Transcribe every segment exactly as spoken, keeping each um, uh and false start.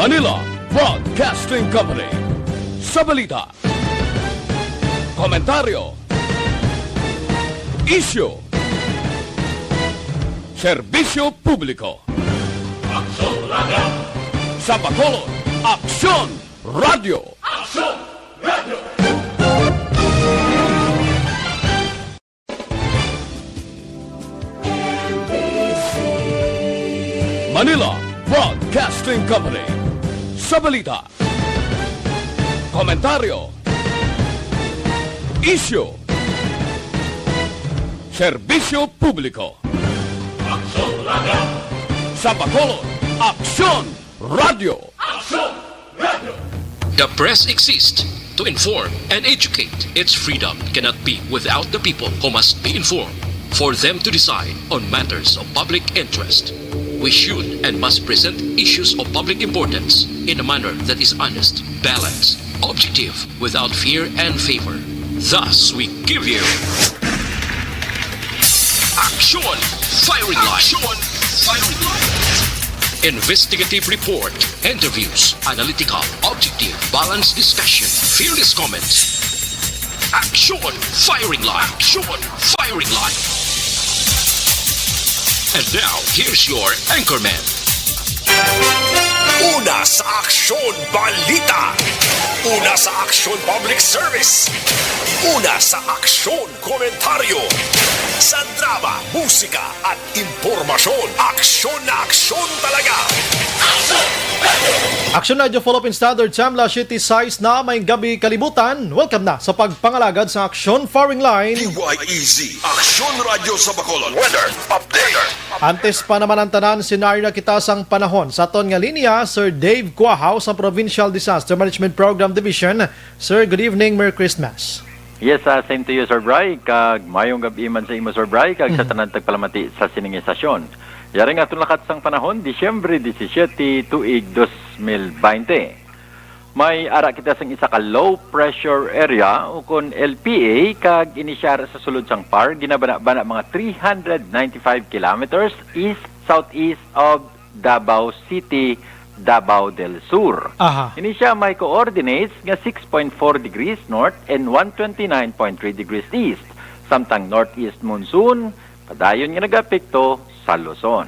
Manila Broadcasting Company. Sa balita, komentaryo, isyu, serbisyo publiko. Aksyon Radio. Sa Bacolod, Aksyon Radio. Aksyon Radio. Manila Broadcasting Company. Sa balita, komentaryo, isyu, serbisyo publiko. Aksyon Radio. Sa Bacolod, Aksyon Radio. Aksyon Radio. The press exists to inform and educate. Its freedom cannot be without the people, who must be informed for them to decide on matters of public interest. We should and must present issues of public importance in a manner that is honest, balanced, objective, without fear and favor. Thus, we give you Aksyon Firing Line. Aksyon Firing Line. Investigative report, interviews, analytical, objective, balanced discussion, fearless comments. Aksyon Firing Line. Aksyon Firing Line. And now, here's your anchorman. Una sa Aksyon Balita. Una sa Aksyon Public Service. Una sa Aksyon Komentaryo. Sa drama, musika, at impormasyon, aksyon na aksyon talaga. Aksyon Radio Philippine Standard Time, alas siyete sais na, maayong gabi kalibutan. Welcome na sa pagpangalagad sa Aksyon Firing Line. D Y E Z, Aksyon Radyo sa Bacolod. Weather update. Antes pa naman ang tanan, senaryo na kita sang panahon. Sa aton nga linya, Sir Dave Cuahaw sa Provincial Disaster Management Program Division. Sir, good evening, Merry Christmas. Yes, ah, same to you, Sir Bry. Kag mayong gab-i man sa imo, Sir Bry, kag sa tanan tagpalamati sa sining istasyon. Yari nga aton lakat sang panahon, Disyembre disisiete, tuig dos mil baynte. May ara kita sang isa ka low pressure area, ukon L P A, kag ini sia ara sa sulod sang par, ginabana-bana mga three hundred ninety-five kilometers east-southeast of Davao City, Davao del Sur. Aha. Ini sia may coordinates nga six point four degrees north and one twenty-nine point three degrees east, samtang northeast monsoon padayon nga nagaapekto sa Luzon.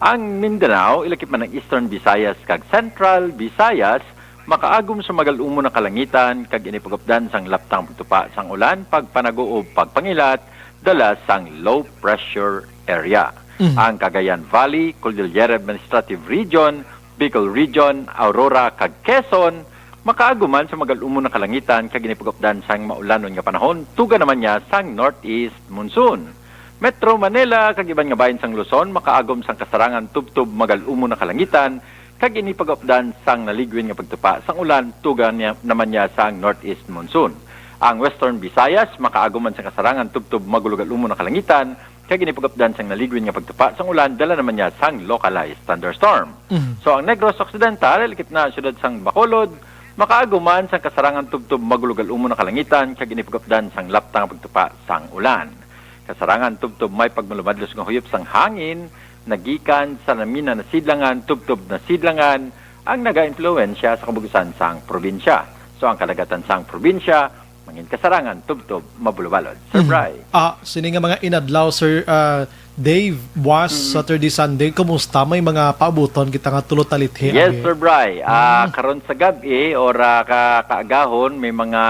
Ang Mindanao, ilakip man ang Eastern Visayas kag Central Visayas, makaagom sa magal-umon nga kalangitan kag ini pag-updan sang laptang pagtupa sang ulan, pagpanaguob, pagpangilat, dala sang low pressure area. Mhm. Ang Cagayan Valley, Cordillera Administrative Region, Bicol Region, Aurora, kag Quezon, makaaguman sa magal-umon nga kalangitan kag ini pag-updan sang maulanon nga panahon, tuga naman niya sang northeast monsoon. Metro Manila kag iban nga bahin sang Luzon makaagom sang kasarangan tubtob magal-umon nga kalangitan kag ini pag-updan sang naligwin nga pagtupa sang ulan, tuga niya, naman niya sang northeast monsoon. Ang Western Visayas makaagom man sang kasarangan tubtob magulogal-umon nga kalangitan kag ini pag-updan sang naligwin nga pagtupa sang ulan, dala naman niya sang localized thunderstorm. Mhm. So, ang Negros Occidental, ilakip na ang siyudad sang Bacolod, makaaguman sang kasarangan tubtob magulogal-umon nga kalangitan kag ini pag-updan sang laptang nga pagtupa sang ulan. Kasarangan tubtob may pagmalumadlos nga huyop sang hangin nagikan sa namina nasidlangan tubtob nasidlangan ang nagaimpluwensya sa kabug-usan sang probinsya. So, ang kadagatan sang probinsya mangin kasarangan tubtob mabulobalod. Sir Mhm. Bry. Ah, sini nga mga inadlaw, Sir, ah, Dave, buwas, Mhm. Saturday, Sunday, kumusta? May mga paabuton kita nga tulo talithi, Yes, abi? Sir Bry. Ah, Mm. karon sa gab-i or, ah, ka-, kaagahon, may mga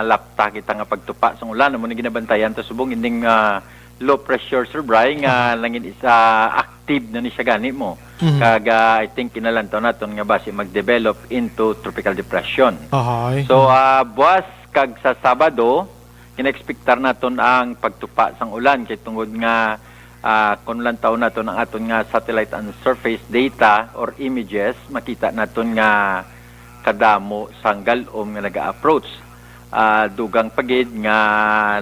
lapta kita nga pagtupa sang ulan. Amo ni ginabantayan ta subong ining, ah, low pressure, Sir Bry, nga Aha. nangin isa active na ni siya gani mo. Mhm. Kag, ah, I think kinalantaw naton nga basi mag-develop into tropical depression. Ahay. So, ah, buwas kag sa Sabado, ginaekspektar naton ang pagtupa sang ulan kay tungod nga, ah, kung lantaw naton ang aton nga satellite and surface data or images, makita naton nga kadamo sang gal-om nga naga-approach. Ah, dugang pa gid nga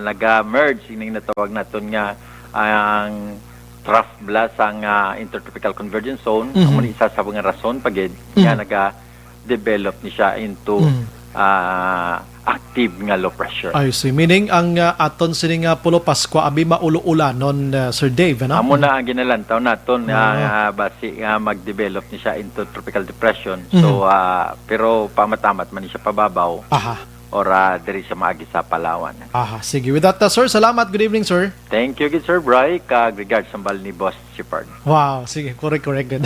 naga-merge ining natawag naton nga ang trough bala sang, ah, intertropical convergence zone. Mhm. Amo ni isa sa mga rason pa gid nga Mhm. naga-develop ni siya into Mhm. ah, active nga low pressure. I see. Meaning, ang, ah, aton sini nga Pulo Pascua abi maulo-ulanon, ah, Sir Dave, ano? Amo na ang ginalantaw naton nga, Oo. ah, basi nga mag-develop ni siya into tropical depression. So, Mhm. ah, pero pamatamat man ni siya pababaw Aha. or, ah, diri sa maagi sa Palawan. Aha, sige. With that, uh, sir, salamat. Good evening, sir. Thank you gid, Sir Bry, kag regards sa bal ni Boss Shepard. Wow, sige, correct, correct gid.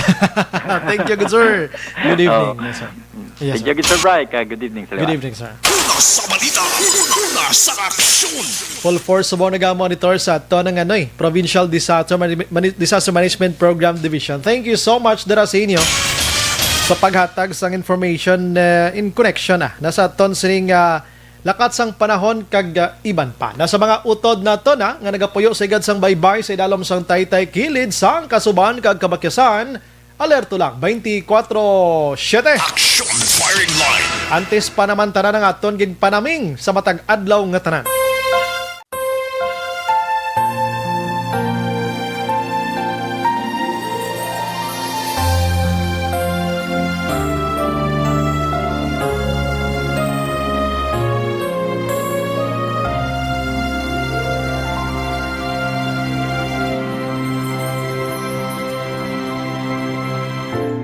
Thank you gid, sir. Good evening, Oh. yes, sir. Yes, Thank sir. you gid, Sir Bry, kag good evening sa Good lahat. evening, sir. Una sa balita, una sa aksyon. Full force subong naga-monitor sa aton nga, ano, eh, Provincial Disaster Mani-, Mani-, Disaster Management Program Division. Thank you so much dira sa inyo sa paghatag sang information, eh, in connection na, na sa aton sining, ah, lakat sang panahon kag, ah, iban pa. Na sa mga utod nato na nga nagapuyo sa igad sang baybay sa idalom sang taytay kilid sang kasuban kag kabakyasan, alerto lang twenty-four seven. Action Firing Line. Antes pa naman tanan ang aton ginpanaming sa matag adlaw nga tanan.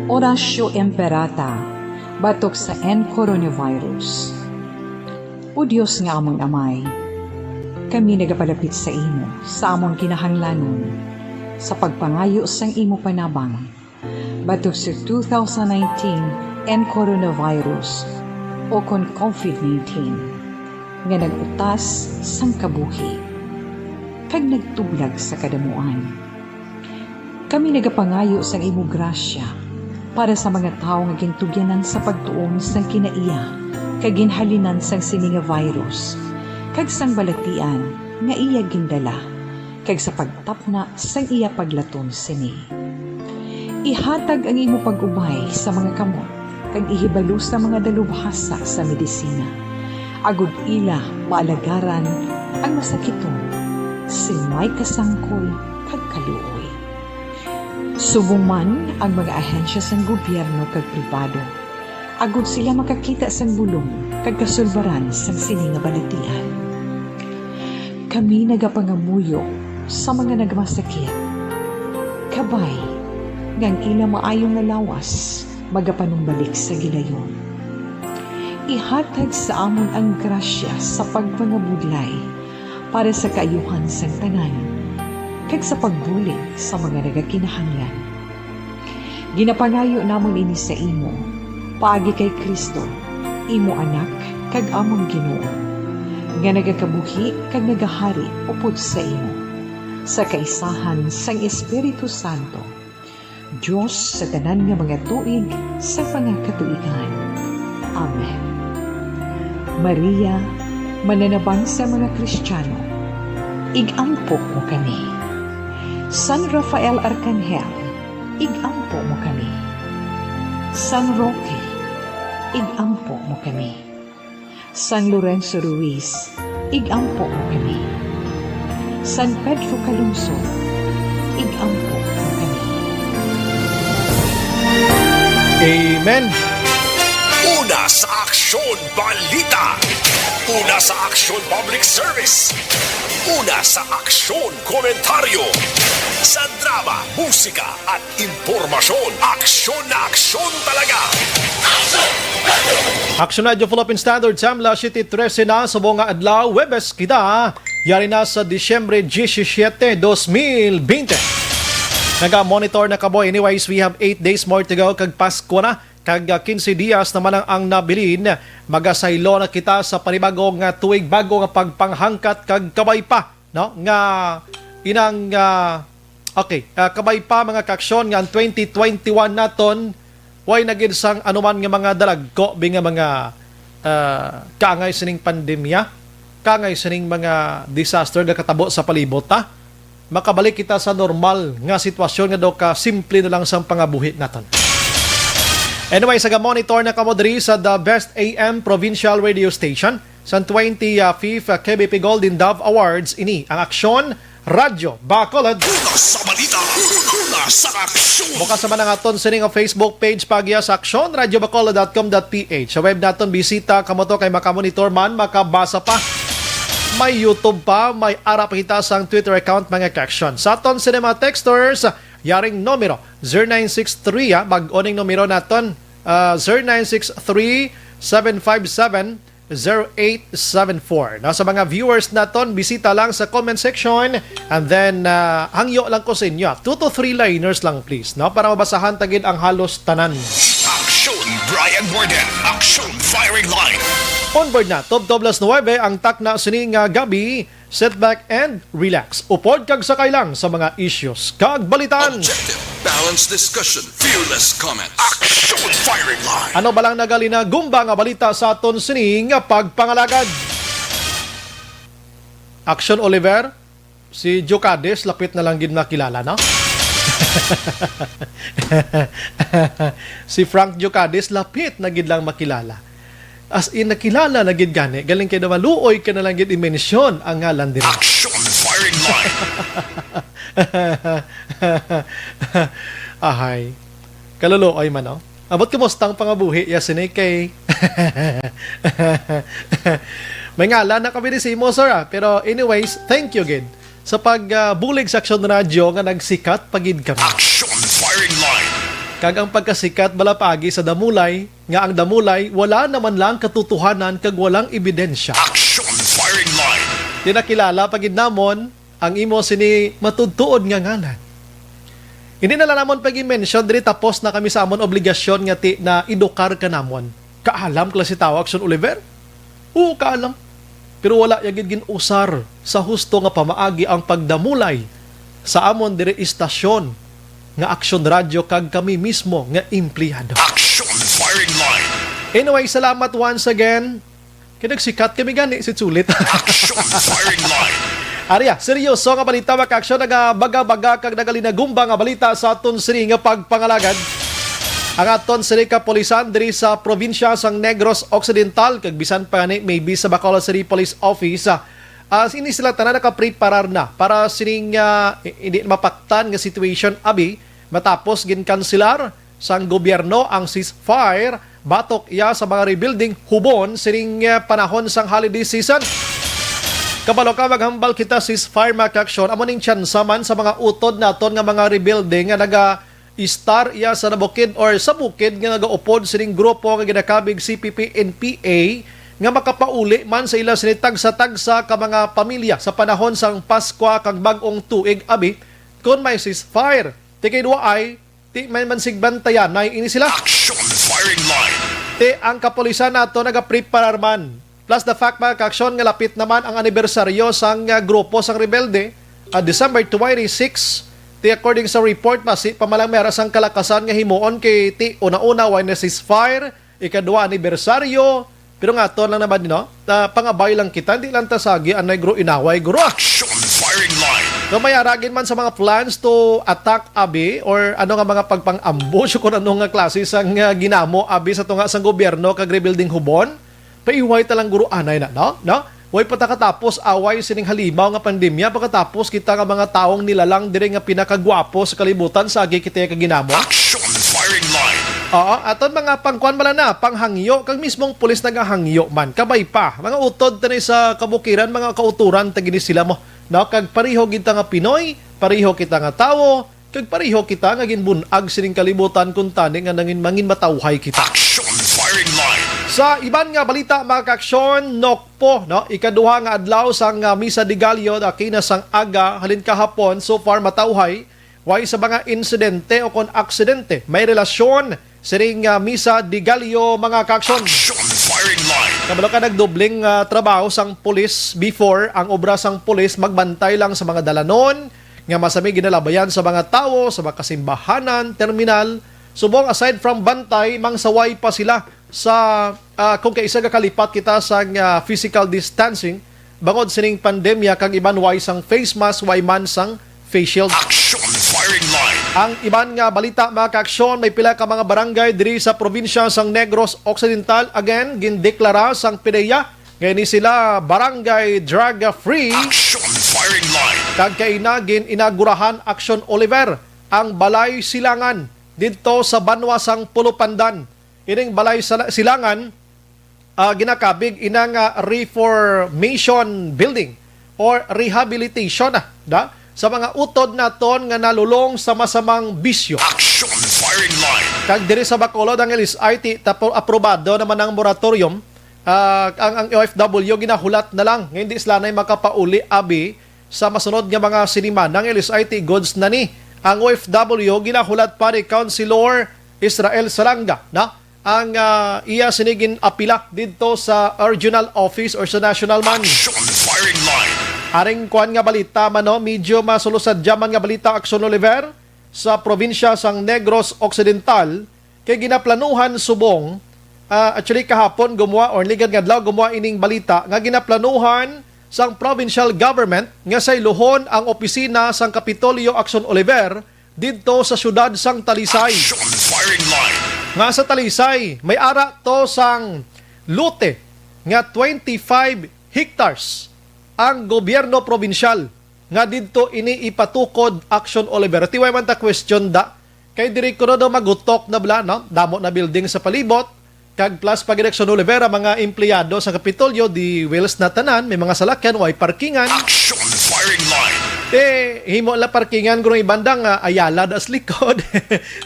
Oratio Imperata, batok sa N coronavirus. O Dios nga amon Amay, kami nagapalapit sa imo sa amon kinahanglanon sa pagpangayo sang imo panabang batok sa two thousand nineteen N coronavirus o kon covid nineteen nga nag-utas sang kabuhi kag nagtublag sa kadamuan. Kami nagapangayo sang imo grasya para sa mga tawo nga gintugyanan sa pagtuon sang kinaiya kag ginhalinan sang sini nga virus kag sang balatian nga iya gindala kag sa pagtapna sang iya paglaton sini. Ihatag ang imo pag-ubay sa mga kamot kag ihibalo sa mga dalubhasa sa medisina, agod ila maalagaran ang masakiton sing may kasangkol kag kaluoy. Subong man ang mga ahensya sang gobyerno kag pribado, agod sila makakita sang bulong kag kasulbaran sang sini nga balatian. Kami nagapangamuyo sa mga nagmasakit, kabay nga ang ila maayo nga lawas magapanumbalik sa gilayon. Ihatag sa amon ang grasya sa pagpangabudlay para sa kaayuhan sang tanan, kag sa pagbulig sa mga nagakinahanglan. Ginapangayo namon ini sa imo, paagi kay Cristo, imo Anak kag amon Ginoo, nga nagakabuhi kag nagahari upod sa imo, sa kaisahan sang Espiritu Santo, Dios sa tanan nga mga tuig sa mga katuigan. Amen. Maria, mananabang sa mga Kristiyano, ig-ampo mo kami. San Rafael Arcangel, ig-ampo mo kami. San Roque, ig-ampo mo kami. San Lorenzo Ruiz, ig-ampo mo kami. San Pedro Calungsod, ig-ampo mo kami. Amen. Una sa Aksyon Balita. Una sa Aksyon Public Service. Una sa Aksyon Komentaryo. Sa drama, musika, at impormasyon. Aksyon na aksyon talaga. Action Radio Philippine Standard Time, alas siyete trese na sa buong adlaw. Huwebes kita. Yari na sa Disyembre disisiete, dos mil bente. Naga-monitor na kamo. Anyways, we have eight days more to go. Kag Pasko na. Kag, ah, quince dias naman ang, ang nabilin. Magasaylo na kita sa panibagong, ah, tuig, bago nga pagpanghangkat kag kabay pa, no? Nga inang, ah, okay, ah, kabay pa, mga kaaksyon, nga ang twenty twenty-one naton, way na gid sang anuman nga mga dalagko, bi nga mga, ah, kaangay sining pandemya, kaangay sining mga disaster nga katabo sa palibot, ha? Makabalik kita sa normal nga sitwasyon nga daw ka simple na lang sang pangabuhi naton. Anyway, sa monitor na kamo diri sa The Best A M Provincial Radio Station, sa twenty-fifth K B P Golden Dove Awards, ini ang aksyon, Radyo Bacolod. Una sa balita, una sa aksyon. Bukas naman ang aton sini nga Facebook page, paagiha sa aksyon, radyo bacolod dot com dot p h. Sa web naton, bisita kamo to kay makamonitor man, makabasa pa. May YouTube pa, may ara pa kita sang Twitter account, mga ka-aksyon. Sa aton sini mga texters, yaring numero, zero nine six three, ah, bag-o ning numero naton, ah, zero nine six three, seven five seven, zero eight seven four. Now, sa mga viewers naton, bisita lang sa comment section, and then, ah, hangyo lang ko sa inyo, ah, two to three liners lang, please, no, para mabasahan ta gid ang halos tanan. Aksyon, Brian Warden. Aksyon, Firing Line. On board na, tubtob las nuwebe ang takna sini nga gabi. Sit back and relax. Upod kag sakay lang sa mga issues kag balitan. Objective, balanced discussion, fearless comment. Action, Firing Line. Ano ba lang nagalinagumba nga balita sa aton sini nga pagpangalagad? Action, Oliver? Si Jocades, lapit na lang gid makilala, no? Si Frank Jocades, lapit na gid lang makilala. As in, nakilala na gid gani. Galing kay na maluoy ka na lang gid i-mention ang ngalan diri. Action, Firing Line. Ahay. Kaluluoy man, no? Abot, kumusta ang pangabuhi ya sini kay may ngalan na kami ni Simo, sir, ah. Pero anyways, thank you gid sa pag, ah, bulig sa Aksyon Radyo nga nagsikat pa gid kami. Action, Firing Line. Kag ang pagkasikat bala paagi sa Damulay, nga ang Damulay wala naman lang katotohanan kag walang ebidensya. Action, Firing Line. Di nakilala pa gid namon ang imo sini matudtuod nga ngalan. Hindi na lang namon pag-mention diri, tapos na kami sa amon obligasyon nga ti na edukar ka namon. Kaalam, klase tawo, Action Oliver? Oo, kaalam. Pero wala ya gid gin-usar sa husto nga pamaagi ang pagdamulay sa amon diri istasyon nga Aksyon Radyo kag kami mismo nga empleyado. Action, Firing Line. Anyway, salamat once again. Kay nagsikat kami gani, sulit-sulit. Action, Firing Line. Ari, ah, seryoso nga balita, mga ka-aksyon, nagabaga-baga kag nagalinagumba nga balita sa aton sini nga pagpangalagad. Ang aton sini kapulisan diri sa probinsya sang Negros Occidental, kag bisan pa ni maybe sa Bacolod City Police Office, ah, ah, sini sila tanan nakapreparar na para sining, ah, i-, hindi mapaktan nga situation, abi, matapos ginkanselar sang gobyerno ang ceasefire batok iya sa mga rebuilding hubon sining, eh, panahon sang holiday season. Kabalo ka, maghambal kita ceasefire, mga ka-aksyon, amo ning tsansa man sa mga utod naton nga mga rebuilding nga naga-istar iya sa nabukid or sa bukid nga nagaupod sining grupo nga ginakabig C P P N P A nga makapauli man sa ila sini tagsa-tagsa ka mga pamilya sa panahon sang Paskwa kag Bag-ong Tuig, abi, kon may ceasefire. Ti kay duaay, ti may man sigbantayanay ini sila. Action, Firing Line. Ti ang kapulisan nato nagapreparar man. Plus the fact, mga ka-aksyon, nga lapit naman ang anibersaryo sang, ah, grupo sang rebelde, ah, December twenty-six. Ti according sa report, basi pa man lang may ara sang kalakasan nga himuon kay ti una-una way na ceasefire, ikadua anibersaryo, pero nga ato lang naman, no? Ah, pangabay lang kita, hindi lang ta sagi anay guro inaway, guro. Action, Firing Line. So, may ara gid man sa mga plans to attack, abi, or ano nga mga pagpang-ambush, kung ano nga klase sang, ah, ginamo, abi, sa tunga sang gobyerno kag rebuilding hubon, paiway ta lang, guro, anay na, no? No? Way pa ta katapos away sining halimaw nga pandemya, pagkatapos kita nga mga taong nilalang diri nga pinakagwapo sa kalibutan, sagi kita ka ginamo. Action, Firing Line. Oo, aton mga pangkuan bala na, panghangyo, kag mismong pulis nagahangyo man. Kabay pa, mga utod tani sa kabukiran, mga kauturan ta gini sila mo. No, kag pareho kita nga Pinoy, pareho kita nga tawo, kag pareho kita nga ginbun-ag sining kalibutan, kuntani nga nangin manginmatawhay kita. Action, Firing Line. Sa iban nga balita, mga ka-aksyon, Nokpo, no, ikaduha nga adlaw sang, ah, Misa de Gallo, dakina sang aga, halin kahapon, so far matawhay, way sa mga insidente o kon aksidente may relasyon sining, ah, Misa de Gallo, mga ka-aksyon. Action, Firing Line. Kabalo ka, nagdobling, ah, trabaho sang pulis before, ang obra sang pulis magbantay lang sa mga dalanon nga masami ginalabayan sa mga tawo, sa mga kasimbahanan, terminal. Subong, aside from bantay, mangsaway pa sila sa, ah, kung kaisa gakalipat kita sa, ah, physical distancing, bangod sining pandemya kag iban way sang face mask, way man sang face shield. Action, Firing Line. Ang iban nga balita, mga ka-aksyon, may pila ka mga barangay diri sa probinsya sang Negros Occidental, again, gindeklara sang PDEA Kay ni sila barangay drug free. Action Firing Line. Kag kaina gin-inagurahan, Action Oliver, ang Balay Silangan didto sa banwa sang Pulupandan. Ining Balay Sala-, Silangan, ah, ginakabig ina nga reformation building or rehabilitation, ah, da, sa mga utod naton nga nalulong sa masamang bisyo. Action Firing Line. Kag diri sa Bacolod, ang L S I T, tapo-, aprobado naman ang moratorium. Ah, ang, ang O F W ginahulat na lang nga hindi sila na makapauli abi sa masunod nga mga sinimana. Ang L S I T goods na ni. Ang O F W ginahulat pa ni Councilor Israel Salanga, na ang, ah, iya sini gin-apila didto sa regional office or sa national man. Action Firing Line. Aring kuan nga balita man, no, medyo masulusadya man nga balita, Action Oliver, sa probinsya sang Negros Occidental, kay ginaplanuhan subong, ah, actually, kahapon gumuha or ligad nga adlaw gumuha ining balita nga ginaplanuhan sang provincial government nga sayluhon ang opisina sang Kapitolyo, Action Oliver, didto sa siyudad sang Talisay. Action Firing Line. Nga sa Talisay, may ara to sang lote nga twenty-five hectares ang gobyerno probinsyal nga didto ini ipatukod, Action Oliver. Tiway man ta question da, kay diri kuno daw magutok na bala, no? Damo na building sa palibot, kag plus pa gid, Action Oliver, ang mga empleyado sa Kapitolyo, di wheels na tanan, may mga salakyan, way parkingan. Action Firing Line. Eh, himo la parkingan, guro, ibanda nga Ayala das likod.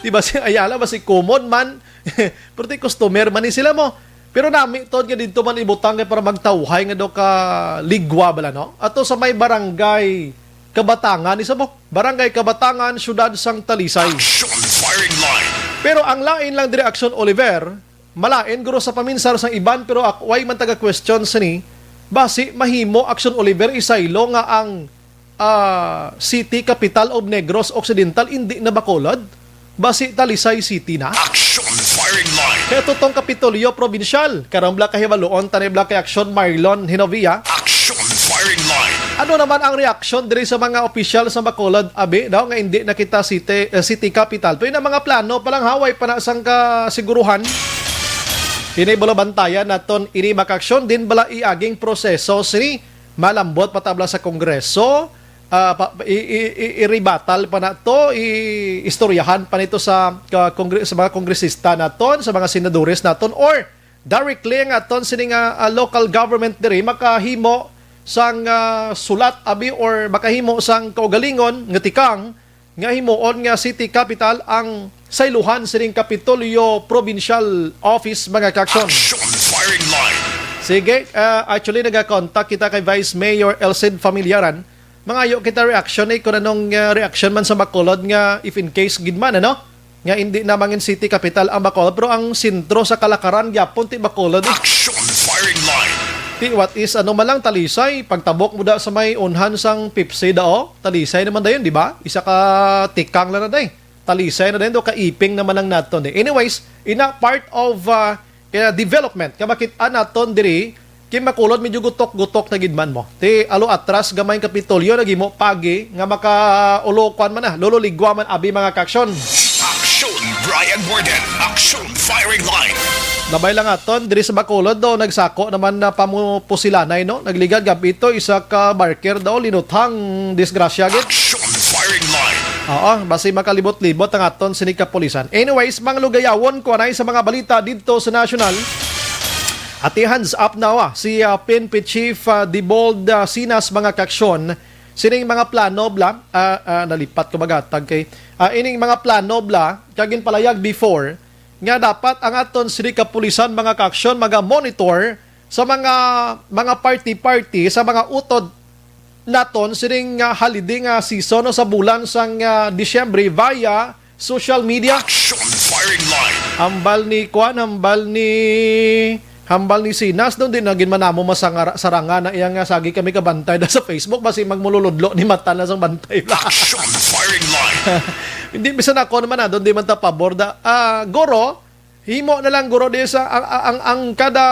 Di ba si Ayala, ba si Kumon man? Pero ti customer man ni sila mo. Pero nami to nga didto man ibutang kay para magtawhay nga daw ka ligwa bala, no? Ato sa may barangay Kabatangan, isa mo? Barangay Kabatangan, Siyudad sang Talisay. Action Firing Line. Pero ang lain lang diri, Action Oliver, malain guro sa paminsar sang iban, pero ak-, way man taga-question sini, basi mahimo, Action Oliver, isaylo nga ang, ah, city capital of Negros Occidental indi na Bacolod? Basi Talisay City na? Action Firing Line. Kaya tutong Kapitolyo Probinsyal, karong bala kahibaluon, tanay bala kay Action Marlon Hinovia. Action Firing Line. Ano naman ang reaksyon diri sa mga opisyal sa Bacolod, abi, daw nga hindi na kita city, eh, city capital? Pero na mga plano pa lang, haway pa na sang kasiguruhan. Ini bala bantayan naton ini, mga ka-aksyon, din bala iaging proseso sini, malambot pa ta bala sa Kongreso, ah, pa, i, i, i, i-rebuttal pa na to, i-istoryahan pa nito sa, ka, kongre-, sa mga kongresista naton, sa mga senadores naton, or directly ang aton sini nga, ah, local government diri makahimo sang, ah, sulat, abi, or makahimo sang kaugalingon nga tikang nga himuon nga city capital ang sayluhan sining Kapitolyo Provincial Office, mga ka-aksyon. Action Firing Line. Sige, ah, actually, nagakontak kita kay Vice Mayor Elcid Familiaran. Mangayo kita reaction, eh, kung anong, ah, reaction man sa Bacolod nga if in case gid man, ano, nga hindi na mangin city capital ang Bacolod, pero ang sentro sa kalakaran gyapon ti Bacolod, eh. Action Firing Line. Ti what is, ano man lang, Talisay, pagtabok mo da sa may unhan sang Pepsi dao, Talisay naman dayon, di ba? Isa ka tikang lang na day. Talisay na din do, kaiping naman ang naton, eh. Anyways, ina part of, ah, kaya development, kamakit-an naton diri, kay Bacolod medyo gutok-gutok na gid man mo. Ti alo atras gamay ang Kapitolyo, naghimo pagi nga makaulokwan man na, lululigwa man abi, mga ka-aksyon. Action, Brian Warden. Action, Firing Line. Nabay lang aton, diri sa Bacolod do, nagsako naman na pamupusilanay, no? Nagligad gab ito, isa ka barker daw, linuthang disgrasya gid. Action, Firing Line. Oo, basi makalibot-libot ang aton sinig kapulisan. Anyways, mga lugayawon, kuanay sa mga balita didto sa nasyonal. Ati, hands up na, ah, si, ah, P N P Chief, ah, Dibold, ah, Sinas, mga ka-aksyon. Sining mga plano bla, ah, ah, nalipat ko magatag kay, ah, ining mga plano bla, kag ginpalayag before, nga dapat ang aton sinig kapulisan, mga ka-aksyon, maga-monitor sa mga, mga party-party, sa mga utod naton sining, ah, holiday nga season, no, sa bulan sang, ah, Disyembre via social media. Action Firing Line. Hambal ni kuan, hambal ni, hambal ni Sinas, no, di na gid man namo masangara-, saranga na iya nga sagi kami kabantay na sa Facebook, basi magmululudlo ni mata na sang bantay. Action Firing Line. Hindi, bisan ako naman, ah, doon di man ta pabor da. Ah, guro, himo na lang, guro, di sa, ang, ang, ang, ang kada,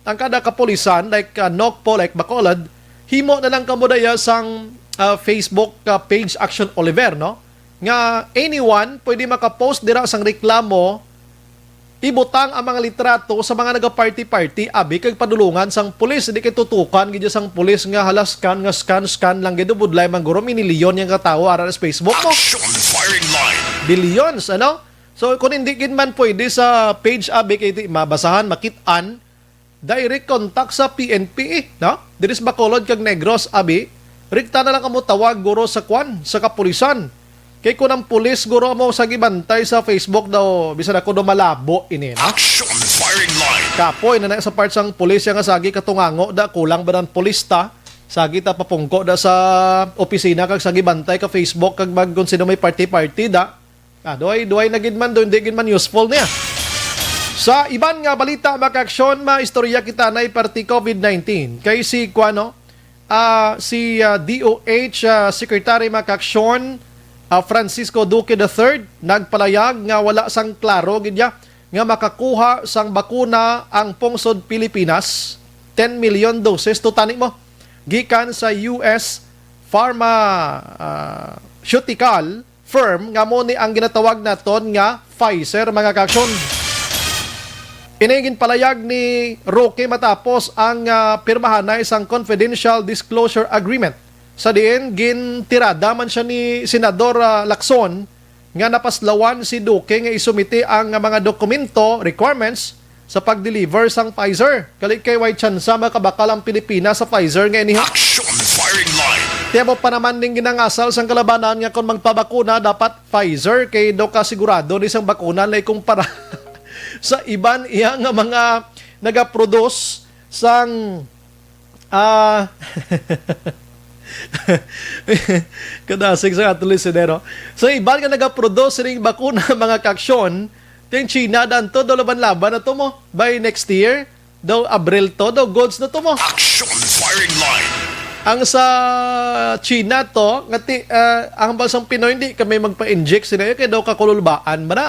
ang kada kapulisan, like, ah, NOCPO, like Bacolod, himo na lang kamo daya sang, ah, Facebook, ah, page, Action Oliver, no? Nga anyone pwede makapost dira sang reklamo ibutang ang mga litrato sa mga naga-party-party, abi, kag padulungan sang pulis. Di kay tutukan gid sang pulis nga hala, scan nga scan, scan lang gid, budlay man guro, miniliyon yang katawo ara sa Facebook mo. Action firing line. Billions, ano? So, kung hindi gid man pwede sa page, abi, kay di mabasahan, makit-an, direct contact sa P N P, eh, no? Diri sa Bacolod kag Negros, abi, rikta na lang kamo tawag, guro, sa kwan, sa kapulisan. Kay kung ang pulis, guro, mo sa gibantay sa Facebook daw, bisan ako daw malabo ini, no? Action firing line. Kapoy na na sa part sang pulis yang sagi katungango da, kulang ba ng pulis ta? Sagi ta papungko da sa opisina kag sagi bantay ka Facebook kag mag kung sino may party-party da. Ah, duay, duay na gid man, do, hindi gid man useful niya. Sa iban nga balita, mga kaaksyon, maistorya kita na party COVID nineteen. Kay si, kuano, ah, si, ah, D O H, ah, Secretary, mga kaaksyon, ah, Francisco Duque the third, nagpalayag nga wala sang klaro gid niya nga makakuha sang bakuna ang pungsod Pilipinas, ten million doses to, tani mo, gikan sa U S pharma, ah, ceutical firm nga mo ni ang ginatawag naton nga Pfizer, mga kaaksyon. Ini ginpalayag ni Roque matapos ang, ah, pirmahanay sang confidential disclosure agreement, sa diin gintirada man siya ni Senador, ah, Lacson nga napaslawan si Duque nga isumite ang mga dokumento, requirements, sa pag-deliver sang Pfizer. Gali kay way tsansa makabakal ang Pilipinas sa Pfizer nga iniha. Action firing line. Tiabo pa naman ning ginangasal sang kalabanan nga kung magpabakuna dapat Pfizer kay daw kasigurado ni sang bakuna na ikumpara sa iban iya nga mga nagaproduce sang Ah, kadasig sa aton listenero. So, iban nga nagaproduce sining bakuna, mga kaaksyon, ting China danto, daw laban-laban na to mo. By next year, daw Abril to, daw goods na to mo. Action firing line. Ang sa China to, nga ti, ah, ang hambal sang Pinoy, hindi kami magpa-inject sila, kay daw kakululbaan man na.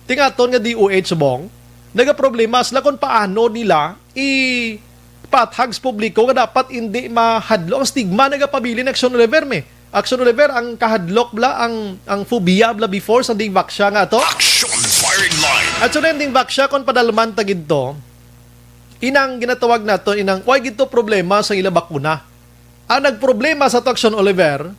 Tingaton nga D O H bong, nagaproblema sila kung paano nila i pathag sa publiko nga dapat hindi mahadlok ang stigma nagapabilin Action Oliver, me. Action Oliver, ang kahadlok bla, ang, ang phobia bla before sa ding vaksya nga to. Action firing line. At sa ding vaksya, kung padalman ta gid to, inang ginatawag nato, inang, why gid to problema sa ila bakuna? Ang nagproblema sa to, Action Oliver,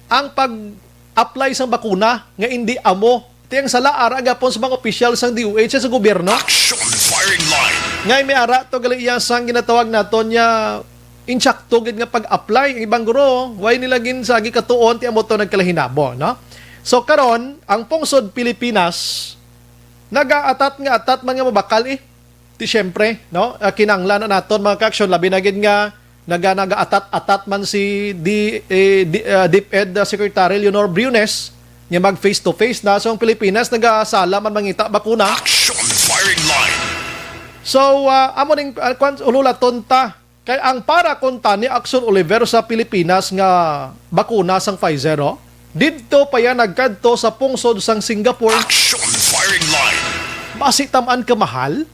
ang pag-apply sang bakuna nga hindi amo. Ti ang sala ara gapon sa mga opisyal sang D O H sa gobyerno. Action firing line. Ngay may ara to gali iya sang ginatawag naton nga insakto gid nga pag-apply. Ang ibang guro, way nila gin sa gikatuon, ti amo to nagkalahinabo, no? So karon, ang pungsod Pilipinas, nagaatat nga atat man nga mabakal, eh. Ti siyempre, no? Ah, kinahanglan na naton, mga kaaksyon, labi na gid nga naga-, nagaatat-atat man si di, eh, di, ah, DepEd, ah, Secretary Leonor Briones nga mag face to face na. So, ang Pilipinas nagasala man mangita bakuna. Action firing line. So, ah, amo ning, ah, kwan, ululaton ta. Kay ang para kon tani Action Oliver sa Pilipinas nga bakuna sang Pfizer, oh, didto pa yan nagkadto sa pungsod sang Singapore. Action firing line. Basi tamaan ka mahal?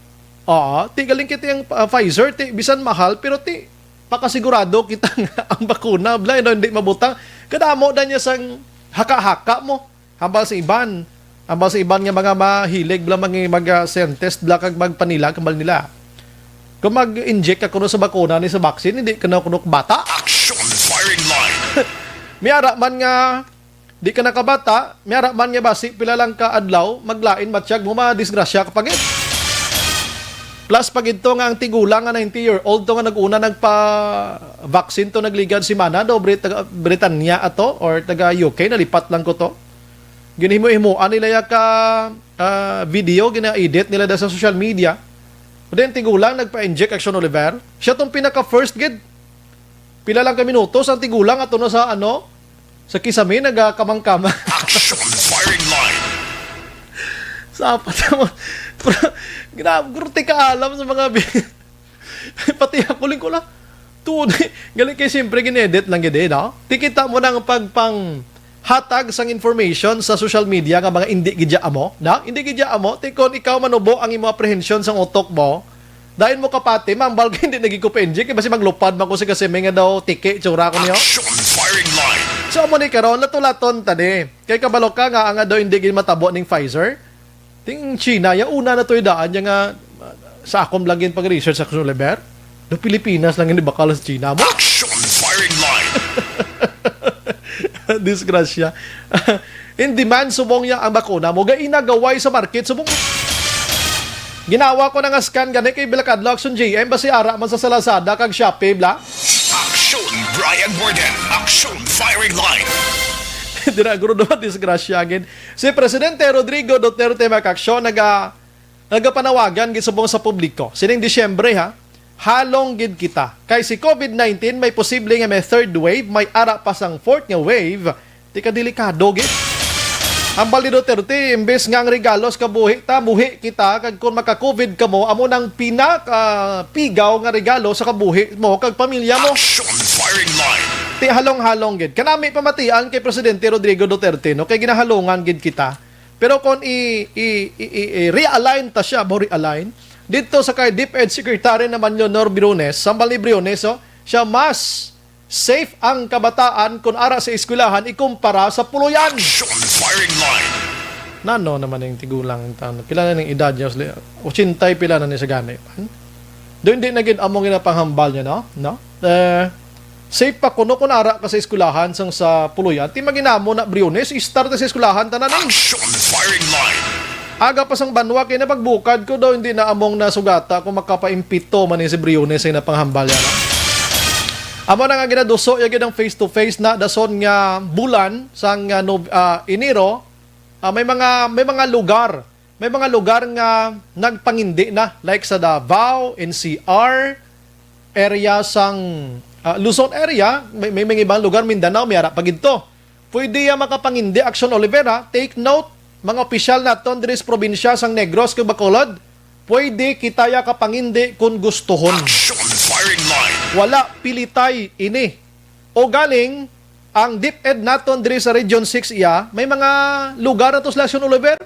Oo, ti galing kita yung, ah, Pfizer, ti bisan mahal, pero ti pakasigurado kita nga ang bakuna, bla, no, hindi mabutang. Kadamo na niya sang haka-haka mo. Hambal sa iban, hambal sa iban nga mga mahilig bla, mga mag, ah, scientist bla, kag magpanilag, hambal nila, kung mag-inject ka kuno sa bakuna ni sa vaccine, hindi ka na kuno bata. Action firing line. May ara man nga di ka nakabata, may ara man nga basi pila lang ka adlaw, maglain, matsyag mo, madisgrasya ka pa gid. Plus pa gid to nga ang tigulang nga ninety year old to nga nag-una nagpa-vaccine to, nagligad si mana do Brit-, taga Britanya ato or taga U K, nalipat lang ko to. Ginhimo-himoan nila ya ka, ah, video, gina-edit nila da sa social media. Then tigulang nagpa-inject, Action Oliver. Siya tong pinaka first gid. Pila lang ka minutos ang tigulang ato na sa, ano, sa kisame, nagakamang-kamang. Action firing line. Sa apat mo. Grabe, grabe ka alam sa mga bi-, pati ako, lingko lang. Tuod, galing kay siyempre gin-edit lang gid, eh, no? Ti kita mo nang pagpanghatag sang information sa social media nga mga indi gid ya amo, no? Indi gid ya amo, ti kon ikaw manubo ang imo apprehension sang utok mo, dayon mo kapati, mambal ka, hindi na gid ko pa-inject, kay basi maglupad man ko sa kasimi nga daw tiki, tsura ko niyo. Action firing line. So, amo ni karon, latulaton ta ni. Kay kabalo ka nga, ang daw hindi gid matabo ning Pfizer. Ting China, ya una na to idaan niya nga, ah, sa akon lang gid pag-research sa Oliver, do Pilipinas lang gid bakal sa China mo. Action firing line. Disgrasya. In demand subong niya ang bakuna mo. Gainagaway sa market subong. Ginawa ko na nga scan gani kay Bilakadlaw Action G M, basi ara man sa Lazada kag Shopee, bla. Action Brian Morgan. Action firing line. Dira guro do disgrasya gid. Si Presidente Rodrigo Duterte, mga kaaksyon, naga-, nagapanawagan gid subong sa publiko. Sining Disyembre, ha, halong gid kita. Kay si covid nineteen may posible nga may third wave, may ara pa sang fourth nga wave. Di ka delikado gid. Hambal ni Duterte, imbes nga ang regalo sa kabuhi ta, buhi kita, kag kung maka-covid ka mo, amo nang pinaka pigaw nga regalo sa kabuhi mo kag pamilya mo. Action firing line. Ti halong-halong gid. Kanami pamatian kay Presidente Rodrigo Duterte, no? Kay ginahalongan gid kita. Pero kung i, i, i, i, i-realign ta siya, mo realign, dito sa kay DepEd Secretary naman yun, Nor Briones, sambal ni Briones, oh, siya mas safe ang kabataan kung ara sa eskwelahan ikumpara sa puloy-an. Action firing line. Nano naman yung tigulang, tan-, pila na ning edad niya? Ochenta y pila na ni sa gani. Do hindi na gid amo ginapanghambal niya, no? No? Eh, safe pa kuno kung ara ka sa eskwelahan sang sa puloy-an. Ti maginamo na, Briones, start na sa eskwelahan, tanan eh. Action firing line. Aga pa sang banwa kay napagbukad ko daw, hindi na among nasugata kung makapaimpito man ni si Briones sa napanghambal niya, no? Amo na nga ginaduso ya gid ang face to face na dason nga bulan sang, ah, Nov-, ah, Enero. Ah, may mga, may mga lugar, may mga lugar nga nagpangindi na, like sa Davao, N C R area, sang, ah, Luzon area, may, may mga ibang lugar, Mindanao, may ara pa gid to. Pwede ya makapangindi, Action Oliver, ha? Take note, mga opisyal naton diri sa probinsya sang Negros kag Bacolod, pwede kita ya kapangindi kun gustuhon. Action firing line. Wala pilitay ini. O galing, ang DepEd naton diri sa Region six iya, may mga lugar na to sila, Action Oliver,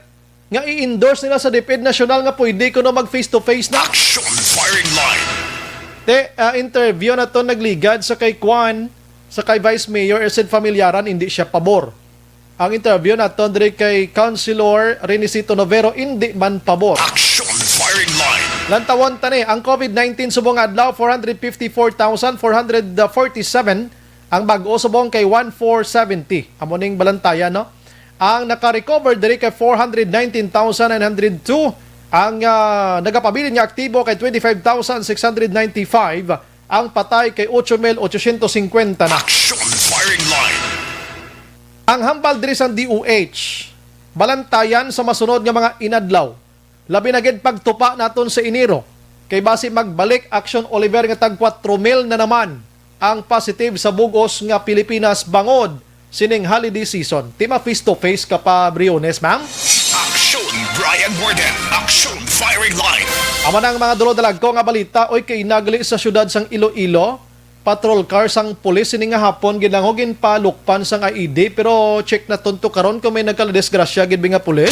nga i-endorse nila sa DepEd National nga pwede kuno mag face to face na. Action firing line. Te, ah, interview na to nagligad sa kay Kwan, sa kay Vice Mayor Ersin Familiaran, hindi siya pabor. Ang interview naton diri kay Councilor Renisito Novero, indi man pabor. Action firing line. Lantawon ta ni, ang covid nineteen subong adlaw, four hundred fifty-four thousand four hundred forty-seven. Ang bag-o subong kay one four seventy. Amo ning balantayan, no? Ang naka-recover diri kay four hundred nineteen thousand nine hundred two. Ang, ah, nagapabilin nga aktibo kay twenty-five thousand six hundred ninety-five. Ang patay kay ocho mil ochocientos cincuenta na. Action firing line. Ang hambal diri sang D O H, balantayan sa masunod nga mga inadlaw, labi na gid pagtupa naton sa Enero, kay basi magbalik, Action Oliver, nga tag kwatro mil na naman ang positive sa bug-os nga Pilipinas bangod sining holiday season. Ti ma face to face ka pa, Briones, ma'am? Action Brian Morgan. Action firing line. Amo na ang mga dulodalagko nga balita, oy, kay nagli sa siyudad sang Iloilo, patrol car sang pulis sini nga hapon ginlanghog, ginpalukpan sang I E D, pero check naton to karon kung may nagkaladisgrasya gid bi nga pulis.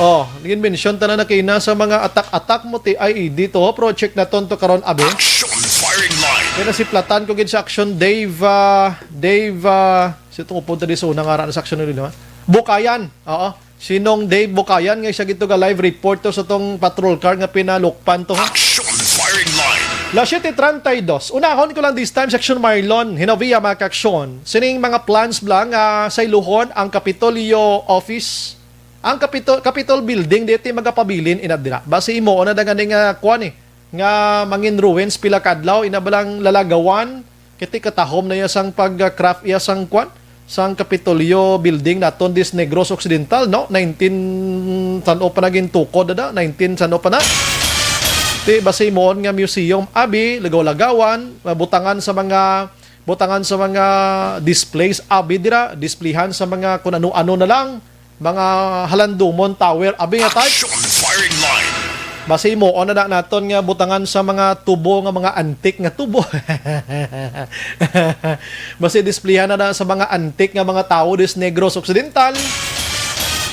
Oh, gin-mention tanan na kina sa mga atak-atak mo ti I E D to, pero check naton to karon, abi. Action firing line. Kaya nasiplatan ko gid sa Action Dave, ah, Dave, ah, si itong upunta di sa unang ngaran sa Action nila, ha? Bukayan. Oo. Sinong Dave Bukayan nga siya gito ga live reporter sa tong patrol car nga pinalukpan to, ha? Action firing line. Las siete treinta y dos. Unahon ko lang this time, Section Marlon Hinovia, mga kaaksyon. Sining mga plans bla nga sayluhon ang Kapitolyo office, ang Kapito-, Capitol building, di ti magapabilin ina dira. Basi imo na da gani nga kuan eh, nga mangin ruins pila kadlaw, ina balang lalagawan, kiti katahom na iya sang pag-craft iya sang kwan, sang Kapitolyo building naton dis Negros Occidental, no? Nineteen san-o pa na gintukod, ada? Nineteen san-o pa na? Ti basi moon nga museum, abi, lagaw-lagawan, mabutangan sa mga, butangan sa mga displays, abi, dira, displayhan sa mga kun ano-ano na lang, mga Halandumon Tower, abi nga type. Action firing line. Basi mo, o na na naton nga butangan sa mga tubo nga mga antik nga tubo. Basi displayhan na na sa mga antik nga mga tawo dis Negros Occidental.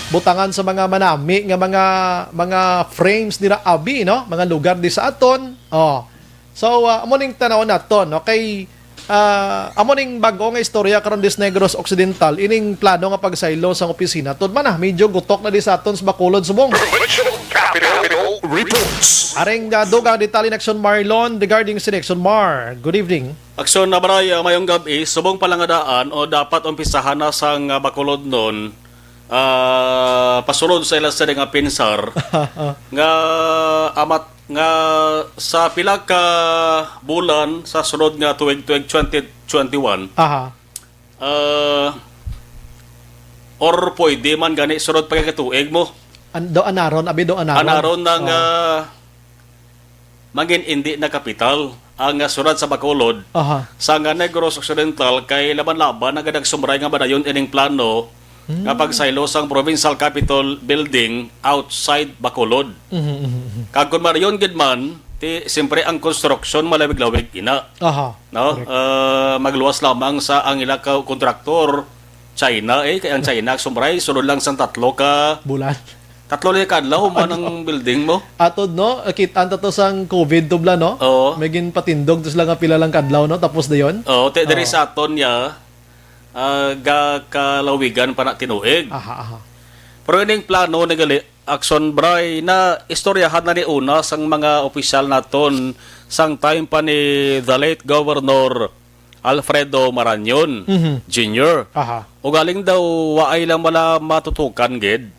Butangan sa mga manami nga mga, mga frames dira, abi, no? Mga lugar di sa aton. Oh. So, ah, amo ning tanaw naton, no? Kay Ah, amo ning bag-o nga istorya karon dis Negros Occidental, ining plano nga pagsaylo sang opisina. Tuod man na, medyo gutok na di sa aton sa Bacolod subong. Provincial Capitol Reports. Aring, ah, dugang detalye ni Action Marlon regarding si Action Mar. Good evening. Action na, Bray, ah, mayong gab-i. Subong pala nga daan o dapat umpisahan na sang, ah, Bacolod nun, ah, pasulod sa ila sa nga pinsar nga amat nga sa pila ka bulan sa sunod nga tuig, tuig twenty twenty-one, Aha. ah, or pwede man gani sunod pa kay tuig mo. An do anaron, abi do anaron. Anaron na nga mangin indi na kapital ang, ah, syudad sa Bacolod, Aha. sa nga Negros Occidental, kay laban-laban ang ganagsumray nga madayon ining plano nga Hmm. pagsaylo sang Provincial Capitol Building outside Bacolod. Mhm, mhm, mhm. Kag kung madayon gid man, ti siyempre ang construction malawig-lawig ina, Aha. no? Correct. Ah, magluwas lamang sa ang ila ka kontraktor, China, eh, kay ang China sumray sulod lang sang tatlo ka Bulan. Tatlo lang ka adlaw man ang building mo. Atod, no? Kit-an ta to sang COVID tubla, no? Oo. May ginpatindog to sila nga pila lang kadlaw, no? Tapos dayon. Oo, te, diri Oo. sa aton niya, ah, ga kalawigan pa na tinuig. Aha, aha. Pero ining plano ni gali, Action Bray, na istoryahan na ni una sang mga opisyal naton sang time pa ni the late Governor Alfredo Marañon Mhm. Junior. Aha. Ugaling daw waay lang wala matutukan gid.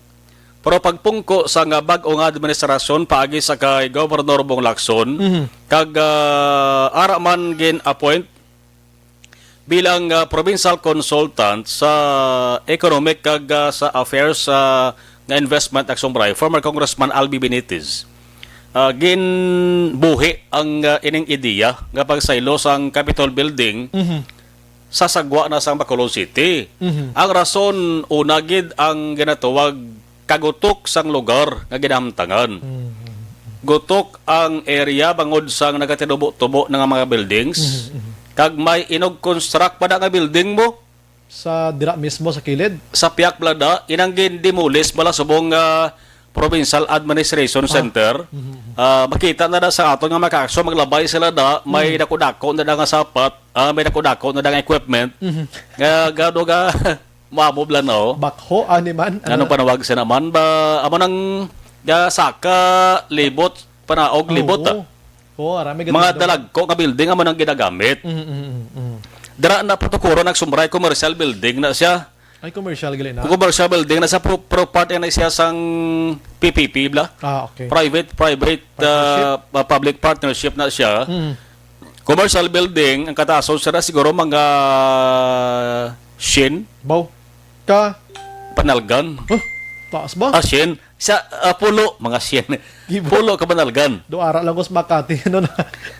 Pero pagpungko sa nga bag-o nga administrasyon paagi sa kay Governor Bong Lacson, Mhm. kag, ah, ara man gin-appoint bilang, ah, provincial consultant sa economic kag, ah, sa affairs, ah, nga investment, Action Bray, former Congressman Albi Benitez, ah, ginbuhi ang, ah, ining ideya nga pagsaylo sang Capitol Building Mhm. sa sagwa na sang Bacolod City. Mhm. Ang rason, una gid ang ginatawag kagutok sang lugar nga ginahamtangan. Mhm. Gutok ang area bangod sang nagatinubo-tubo na nga mga buildings. Mhm, mhm. Kag may inug-construct pa na nga building mo. Sa dira mismo sa kilid? Sa Piak Blada, inang gin-demolish bala subong nga Provincial Administration Ah. Center. Mhm, mhm. Ah, makita na na sa aton nga mga kaaksyon, maglabay sila na, may Mm. dako-dako na na nga sapat, ah, may dako-dako na na nga equipment. Mhm. Nga, gado nga, mamob lang na, oh. Bakho, ani man? Anong Ano? panawag siya naman? Ba, amo nang, ga, saka, libot, panaog, libot, Oo. ah. Oo, arami gid Mga daw. dalagko nga building amo nang ginagamit. Mm, mm, mm, mm. Dira na, Patukuron, nagsumray, commercial building na siya. Ay, commercial gali na? Kung commercial building na siya, pro-, pro-, part na siya sang P P P, bla? Ah, okay. Private, private, Partnership? ah, pa-, public partnership na siya. Mm. Commercial building, ang kataason siya siguro mga shin. Baw. Ka? Panalgan. Huh? Taas ba? Ah, shin. Sa, ah, pulo, mga shin. Gibo. Pulo ka panalgan. Do ara lang ko sa Makati, ano na?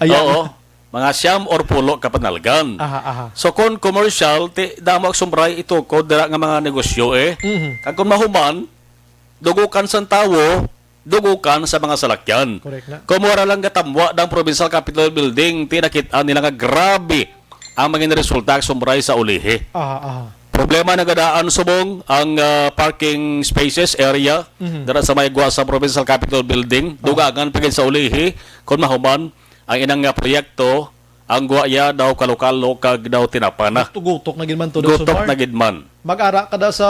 Ayan. Oo. Mga siyam or pulo ka panalgan. Aha, aha. So, kung commercial, ti, damo ang sumbray itukod dira nga mga negosyo, eh. Mhm. Kag kung mahuman, dugukan sang tawo, dugukan sa mga salakyan. Correct na. Kung wala lang gatamwa ang Provincial Capitol Building, ti nakit-an nila nga grabe ang mga resulta sumbray sa ulihi. Aha, aha. Problema na gadaan subong ang, ah, parking spaces area Mhm. dira sa may gwa sa Provincial Capitol Building. Aha. Dugangan pa gid sa ulihi kung mahuman ang inang nga proyekto, ang gwa iya daw kalokalo kag daw tinapa na. Gutok-gutok na gid man to, Gutok Sumar. na gid man. Mag-ara ka da sa,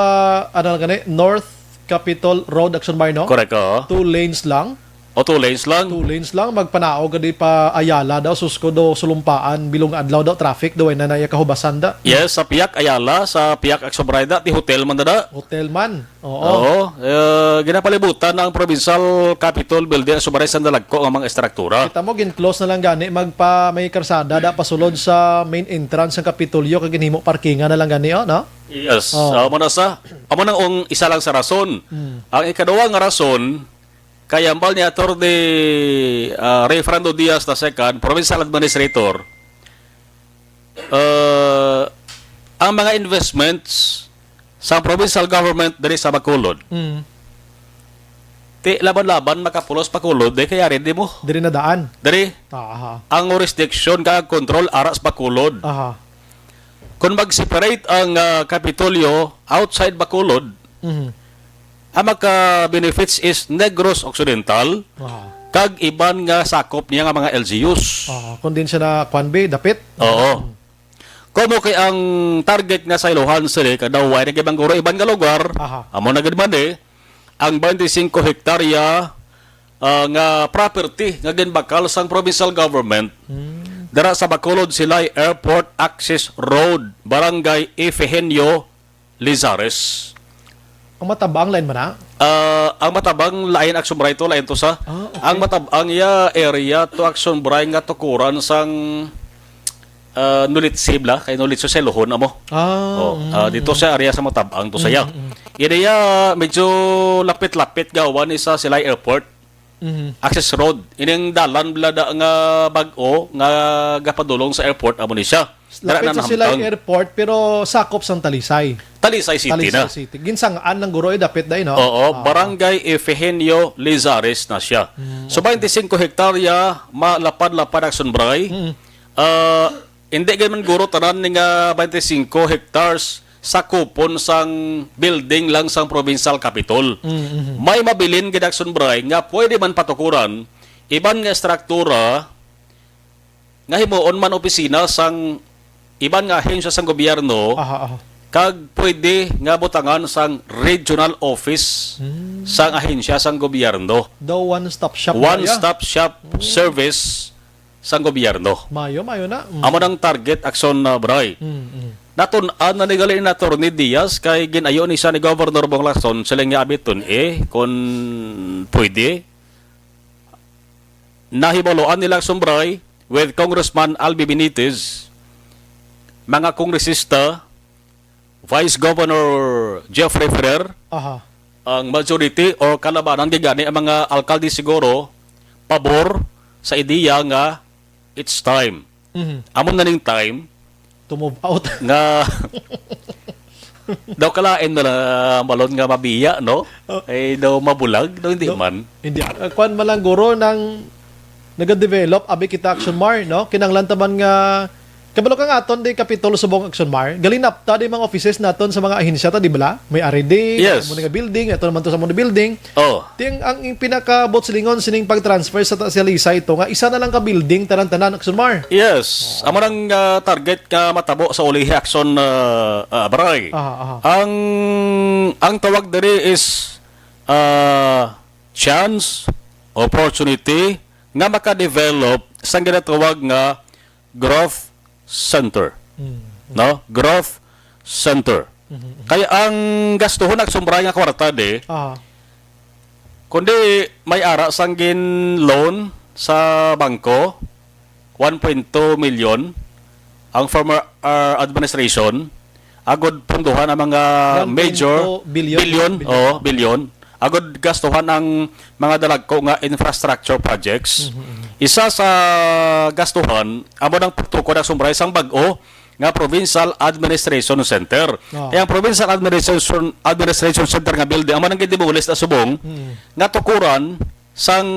ano lang gani, North Capitol Road, Action Mar, no? Correct, oo. Two lanes lang. O, two lanes lang? Two lanes lang. Magpanaog ka di pa Ayala daw, sus ko daw, sulumpaan, bilog adlaw daw, traffic daw, ay na naiya kahubasan da. Yes, sa Piak Ayala, sa Piak Action Mar da, ti hotel man da da. Hotel man. Oo. Oo, eh, ginapalibutan na ang Provincial Capitol Building, sumaray sa dalagko nga mga estruktura. Kita mo, gin-close na lang gani, magpa, may karsada da pasulod sa main entrance ng Kapitolyo, kag ginhimo parkingan na lang gani, oh, no? Yes, Oo. amo na sa, amo na ang isa lang sa rason. Hmm. Ang ikaduha nga rason, kay hambal ni Attorney, ah, Ray Fernando Diaz the second, provincial administrator, ah, ang mga investments sa provincial government diri sa Bacolod. Mm. Ti laban-laban makapulos Bacolod, di kaya rin di mo. Diri na daan. Diri, Aha. ang jurisdiction kag control ara sa Bacolod. Aha. Kung mag-separate ang, ah, Kapitolyo outside Bacolod, Mhm. ang maka-benefits is Negros Occidental, Aha. kag iban nga sakop niya nga mga L G Us. Aha. Kung din siya na, kwan, be, dapit? Oo. Mm. Komo kay ang target nga sa Ilohan City, kadaw way na gid man guro iban nga lugar, Aha. amo na gid man eh, ang twenty-five hektarya, ah, nga property nga ginbakal sang provincial government Hmm. dira sa Bacolod Silay Airport Access Road, Barangay Efegenio Lizares. Ang Matabang lain man na? Ah, ang Matabang lain, Action Bray, to lain to sa. Ah, okay. Ang Matabang ya area to, Action Bray, nga tukuran sang, ah, Nulitsi bala, kay Nulitsi sa Ilohon amo. Ah, Oh, mm, ah, dito mm. sa area sa Matabang to saya. Mm, mm. Area medyo lapit-lapit gawa ni sa Silay Airport. Mhm. Access road. Ining dalan bala da nga bag-o nga gapadulong sa airport, amo ni siya. Dara Lapit na sa Silay namtang. Airport, pero sakop sang Talisay. Talisay City Talisay na. City. Ginsangaan lang guro, eh, dapit da, eh, no? Oo, Ah. Barangay Efegenio Lizares na siya. Mm, So, okay. twenty-five hektarya, malapad-lapad, Action Bray. Mm. Ah, hindi gid man guro tanan ni nga twenty-five hectares sakupon sang building lang sang provincial capitol. Mm, mhm. May mabilin gid, Action Bray, nga pwede man patukuran iban nga estruktura nga himuon man opisina sang iban nga ahensya sang gobyerno Aha, aha. kag pwede nga butangan sang regional office Hmm. sang ahensya sang gobyerno. Daw one-stop shop ba ya? One-stop shop Hmm. service sang gobyerno. Mayo, mayo na. Mm. Amo nang target, Action, uh, Bray. Mm, mm. Natun-an na ni gali ni Attorney Diaz kay gin-ayo ni siya ni Governor Bong Lacson, siling nga abiton eh, kung pwede. Nahibaluan ni Lacson Bray with Congressman Albi Benitez, mga kongresista, Vice Governor Jeffrey Ferrer, Aha. ang majority or kalabanan gid gani ang mga alkalde siguro pabor sa ideya nga it's time. Mhm. Amo na ning time To move out. nga daw kalain na lang, Malon, nga mabiya, no? Oh. Ay daw mabulag, no? Hindi No. man. Hindi. Ah, kwan man lang, guro, nang nagadevelop, abi kita, Action Mar, no? Kinanglan ta man nga, kabalo ka nga aton di Kapitol subong, Action Mar, galinapta di mga offices naton sa mga ahensya ta, di bala? May R D, Yes. mo nga building, ato naman to sa mga building. Oh. Ting ang, ang pinakabot silingon sining pag-transfer sa ta-, sa Lisay ito nga isa na lang ka building tanan-tanan, Action Mar. Yes, amo nang, ah, target nga matabo sa ulihi, Action, ah, ah, Bray. Aha, aha. Ang, ang tawag diri is, ah, chance, opportunity nga makadevelop sang ginatawag nga growth center. Mm. No? Growth center. Mhm, mhm. Kaya ang gastuhon, Action Bray, nga kwarta di, Ah. kundi may ara sang gin-loan sa bangko, one point two million, ang former, uh, administration, agod punduhan ang mga One point two major billion. billion, Billion. oh, billion. Agod gastuhan ang mga dalagko nga infrastructure projects. Mhm, mhm. Isa sa gastuhan, amo nang pagtukod, Action Bray, sang bag-o nga Provincial Administration Center. Oh. Kaya ang Provincial Administration, Administration Center nga building, amo nang gidemolish na subong, Mm. nga tukuran sang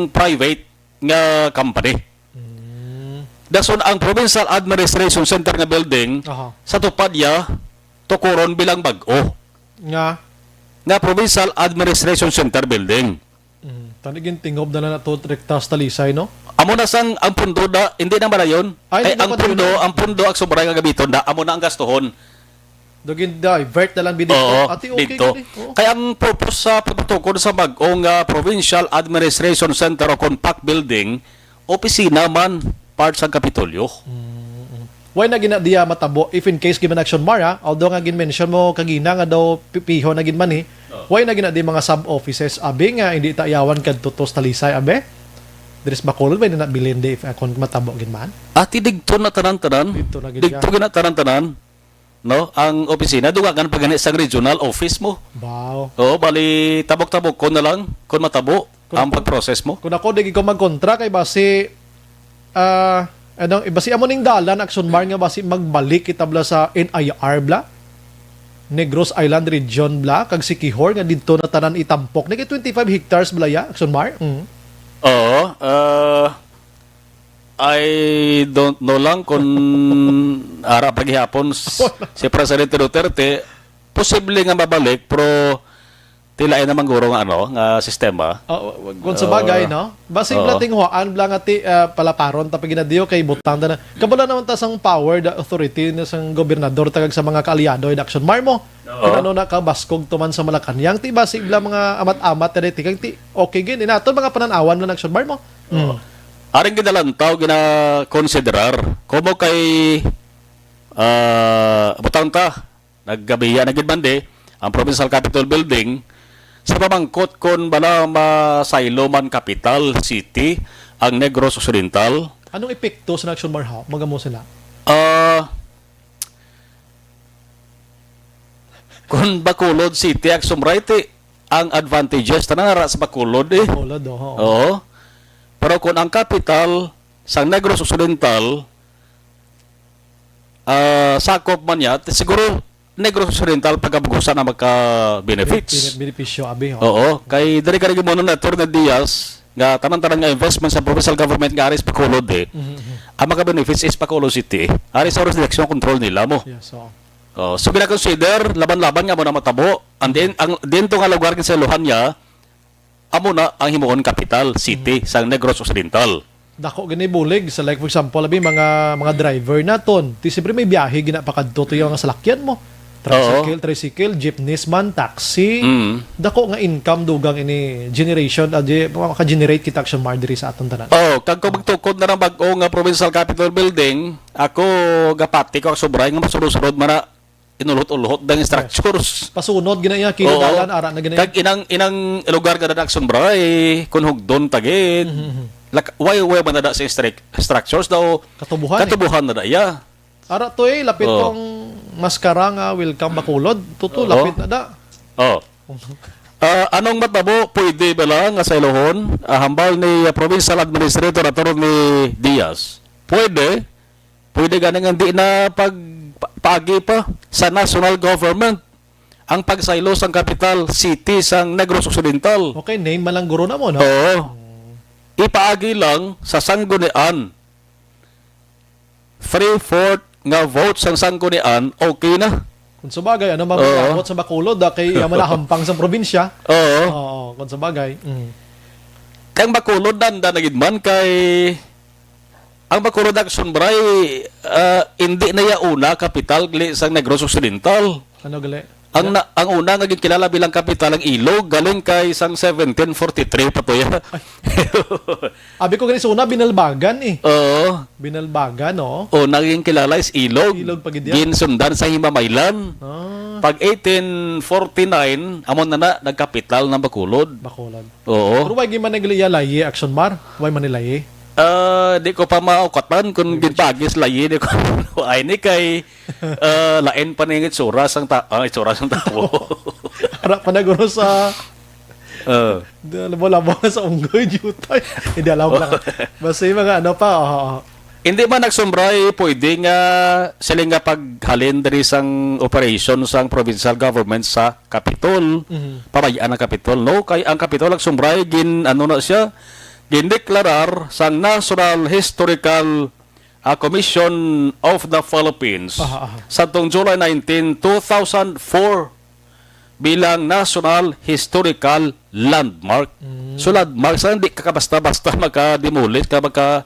private nga company. Mm. Dason ang Provincial Administration Center nga building, Aha. sa tupad ya, tukuron bilang bag-o. Nga? Nga Provincial Administration Center Building. Mm. Tani gintingob na lang na to, rekta sa Talisay, no? Amo na sang ang pundo da, hindi na marayon. Ay, Ay, hindi ang na pundo, marayon. ang pundo, ang sobra nga gamiton da, amo na ang gastuhon. Do gin-divert na lang bidito. Oo, Ati, okay dito. gid eh. Oo. Kaya ang purpose sa pagpatukod sa bag-o nga Provincial Administration Center o kon PAC Building, opisina man, part sa Kapitolyo. Mm, mm. Why na gina diya matabo? If in case given action mar, ha? Although nga gin-mention mo kagina nga daw pi-, piho na gid man, eh. Oh. Why na gina di mga sub-offices? Abi nga, hindi ta yawan kadto to sa Talisay, abi? Diri sa Bacolod, may na nabilin di if, ah, kung matabo gid man? Ati, digto na tanan-tanan. Dito na gid Digto siya. gina tanan-tanan. No? Ang opisina, dungagan pa gani sang regional office mo. Wow. Oo, bali, tabok-tabok ko na lang kung matabo Kung ang ako pag-process mo. Kung ako, di ko magkontra kay basi, ah, ano, basi amo ning dalan, Action Mar, nga basi magbalik kita bala sa N I R bala. Negros Island Region bala, kag Siquijor, nga didto na tanan itampok. Naging twenty-five hectares bala ya, Action Mar? Mm. Oo, ah, I don't know lang kung ara pa gihapon s-, si Presidente Duterte, posible nga mabalik, pero Ti lain naman guro nga, ano, nga sistema. Oh, kung sa bagay, Oo. no? Basi Oo. bla tinguhaan bla nga ti, ah, palaparon ta pa ginadiyo kay butang ta na. Kabalo naman ta sang power, the authority na sang gobernador, tagag sa mga kaalyado in Action Mar mo. Oo. Kung ano na kabaskog tuman sa Malacañang, ti basi bla mga amat-amat na ti, kag ti, okay gid. Inaton mga pananawan na Action Mar mo. Oo. Mm. Aring ginalantaw, ginakonsiderar. Komo kay, ah, butang ta, naggabiya na gid man di, ang Provincial Capitol Building, sa pamangkot kon bala masaylo man kapital, city, ang Negros Occidental. Anong epekto sa Action Mar, ha? Magamo sila? Ah, kung Bacolod City, Action Mar, ti, ang advantages, tanan nara sa Bacolod, eh. Bacolod, oho. Oo. Pero kung ang kapital sa Negros Occidental, ah, sakop man niya, ti siguro Negros Occidental pagkabugusan ang magka-benefits. Bene-, benepisyo, abi, oh. Oo, kay diri ka rin mo na Attorney Diaz, nga tanan-tanan nga investment sa provincial government nga ari sa Bacolod, eh. Mhm, mhm. Ang maka-benefits is Bacolod City. Ari sa jurisdiction control nila mo. Yes, oo. Oh, so gina-consider, laban-laban nga mo na matabo. And then, ang, din to nga lugar sa Luhanya, amo na ang himuon kapital, city, Mhm. sang Negros Occidental. Dako gani bulig. Sa, like, for example, abi, mga, mga driver naton. Ti, siyempre, may biyahe gina pakadto to yung mga salakyan mo. Tricycle, Oo. tricycle, jeepneys man, taxi. Mm. Dako nga income dugang ini generation, ah, di, maka-generate kita Action Mar diri sa aton tanan. Oh, kag kung magtukod na ng bag-o nga Provincial Capitol Building, ako gapati ko ang sobray nga masunod-sunod man na inulhot-ulhot dang structures. Pasunod gina iya, kilo Oo. dalan, ara na gina iya. Kag inang, inang lugar nga na Action Mar, eh, kung hugdon tagid. Mhm, mhm. Lak-, way, way man na da sa stri-, structures daw, Katubuhan, eh. katubuhan na da iya. Ara to, eh, lapit Oo. tong maskara nga Welcome Bacolod. Tuto, Oo. lapit na da. Oh. Ah, anong matabo, pwede ba lang nga sa Ilohon? Ah, hambal ni, ah, Provincial Administrator Attorney Diaz. Pwede. Pwede gani nga hindi na pag, pa-, paagi pa sa national government ang pagsaylo sang kapital city sang Negros Occidental. Okay, name man lang guro na mo, no? Oo. Ipaagi lang sa sanggunian. Three-fourth nga vote sang sanggunian, okay na. Kung sa bagay, ano, Oo. mabangabot sa Bacolod, ah, kay iya man nahampang sa probinsya. Oo. Oo, kung sa bagay. Mm. Kay ang Bacolod, nanda na gid man kay ang Bacolod Action Mar, ah, hindi na iya una kapital gali sang Negros Occidental. Ano gali? Ang Ya- na, ang una nga ginkilala bilang kapital ang Ilog, galing kay sang seventeen forty-three pa to ya. Abi ko gani sa una, Binalbagan eh. Oo. Binalbagan, no? O, naging kilala is Ilog. Ilog pa gid yan. Ginsundan sa Himamaylan. Ah. Pag eighteen forty-nine, amo na na, nagkapital ng Bacolod. Bacolod. Oo. Pero why gid man nag-, iya layi, Action Mar? Why man nilayi? Ah, di ko pa maukatan kung Di ko ginpagis layi, di ko ay ni kay, ah, lain pa ning itsura sang ta-, ah, itsura sang tawo. Ara pa na guro sa Ah. Di, labo-labo na sa unggoy, jutay. Hindi, alam lang. Basta yung mga ano pa, oo, oo. Hindi man nagsumbray, pwede nga sila nga paghalin diri sang operation sang provincial government sa Capitol, Mhm. pabayaan ang Capitol, no? Kay ang Capitol nagsumbray, gin, ano na siya, gindeklarar sang National Historical, ah, Commission of the Philippines Aha, aha. sa tong July nineteen, two thousand four, bilang National Historical Landmark. Mm. So, landmark, sa hindi ka basta-basta maka-demolish ka, maka,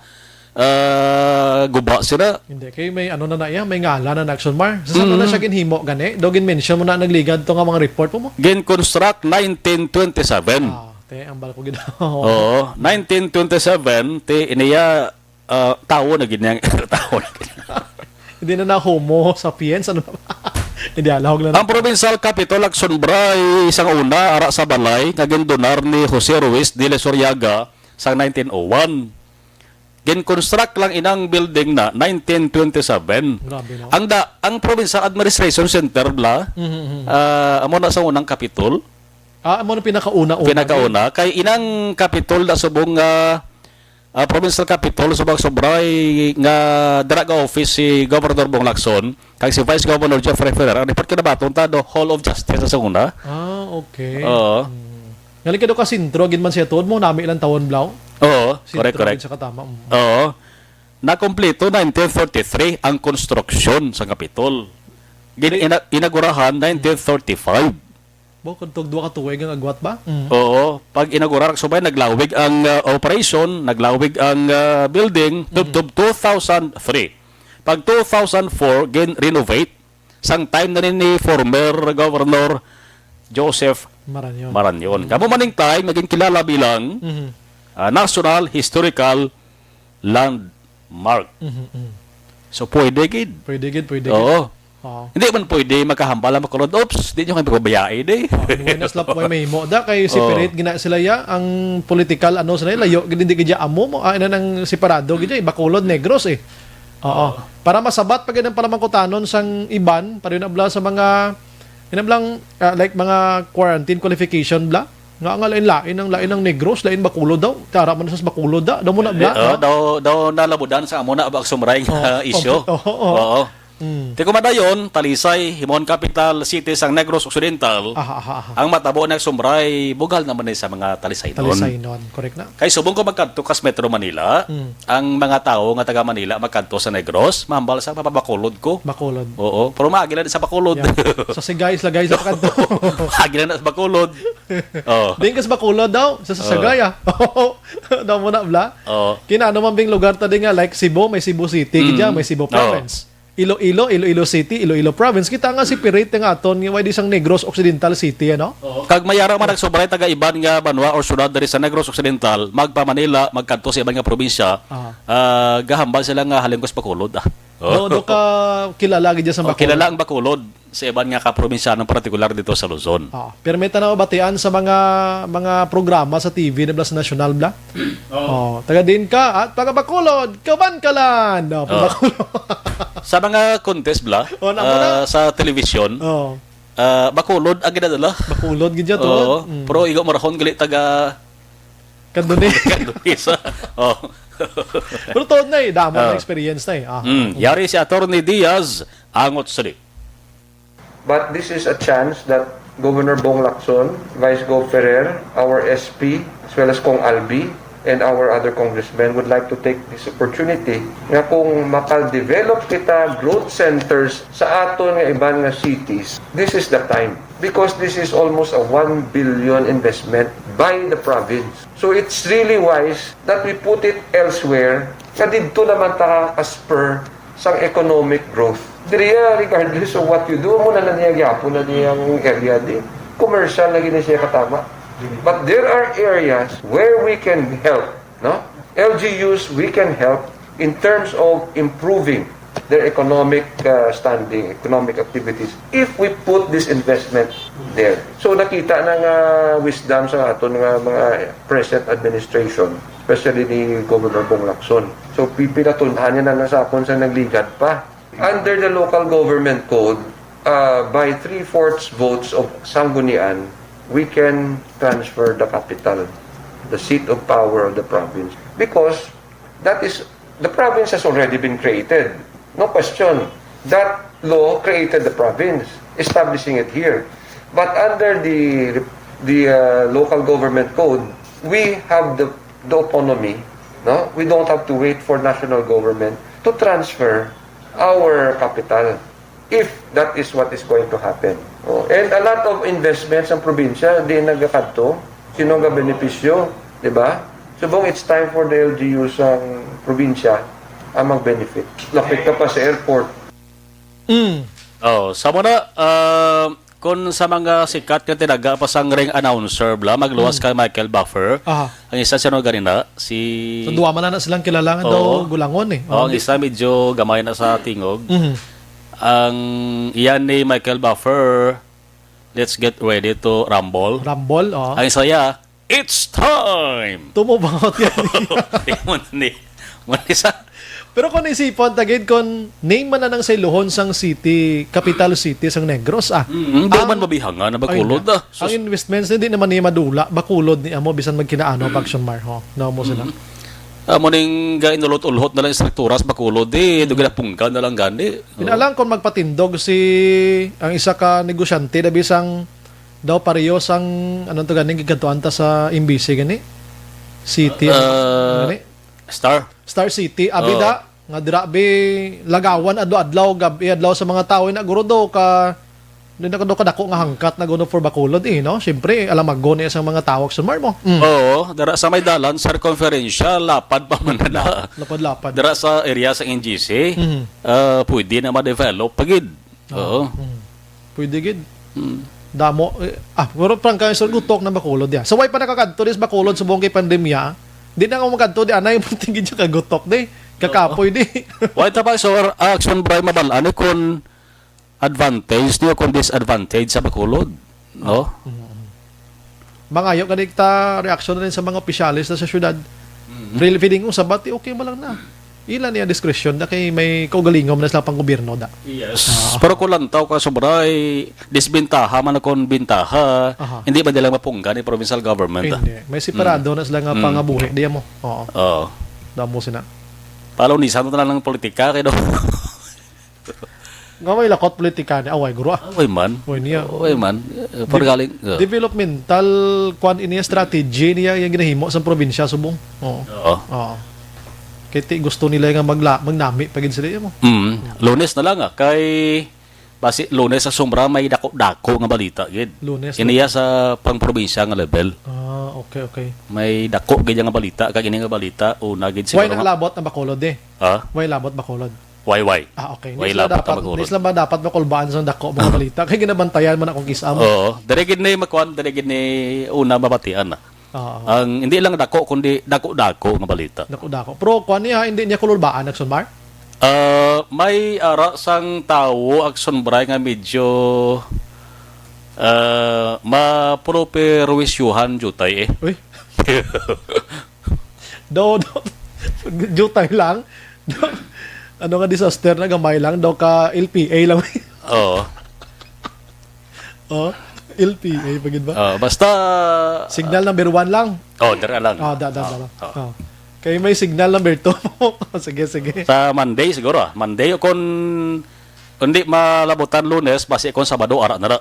ah, guba sila. Hindi, kay may ano na na iya, may ngalan na na Action Mar. Sa saan na Mm. siya ginhimo, gani? Do gin-mention mo na nagligad to nga mga report po mo? Gin-construct nineteen twenty-seven. Ah, te, ang bal ko gid. Oo, nineteen twenty-seven, ti iniya, ah, tawo na gid niya, tawo na gid. Hindi na na Homo sapiens, ano na ba? Hindi, alahog na na. Ang provincial capitol, Action Mar, sang una, ara sa balay, nga gindonar ni Jose Ruiz de Lesuriaga sang nineteen oh one. Gin-construct lang inang building na nineteen twenty-seven. Grabe, no? Ang da-, ang Provincial Administration Center, bla, Mhm, mhm. ah, amo na sa unang kapitol. Ah, amo na pinakauna-una. Pinakauna. Kay inang kapitol na subong nga, ah, provincial capitol, subong sobray nga dira ga office si Governor Bong Lacson, kag si Vice Governor Jeffrey Ferrer, ang report kinabaton ta do Hall of Justice sa una. Ah, okay. Oo. Hmm. Ngali ka do ka sentro, gid man siya tuod mo, nami lang tawon, Blau? Oo, Sentro correct, correct. gid siya katama. Mm. Oo. Nakumpleto nineteen thirty-three ang konstruksyon sa Kapitol. Gin-, Di- ina-, inagurahan nineteen thirty-five. Bo, kung tug duha ka tuig ang agwat ba? Mm. Oo. Pag inaugurar, so ba, naglawig ang, ah, operation, naglawig ang, ah, building, tub-, Mm. tub-, two thousand three. Pag two thousand four, gin-renovate, sang time na rin ni former Governor Joseph Marañon. Marañon. Kamo maning time, naging kilala bilang, Mhm. ah, National Historical Landmark. Mhm, mhm. So, pwede gid. Pwede gid, pwede gid. Oo. Oo. Hindi man pwede makahambal ang Bacolod. Oops, di nyo kami pabayai, di. Oh, anyway, na sila po may mo. Da, kay Oo. separate gina sila ya, ang political, ano, sila, layo, gid, hindi gid ya amo mo. Ah, ina nang separado, gid ya, eh, Bacolod, Negros, eh. Oo. Para masabat pa gid ang palamangkutanon sang iban, para yun abla sa mga, yun ablang, ah, like, mga quarantine qualification bla. Nga, nga lain-lain ang, lain ang Negros, lain Bacolod daw. Tara man sa Bacolod da, daw mo na bla, Eh, oh, no? daw, daw nalabudan sa amo na ba ang sumray nga Oh, issue? oh, oh. Oo. Mm. Ti kumadayon, Talisay, himon capital city sang Negros Occidental, Aha, aha, aha. ang matabo na sumray, bugal naman ni sa mga Talisaynon. Talisaynon, correct na. Kay subong ko magkadto kas Metro Manila, Mm. ang mga tawo nga taga Manila magkadto sa Negros, mahambal sa mapabakulod ko. Bacolod. Oo, pero maagi lang sa Bacolod. Yeah. Sa Sagay, sa Sagay, sa kadto. Maagi lang na sa Bacolod. Oh. Din kas Bacolod daw, sa, sa Oh. Sagay, ah. Daw mo na, bla? Oh. Kinano man bing lugar ta di nga, like Cebu, may Cebu City, Mm. gid dyan, may Cebu Oh. Province. Iloilo, Iloilo City, Iloilo Province. Kita nga si Pirit nga aton, nga way di sang Negros Occidental City, ano? Oo. Kag may ara man nagsubray taga iban nga banwa or syudad diri sa Negros Occidental, magpa Manila, magkadto sa iban nga probinsya, Aha. ah, gahambal sila nga halin ko sa Bacolod, ah. Do, do ka kilala gid sa Oh, Bacolod. kilala ang Bacolod sa iban nga kaprobinsyanong partikular dito sa Luzon. Ah, pero may tanaw batian sa mga, mga programa sa T V na bla sa nasyonal bla. Oh. Oh, taga din ka at taga Bacolod, kaban ka lan. No, Oh. Bacolod. Sa mga contest bla, Oh, na mo na. ah, sa television, Oh. ah, Bacolod ang ginadala. Bacolod gid to. Oo. Mm. Pero igo marahon gali taga Kandunis. Kandunis. Oh. Pero tuod na eh, damo na Oh. experience na eh. Ah. Mm. Yari si Attorney Diaz, angot sali. But this is a chance that Governor Bong Lacson, Vice Gov Ferrer, our S P, as well as Cong Albi, and our other congressmen would like to take this opportunity nga kung makal-develop kita growth centers sa aton nga iban nga cities, this is the time. Because this is almost a one billion investment by the province. So it's really wise that we put it elsewhere nga didto naman ta ka-spur sang economic growth. Diri, ah, regardless of what you do, amo na lang niya gyapon na niyang area di. Commercial na gini siya katama. But there are areas where we can help, no? L G Us, we can help in terms of improving their economic, uh, standing, economic activities, if we put this investment there. So, nakita na nga wisdom sa aton nga mga present administration, especially ni Governor Bong Lacson. So, pipila tunhan niya na sa akon sa nagligad pa. Under the local government code, uh, by three-fourths votes of sanggunian, we can transfer the capital, the seat of power of the province. Because that is, the province has already been created. No question. That law created the province, establishing it here. But under the, the, uh, local government code, we have the, the autonomy, no? We don't have to wait for national government to transfer our capital, if that is what is going to happen. Oh, and a lot of investments ang probinsya, di nagakadto. Sino ang benepisyo, di ba? Subong, it's time for the L G U sang probinsya ang mag-benefit. Lapit ka pa sa airport. Mm. Oh, sa muna, ah, kung sa mga sikat nga tinaga pa sang ring announcer, bla, magluwas Mm. kay Michael Buffer. Aha. Ang isa siya, no, ganina, si Sa duwa man na silang kilala nga Oo. daw gulangon eh. Oh, ang Di- isa medyo gamay na sa tingog. Mhm. Ang iyan ni Michael Buffer, "Let's get ready to rumble." Rumble, oh. Ang isa ya, "It's time!" Tumubangot yan. Di mo na ni, mo na sa Pero kung isipon, tagid kung name man na nang sa iluhon sang city, capital city sang Negros, ah. Mm, di Ang man mabihangan na Ay, Bacolod, na. ah. Sus- Ang investments, hindi naman niya madula. Bacolod ni amo, bisan magkinaano, pag Action Mar, ho. No, mo sila. Mm. Amo ning gainulot-ulhot na lang struktura sa Bacolod, di, do Mm. ginapunggan na lang gani. Pinalang kung magpatindog si, ang isa ka negosyante, dabi sang, daw pareho sang, anong to gani, gigadtuan ta sa M B C gani? City, Ah, gani? Star. Star City, abi Oo. da, nga dira bi lagawan adlaw-adlaw, gab-i adlaw sa mga tao, ina guro do ka Di na kadako nga hangkat na guro for Bacolod, eh, no? Siyempre, alamagon niya sa mga tawag sa Marmo. Mm. Oo, dara sa may dalan, circumferential, lapad pa man na. Lapad-lapad. Dara sa area sa N G C, Mhm. ah, pwede na ma-develop pa gid. Oo. Mm. Pwede gid. Mm. Damo, eh, ah, pero prangka sa gutok na Bacolod ya. So, why pa nakakadto dis Bacolod subong kay pandemya? Di na ako makadto di anay mo tingin siya kagutok di. Kakapoy di. Why ta pa sa action, Bray, mabal-an, eh, kung advantage niyo kung disadvantage sa Bacolod, no? Mm. Mangayo gani ta reaksyon na rin sa mga opisyales na sa syudad. Mm. Really feeling ko sabat, eh, okay mo lang na. Ila niya diskresyon da kay may kaugalingom na sila pang gobyerno da. Yes. Ah. Pero kung lantaw ka sobra, eh, disbentaha man o kung bintaha, Aha. hindi man nila mapunggan ni provincial government, ah. Hindi. May separado Mm. na sila nga Mm. pangabuhi. Di mo. Oo. Oo. Damo sina. Palunisan mo na lang ng politika kay do. Nga may lakot politika ni away, guro, ah. Away man. Away niya. Away man. Eh, Di- pagkaling, uh. Developmental, kwan, ini strategy niya yung ginahimo sa probinsya, subong. Oo. Oo. Oo. Kaya ti-, gusto nila nga magla-, magnami pa gid sila, mo. Mm. Lunes na lang, ah. Kay, basi, Lunes sa sombra, may dako-dako nga balita, gid. Lunes, Iniya Lunes. sa pang-probinsya nga level. Ah, okay, okay. May dako gid nga balita, kag ini nga balita, una gid Why siguro nang nga labot ang Bacolod, eh? Ha? Why labot Bacolod? Why, why? Ah, okay. Why Di sila labot dapat, ang Bacolod? di sila ba dapat makulbaan sa dako mga balita? Kay ginabantayan man akong kis-am. Oo. Diri gid ni makuan, diri gid ni una mabatian na. Oo. Ang hindi lang dako, kundi dako-dako nga balita. Dako-dako. Pero kuan niya, hindi niya kululbaan, Action Mar? Ah, may ara sang tawo, Action Bray, nga medyo, ah, maproperwisyuhan jutay eh. Uy. Daw, daw, jutay lang. Daw, ano nga disaster na gamay lang. Daw ka L P A lang. Oo. Oh, L P A pa gid ba? Ah, basta Signal number one lang. Oh, dira lang. Ah, da, da, Ah, da lang. ah. Ah. Kay may signal number two. Sige, sige. Sa Monday siguro, ah. Monday o kung hindi malabutan Lunes, basi kung Sabado, ara na ra.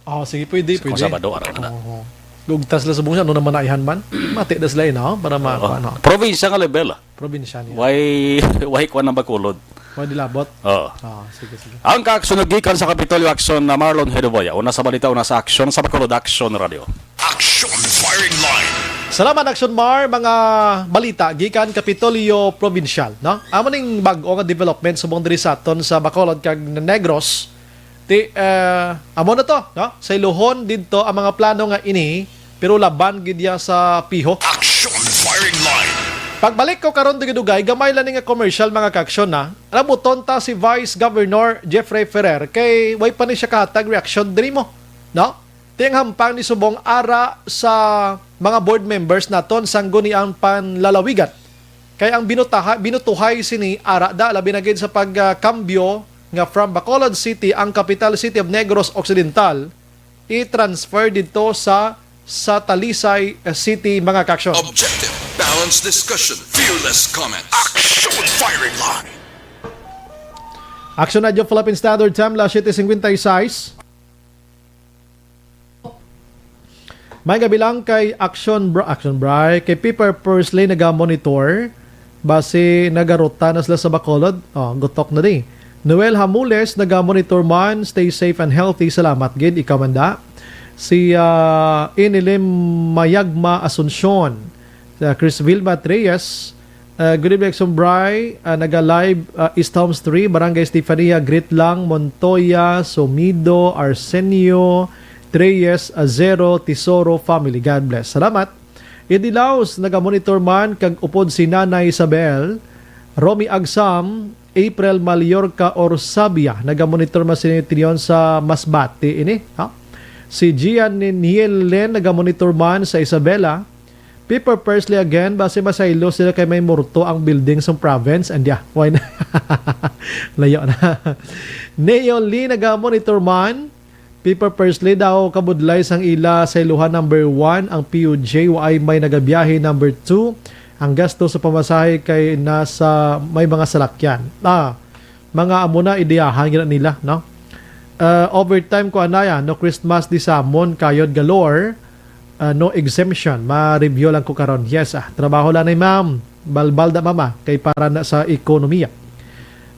Ah, sige, pwede, Kung pwede. Sabado, ara na ra. Oo. Gugtas la subong siya, ano naman naihan man? Mati das la, eh, no? Para ma-, Oo. ano. Probinsya nga level, ah. Probinsya niya. Why, why kuwan ang Bacolod? Why dilabot? Oo. Ah, sige, sige. Ang kaaksyon gikan sa Kapitolyo Action na Marlon Hedoboya. Una sa balita, una sa aksyon sa Bacolod Action Radio. Action Firing Line. Salamat, Action Mar. Mga balita gikan Kapitolyo Probinsyal, no? Amo ning bag-o nga development subong diri sa aton sa Bacolod kag Negros. Ti, eh, amo na to, no? Sa iluhon didto ang mga plano nga ini, pero laban gid ya sa piho. Action Firing Line. Pagbalik ko karon dugay-dugay, gamay lang ni nga commercial, mga kaaksyon, na. Rabuton ta si Vice Governor Jeffrey Ferrer kay way pa ni siya kahatag reaksyon diri mo, no? Ti ang hampang ni subong ara sa mga board members naton sangguniang panlalawigan. Kay ang binutaha-, binutuhay sini ara da, labi na gid sa pagkambyo nga from Bacolod City, ang capital city of Negros Occidental, i-transfer didto sa, sa Talisay, uh, City, mga kaaksyon. Objective, balanced discussion, fearless comment. Action Firing Line. Action Radio Philippine Standard Time, alas siyete cincuenta y seis. May gabi lang kay Action Bra-, Action Bray, kay Piper Pursley naga-monitor. Basi nagaruta na sila sa Bacolod. Oh, gutok na di. Noel Hamules, naga-monitor man. Stay safe and healthy. Salamat gid. Ikaw man da. Si, ah, Inilim Mayagma Asuncion. Sa Chris Vilma Reyes, ah, good evening, Action Bray. Ah, naga-live, ah, East Homes three, Barangay Estefania, greet lang, Montoya, Sumido, Arsenio, Reyes, Azero, Tesoro family. God bless. Salamat. Eddie Laos, naga-monitor man, kag upod si Nanay Isabel, Romy Agsam, April Mallorca Orsabia, naga-monitor man sini tinion sa Masbate ini, ha? Si Gian Niel Len, naga-monitor man sa Isabela. Piper Pursley again, basi masaylo sila kay may murto ang building sa province. And yeah, why na? Layo na. Neo Lee, naga-monitor man. Piper Pursley daw kabudlay sang ila sa iluhan number one ang P U J, waay may nagabiyahe number two. Ang gasto sa pamasahe kay nasa may mga salakyan. Ah, mga amo na ideyahan gina nila, no? Uh, overtime ko anaya, no Christmas di samon, kayod galore, uh, no exemption. Ma-review lang ko karon. Yes, ah, trabaho lang ni ma'am. Balbal da mama kay para na sa ekonomiya.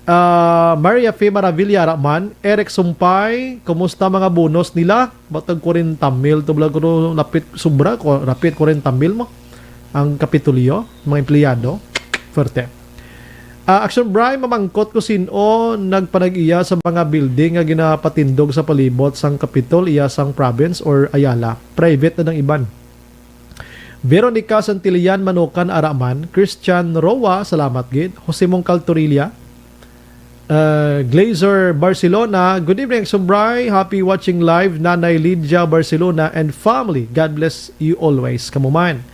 Ah, Maria Fe Maravilla ra man, Eric Sumpay, kumusta mga bonus nila? Batag kwarenta mil to, bala ko, lapit, sobra ko, lapit kwarenta mil mo ang Kapitolyo, mga empleyado. Fuerte. Ah, Action Bry, mamangkot ko sin-o nagpanag-iya sa mga building nga ginapatindog sa palibot sang Kapitol, iya sang province or Ayala. Private na ang iban. Veronica Santillan Manukan Araman, Christian Roa, salamat gid. Jose Mongcal Torilla, uh, Glazer Barcelona, good evening, Action Bry. Happy watching live, Nanay Lydia Barcelona and family. God bless you always. Kamuman.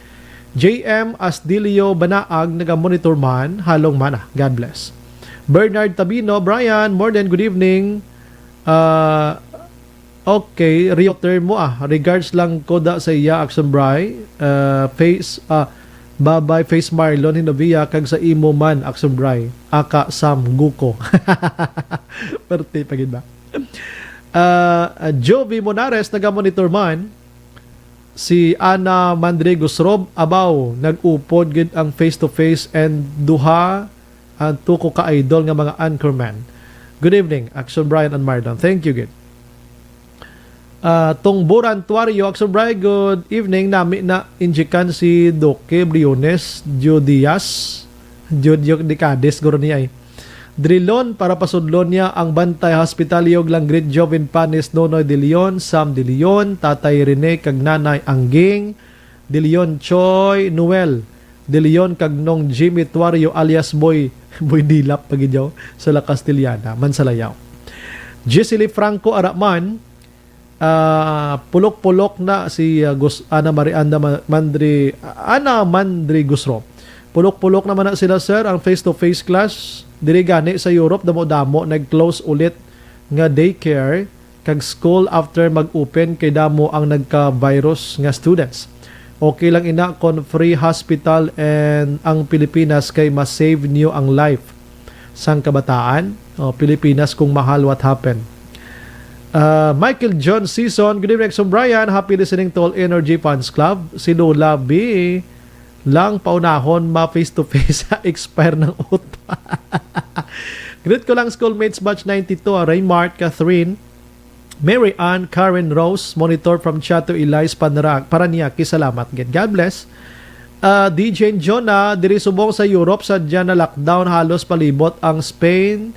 J M Asdilio Banaag, naga-monitor man, halong mana. God bless. Bernard Tabino, Brian, more than good evening. Uh, okay, realtor mo ah. Regards lang ko da sa iya, Action Bry. Uh, face, ah, babay, face Marlon, Hinovia, kag sa imo man, Action Bry. Aka Sam Guko. Perte pa gid ba? Uh, uh, Jovi Monares, naga-monitor man. Si Ana Mandre Gusrob, abaw, nag-upod gid ang face to face and duha ang tuko ka idol nga mga anchorman. Good evening, Action Brian and Marlon. Thank you gid. Ah, Tungburan Tuario, Action Brian, good evening. Nami na injikan si Duque Briones, Diodias, Diodio de Cadiz, guro niya eh. Drilon, para pasudlon niya ang Bantay Hospital, Yog Langrit, Joven Panis, Nonoy De Leon, Sam De Leon, Tatay Rene, kag Nanay Angging De Leon, Choi Noel De Leon, kag Nong Jimmy Tuario alias Boy, Boy Dilap, pagidyaw, sa La Castellana, Mansalayaw. Gisely Franco Araman, ah, pulok-pulok na si, ah, Gus-, Ana Marie, Ana Ma-, Mandri, Ana Mandri Gusro. Pulok-pulok naman na sila, sir, ang face-to-face class. Diri gani sa Europe, damo-damo nag-close ulit nga daycare kag school after mag-open kay damo ang nagka-virus nga students. Okay lang ina kon free hospital and ang Pilipinas kay ma-save niyo ang life sang kabataan. O, Pilipinas kung mahal, what happened? Ah, Michael John Season, good evening, Exo Brian. Happy listening to All Energy Fans Club. Si Lola B lang paunahon ma face to face sa expire ng uta. Greet ko lang schoolmates batch ninety-two, ah, Raymart, Catherine, Mary Ann, Karen Rose, monitor from Chato Elias, Panra-, Paranaque. Salamat gid. God bless. Ah, D J Jonah, diri subong sa Europe, sadya na lockdown halos palibot ang Spain.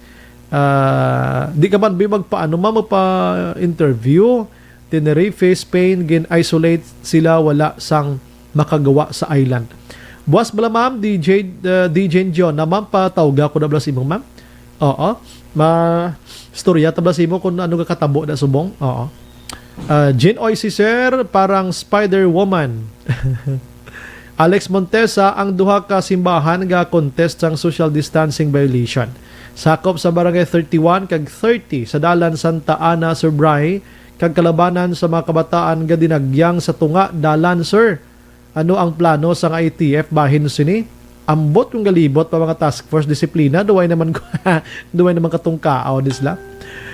Ah, di ka man bi magpaano ma magpa-interview. Tenerife, Spain, gin-isolate sila, wala sang makagawa sa island. Buwas bala, ma'am, D J, ah, D J Jonah, ma'am, patawga ko na bala sa imo, ma'am. Oo. Ma-, istorya ta ba sa imo kung ano nga katabo na subong? Oo. Ah, Jean Oy, si Sir, parang Spider-Woman. Alex Montesa, ang duha ka simbahan ga contest sang social distancing violation. Sakop sa Barangay thirty-one kag thirty sa Dalan Santa Ana, Surbray, kag kalabanan sa mga kabataan nga dinagyang sa tunga dalan, sir. Ano ang plano sang I T F bahin sini? Ambot kung galibot pa mga task force disiplina, duway naman ko, duway naman katungkaaw, disla.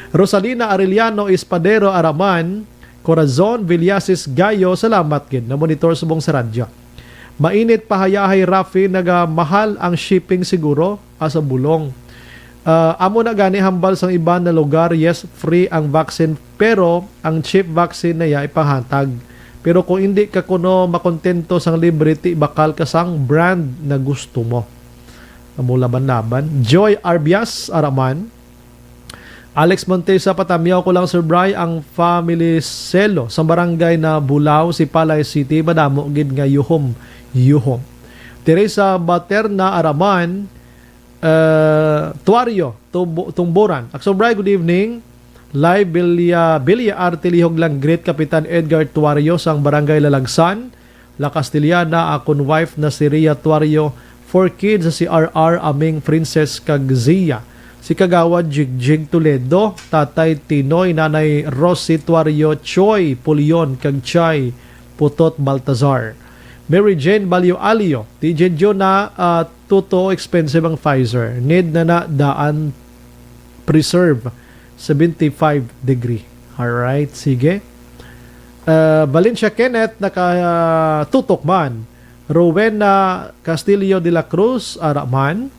Rosalina Arellano Espadero Araman, Corazon Villasis Gayo, salamat gid. Na-monitor subong sa radyo. Mainit pa hayahay, Rafi, nagamahal ang shipping siguro, asa bulong. Ah, amo na gani hambal sang iban na lugar, yes, free ang vaccine, pero ang cheap vaccine na ya ipahatag. Pero kung hindi ka kuno makontento sang libre, ti bakal ka sang brand na gusto mo. Amo laban-laban. Joy Arbias Araman, Alex Montesa, patamyaw ko lang, Sir Bry, ang family selo sa barangay na Bulao, Sipalay City, madamo gid nga yuhom, yuhom. Teresa Baterna Araman, uh, Tuario, Tumbo-, Tumboran. Action Bry, good evening. Live Bilya, Bilya Arte Lihog lang, greet Kapitan Edgar Tuario sang Barangay Lalagsan. La Castellana, akon wife na si Ria Tuario, four kids, si R R, Aming, Princess, kag Zia. Si Kagawad Jigjig Toledo, Tatay Tinoy, Nanay Rosie Tuario, Choi Pulion, kag Chay Putot Baltazar. Mary Jane Balyo Alio, T J Jonah, ah, too, too expensive ang Pfizer. Need na na daan preserve, seventy-five degree. Alright, sige. Uh, Valencia Kenneth, nakatutok man. Rowena Castillo de la Cruz, ara man.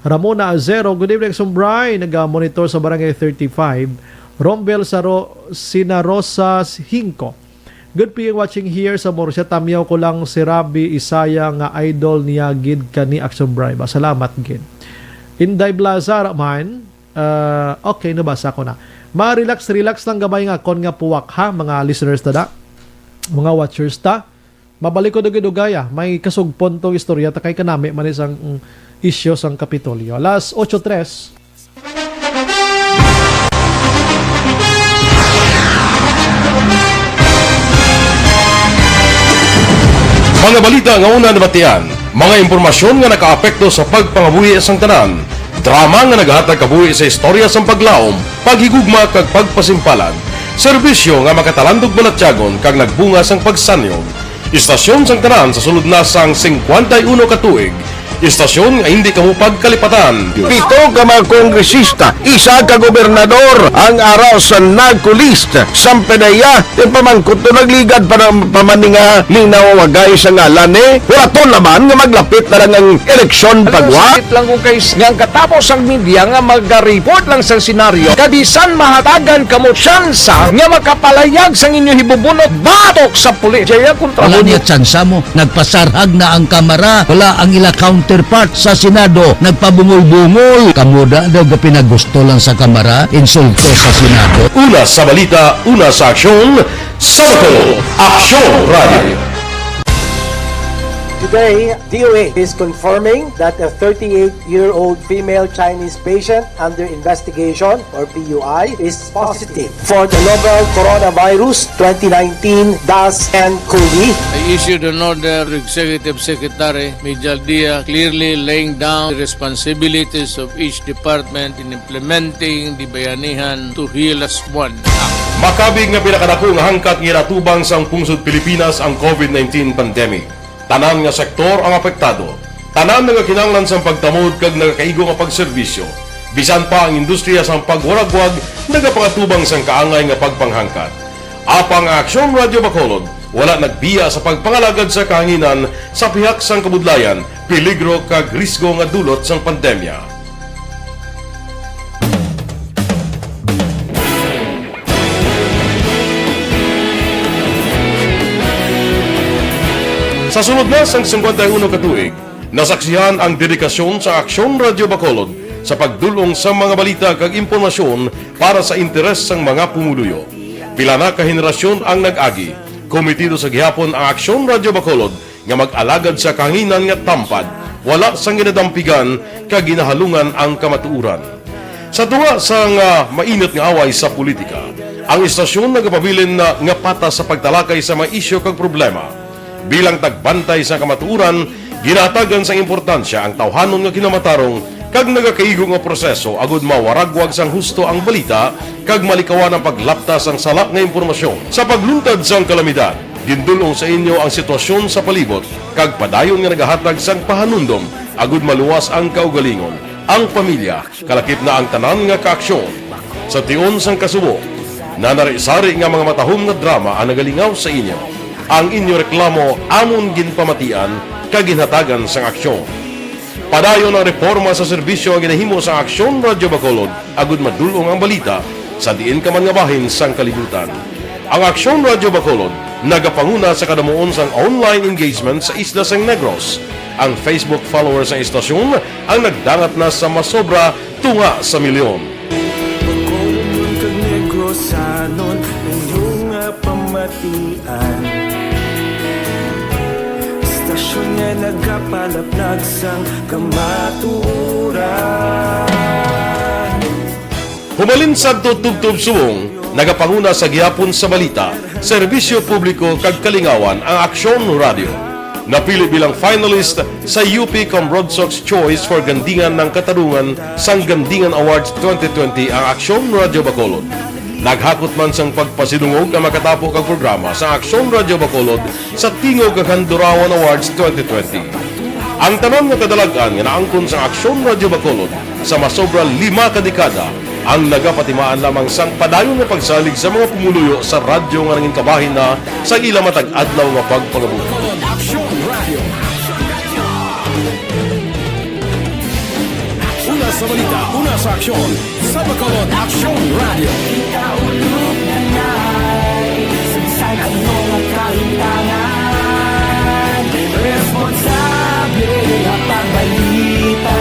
Ramona Azero, good evening, Sumbray. Naga-monitor sa Barangay thirty-five. Rombel Saro-, Sinarosa Hingko. Good P M watching here sa Murcia. Tamyaw ko lang si Rabbi Isaya nga idol niya gid kani, Action Bribe. Salamat gid. Inday Blazar man, ah, okay, nabasa ko na. Ma-relax, relax lang gamay nga kon nga puwak ha, mga listeners ta da, mga watchers ta. Mabalik ko dugay-dugaya, may kasugpon tong istorya ta kay kanami man isang, mm, isyu sang Kapitolyo. Alas otso tres. Mga balita nga una nabatian, mga impormasyon nga nakaapekto sa pagpangabuhi sang tanan, drama nga nagahatag kabuhi sa istorya sang paglaom, paghigugma kag pagpasimpalan, serbisyo nga makatalandog balatyagon kag nagbunga sang pagsanyog. Istasyon sang tanan sa sulod na sang singkwenta y uno ka tuig. Istasyon nga hindi kamo pagkalipatan. Pito ka mga kongresista, isa ka gobernador ang ara sa NAGCO list. Samtang iya, ti pamangkot to nagligad pa ng pamaninga ni nawawagay sa ngalan ni. Wala to naman nga maglapit na lang ang eleksyon pagwa. Sakit lang kung kay nga ang katapos ang media nga magaripot lang sa senaryo. Kabisan mahatagan kamo tsansa nga makapalayag sang inyo hibubunot batok sa pulis. Jaya kontra Wala mo niya tsansa mo. Nagpasarhag na ang Kamara. Wala ang ila counterpart sa Senado. Nagpabungol-bungol. Kamo da daw gapinagusto lang sa Kamara. Insulto sa Senado. Una sa balita, una sa aksyon, sa Bacolod, Aksyon Radio. Today, D O A is confirming that a thirty-eight-year-old female Chinese patient under investigation, or P U I, is positive for the novel coronavirus twenty nineteen dash N cov. I issued an order to Executive Secretary Mijal Dia, clearly laying down the responsibilities of each department in implementing the Bayanihan to Heal As One Act. Makabig nga pinakadako nga hangkat nga ginatubang sang pungsod Pilipinas ang covid nineteen pandemic. Tanan nga sektor ang apektado. Tanan nagakinahanglan sang pagtamod kag nagakaigo nga pagserbisyo. Bisan pa ang industriya sang pagwaragwag nagapangatubang sang kaangay nga pagpanghangkat. Apang ang Aksyon Radio Bacolod wala nagbiya sa pagpangalagad sa kahanginan sa pihak sang kabudlayan, peligro kag risgo nga dulot sang pandemya. Sa sulod na sang singkwenta y uno ka tuig, nasaksihan ang dedikasyon sa Aksyon Radio Bacolod sa pagdul-ong sa mga balita kag impormasyon para sa interes sang mga pumuluyo. Pila na ka henerasyon ang nag-agi. Komitido sa gihapon ang Aksyon Radio Bacolod nga mag-alagad sa kahanginan nga tampad, wala sang ginadampigan kag ginahalungan ang kamatuoran. Sa tunga sang, ah, mainit nga away sa politika, ang istasyon nagapabilin na nga patas sa pagtalakay sa mga isyu kag problema. Bilang tagbantay sa kamatuoran, ginahatagan sang importansya ang tawhanon nga kinamatarong kag nagakaigo nga proseso agud mawaragwag sang husto ang balita kag malikawan ang paglapta sang sala nga impormasyon. Sa pagluntad sang kalamidad, gindul-ong sa inyo ang sitwasyon sa palibot kag padayon nga nagahatag sang pahanumdom agud maluwas ang kaugalingon, ang pamilya, kalakip na ang tanan nga kaaksyon. Sa tion sang kasubo, nanari-sari nga mga matahom nga drama ang nagalingaw sa inyo. Ang inyo reklamo amon ginpamatian kag ginhatagan sang aksyon. Padayon ang reporma sa serbisyo nga ginahimo sa Aksyon Radio Bacolod agud madul-ong ang balita sa diin ka man nga bahin sang kalibutan. Ang Aksyon Radio Bacolod nagapanguna sa kadamuon sang online engagement sa isla sang Negros. Ang Facebook followers sang istasyon ang nagdangat na sa masobra tunga sa milyon. Bacolodnon kag Negrosanon, inyo nga pamatian. Istasyon nga nagapalaplag sang kamatuoran. Humalin sadto tubtob subong, nagapanguna sa gihapon sa balita, serbisyo publiko kag kalingawan ang Aksyon Radio. Napili bilang finalist sa U P Comrade Sox Choice for Gandingan ng Katarungan sang Gandingan Awards twenty twenty ang Aksyon Radio Bacolod. Naghakot man sang pagpasidungog ang makatapo kag programa sa Aksyon Radio Bacolod sa Tingog kag Handurawan Awards twenty twenty. Ang tanan nga kadalag-an nga naangkon sa Aksyon Radio Bacolod sa masobra lima ka dekada ang nagapatimaan lamang sang padayon nga pagsalig sa mga pumuluyo sa radyo nga nangin kabahin na sa ila matag adlaw nga pagpangabuhi. Aksyon Radio. Aksyon Radio. Sa balita, una sa aksyon, sa Bacolod Aksyon Radio. Kita ulog na nai, sa bisan ano nga kahitangan, responsable ang pagbalita,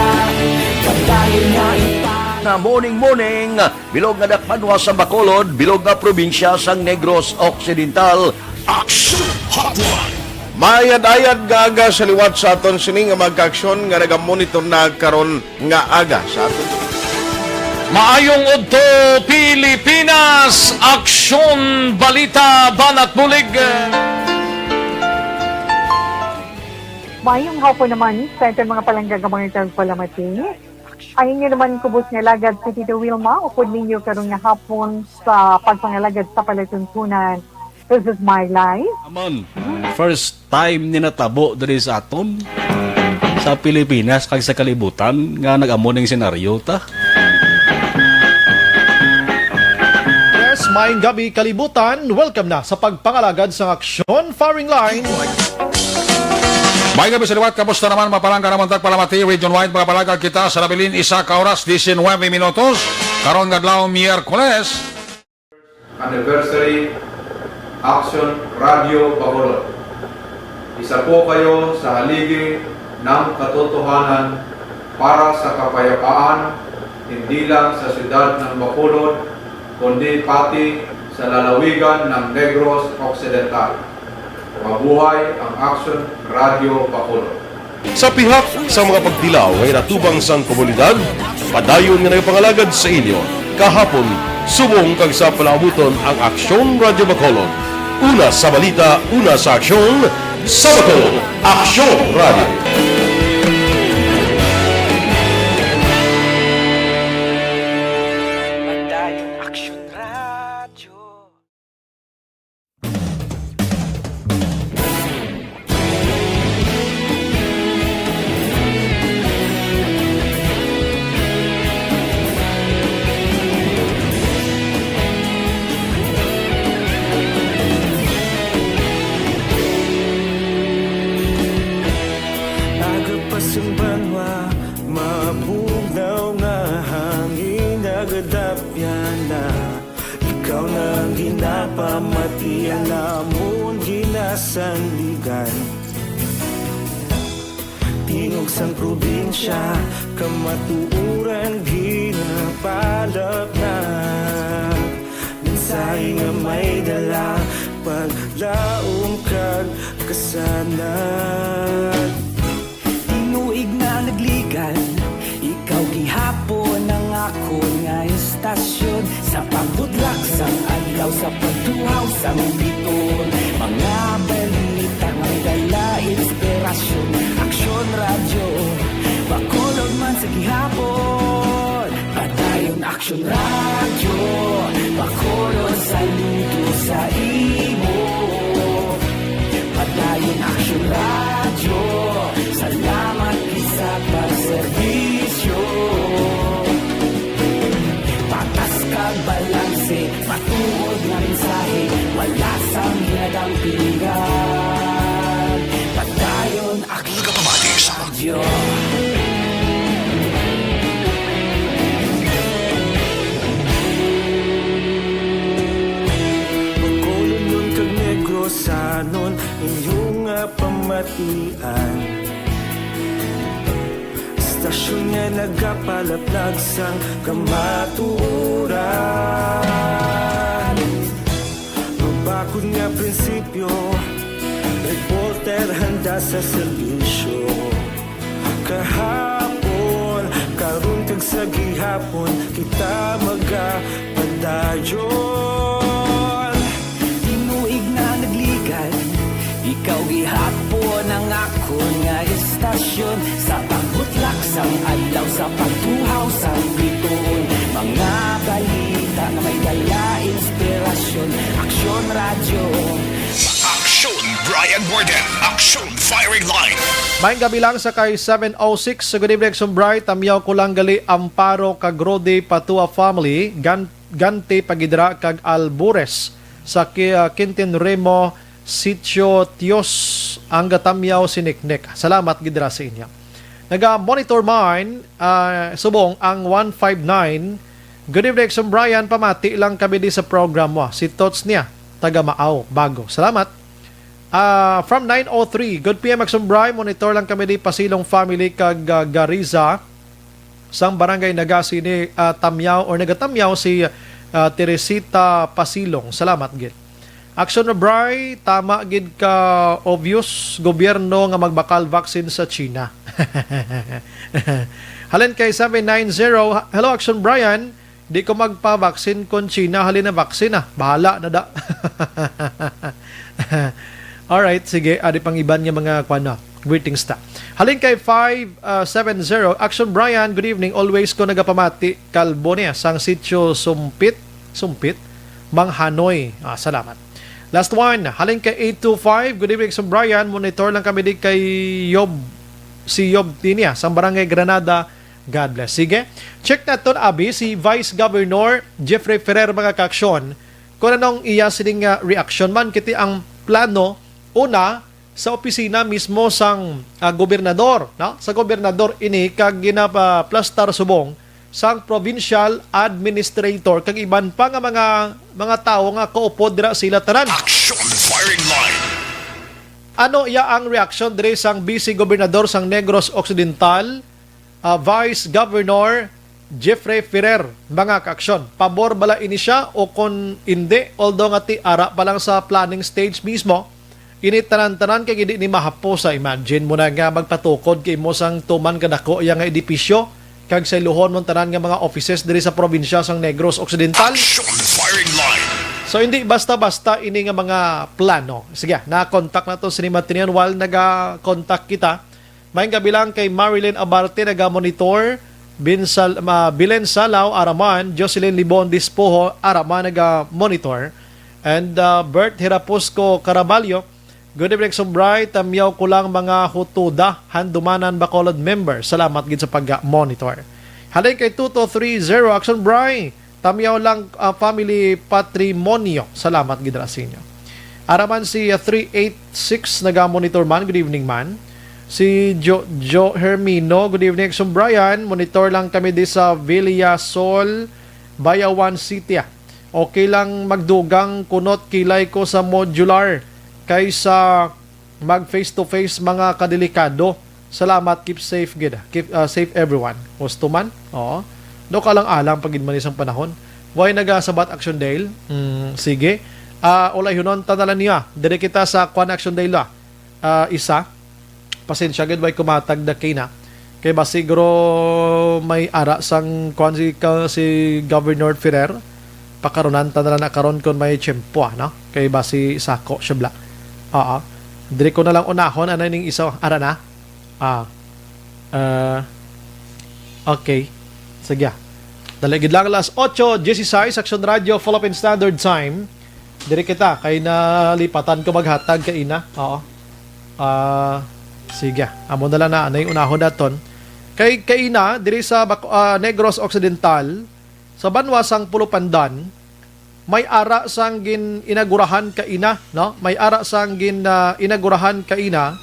padayon nga ipang- Na morning, morning, bilog nga dakpanwa sa Bacolod, bilog nga probinsya sang Negros Occidental. Aksyon Hotline. Maayad-ayad nga aga sa liwat sa aton sini nga mga kaaksyon nga nagamonitor na karon nga aga sa aton. Maayong udto, Pilipinas! Aksyon, balita, banat, bulig. Mayong hapon naman sa aton mga palangga nga mga tagpalamati. Ang inyo naman kubos nga alagad si Tito Wilma, upod ninyo karon nga hapon sa pagpangalagad sa palatuntunan. This is my life. Amon, first time ni natabo diri sa aton, sa Pilipinas kag sa kalibutan nga nag-amo ning senaryo ta. Yes, maayong gabi, kalibutan. Welcome na sa pagpangalagad sang Aksyon Firing Line. May gabi sa liwat, kamusta naman, mga palangga namon tagpalamati, region wide, mga palangga kita sa nabilin, isa ka oras, diecinuebe minutos, karon nga adlaw, Miyerkules. Anniversary Action Radio Bacolod. Isa po kayo sa haligi ng katotohanan para sa kapayapaan, hindi lang sa siyudad ng Bacolod, kundi pati sa lalawigan ng Negros Occidental. Mabuhay ang Action Radio Bacolod. Sa pihak sa mga pagtilaw nga ginatubang sang komunidad, padayon nga nagapangalagad sa inyo kahapon, subong kag sa palaabuton ang Aksyon Radyo Bacolod. Una sa balita, una sa aksyon, sa Bacolod, Aksyon Radyo. Padayon Aksyon Radyo. Aga pa sang banwa, mabugnaw nga hangin, nagadapyan na. Ikaw na ang ginapamati, ang amon ginasandigan. Tingog sang probinsya, kamatuoran ginapalapnag. Mensahe nga may dala, paglaom kag kasanag. Tinuig na nagligad, ikaw gihapon ang akon nga istasyon. Sa pagbudlak sang adlaw, sa pagtuhaw sang biton, mga balita nga may dala inspirasyon. Aksyon Radyo, Bacolod man sa gihapon. Padayon Aksyon Radyo, Bacolod saludo sa imo. Padayon Aksyon Radyo, salamat gid sa pagserbisyo. Patas kag balanse, matuod nga mensahe, wala sang ginadampingan. Padayon Aksyon Radyo. Bacolodnon kag Negrosanon, inyo nga pamatian. Istasyon nga nagapalaplag sang kamatuoran. Mabakod nga prinsipyo, reporter handa sa serbisyo. Kahapon, karon kag sa gihapon, kita magapadayon. Tinuig na nagligad, ikaw gihapon ang akon nga istasyon. Sa pagbutlak sang adlaw, sa pagtuhaw sang bituon, mga balita nga may dala inspirasyon. Aksyon Radyo. Aksyon Brian Warden. Aksyon Firing Line. Maayong gabi lang sa kay seven oh six. Good evening, Sumbray. Tamyaw ko lang gali Amparo kag Rudy Patua family. Gan-, Ganti Pagidra kag Albures sa Ki-, ah, Quintin Remo, Sitio Tios, ang gatamyaw si Niknik. Salamat gid ra sa inyo. Naga-monitor man, ah, subong ang one five nine. Good evening, Exon Brian. Pamati lang kami di sa program mo. Si Tots niya, taga Maaw, Bago. Salamat. Ah, from nine oh three, good P M, Exon Brian. Monitor lang kami di Pasilong family kag, ah, Gariza. Sang barangay Nagasi ni, ah, Tamyaw or Nagatamyaw si, ah, Teresita Pasilong. Salamat gid. Action na, Bray. Tama gid ka, obvious gobyerno nga magbakal vaccine sa China. Halin kay seven nine zero, "Hello, Action Brian. Di ko magpa-vaccine kon China halin na vaccine, ah. Bahala na da." Alright, sige. Adi pang iban nga mga, kuwan na, greetings ta. Halin kay five seven zero, "Action Brian, good evening. Always ko nagapamati. Kalbo niya, sang sitio Sumpit. Sumpit? Mang Hanoy." Ah, salamat. Last one, halin kay eight two five, "Good evening, Action Brian. Monitor lang kami di kay Yob, si Yob Tinia, sang barangay Granada. God bless." Sige. Check naton, abi, si Vice Governor Jeffrey Ferrer, mga kaaksyon, kung anong iya sining, ah, reaksyon man. Kiti ang plano, una, sa opisina mismo sang, ah, gobernador, no? Sa gobernador ini kag ginapaplastar subong sang provincial administrator kag iban pa nga mga, mga tawo nga kaupod dira sila tanan. Action Firing Line. Ano iya ang reaksyon diri sang Vice Gobernador sang Negros Occidental, ah, Vice Governor Jeffrey Ferrer, mga kaaksyon? Pabor bala ini siya o kon indi? Although nga ti ara pa lang sa planning stage mismo, ini tanan-tanan kay hindi ni mahapos. Sa, imagine mo na nga magpatukod kay mo sang tuman kadako iya nga edipisyo kag sa iluhon mong tanan nga mga offices diri sa probinsya sang Negros Occidental. Action Firing Line. So, hindi basta-basta ini nga mga plano. Sige, na-contact na to si Matinian while naga-contact kita. Maayong gabi lang kay Marilyn Abarte, naga-monitor. Bin Sal-, ma-, Bilen Salaw, Araman. Jocelyn Libon Dispoho, Araman, naga-monitor. And, uh, Bert Hirapusco Caraballo, "Good evening, Subray. Tamyaw ko lang mga hutuda, Handumanan, Bacolod member. Salamat gid sa pag-monitor." Halin kay two two three zero, "Action, Bray. Tamyaw lang, ah, family patrimonio." Salamat gid ra sa inyo. Araman si, ah, three eight six, naga-monitor man. Good evening man. Si Jo, Jo Hermino, "Good evening, Exum Brian. Monitor lang kami di sa Villasol, Bayawan City, ah. Okay lang magdugang kunot kilay ko sa modular kaysa mag face to face, mga kadelikado. Salamat, keep safe gid. Keep, ah, safe everyone." Husto man. Oo. No, kalang-alang pa gid man isang panahon. Why nagasabat Action Dale? Mm, sige. Ah, ulay hunon ta na lang niya. Diri kita sa Kwan Action Dale, ah. Ah, isa. Pasensya gid, way kumatag da kina. Kay ba siguro may ara sang kwan si, ka, si Governor Ferrer? Pakarunan ta na lang na karon kung may tiyempo, ah, no? Kay ba si Sako siya bla. Oo. Diri ko na lang unahon, ano ning isa, ara na? Ah. Ah. Okay. Sige. Dali gid lang, alas otso dieciséis, Action Radio, Philippine Standard Time. Diri kita, kay nalipatan ko maghatag kaina. Oo. Ah, sige. Amo na lang na, anay unahon naton. Kay kaina, diri sa Bac-, ah, Negros Occidental, sa banwa sang Pulupandan, may ara sang gin-inagurahan kaina, no? May ara sang gin, ah, inagurahan kaina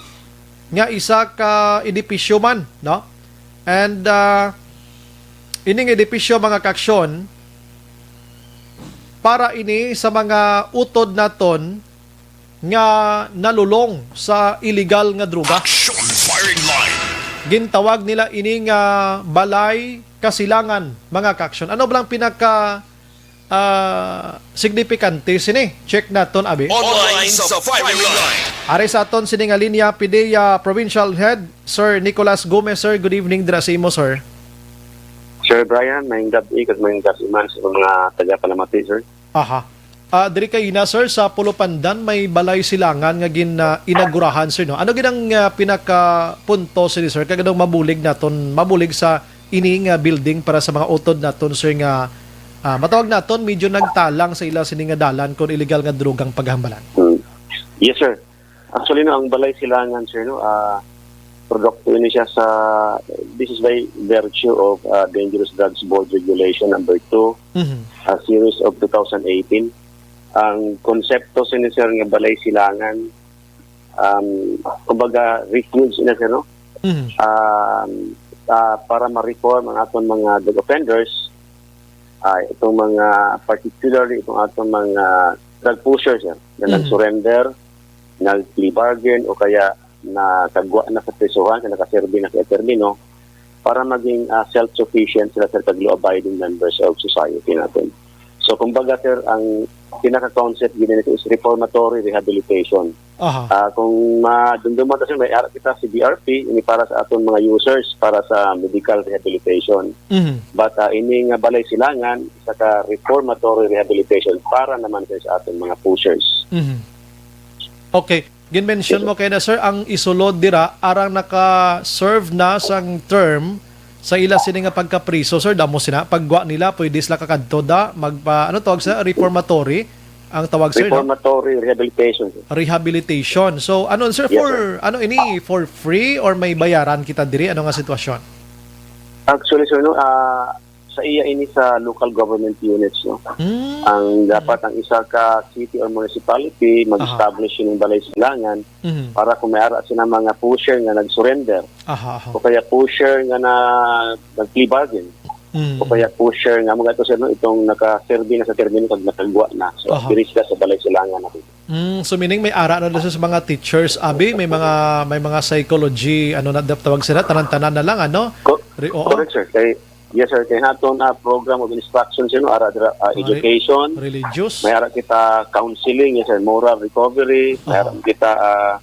nga isa ka edipisyo man, no? And, ah, ining edipisyo, mga kaaksyon, para ini sa mga utod naton nga nalulong sa iligal nga droga. Action Firing Line. Gintawag nila ini nga balay kasilangan, mga kaaksyon. Ano ba lang pinaka, ah, signifikante sini? Check naton, abi. Online sa Firing Line. Ari sa aton sini nga linya, P D E A Provincial Head, Sir Nicolas Gomez. Sir, good evening dira sa imo, sir. Sir Brian, maayong gab-i kag maayong gab-i man sa mga taga-palamati, sir. Aha. Ah, diri kaina, sir, sa Pulupandan, may balay silangan nga gin, ah, inagurahan, sir, no? Ano gid ang, ah, pinakapunto sini, sir? Kag anong mabulig naton, mabulig sa ini nga building para sa mga utod naton, sir, nga, ah, matawag naton medyo nagtalang sa ila sini nga dalan kon iligal nga drogang paghambalan? Hmm. Yes, sir. Actually, no, ang Balay Silangan, sir, no, ah, produkto ini siya sa, this is by virtue of, ah, Dangerous Drugs Board Regulation number two, Mhm. ah, series of two thousand eighteen. Ang konsepto sini, sir, nga Balay Silangan, um, kumbaga, refuge na, sir, no? Mhm. Um, ah, para ma-reform ang aton mga drug offenders, ah, itong mga, particularly itong aton mga drug pushers, eh, na Mm. nag-surrender, nag-plea bargain, o kaya nakagwa na sa prisuhan, kaya nakaserbi na sa termino, para maging, ah, self-sufficient sila, sir, kag law-abiding members of society natin. So, kumbaga, sir, ang pinaka-concept gid nito is reformatory rehabilitation. Aha. Ah, kung madumduman ta, sir, may ara kita C B R P, ini para sa aton mga users, para sa medical rehabilitation. Mhm. But, ah, ini nga balay silangan, isa ka reformatory rehabilitation para naman, sir, sa aton mga pushers. Mhm. Okay. Gin-mention Yes, sir. mo kay na, sir, ang isulod dira arang naka-serve na sang term sa ila sini nga pagkapriso, sir, damo sina paggwa nila, pwede sila kakadto da magpa, ano tawag sa reformatory ang tawag, sir, no? Reformatory rehabilitation, sir. Rehabilitation. So, ano, sir, Yes, for, sir. ano ini, for free or may bayaran kita diri? Ano nga sitwasyon? Actually, sir, no, ah, sa iya ini sa local government units, no? Mm. Ang dapat ang isa ka city or municipality Aha. mag-establish yung balay silangan Mhm. para kung may ara sila mga pusher nga nag-surrender Aha, aha. o kaya pusher nga na nag-plea bargain Mm. o kaya pusher nga mga ito, sir, no, itong nakaserbi na sa termino kag nakagwa na. So, Aha. diri sila sa balay silangan na. Mm, so meaning may ara na dito sa mga teachers, abi, may mga, may mga psychology, ano na tawag sila, tanan-tanan na lang, ano? Co- Re- oo. Correct, sir. Kay, yes, sir. Kay hatong, ah, program of instruction, sir, no, ara dira, ah, Mga re- education. religious. May ara kita counseling, yes, sir, moral recovery. May Aha. ara kita, ah,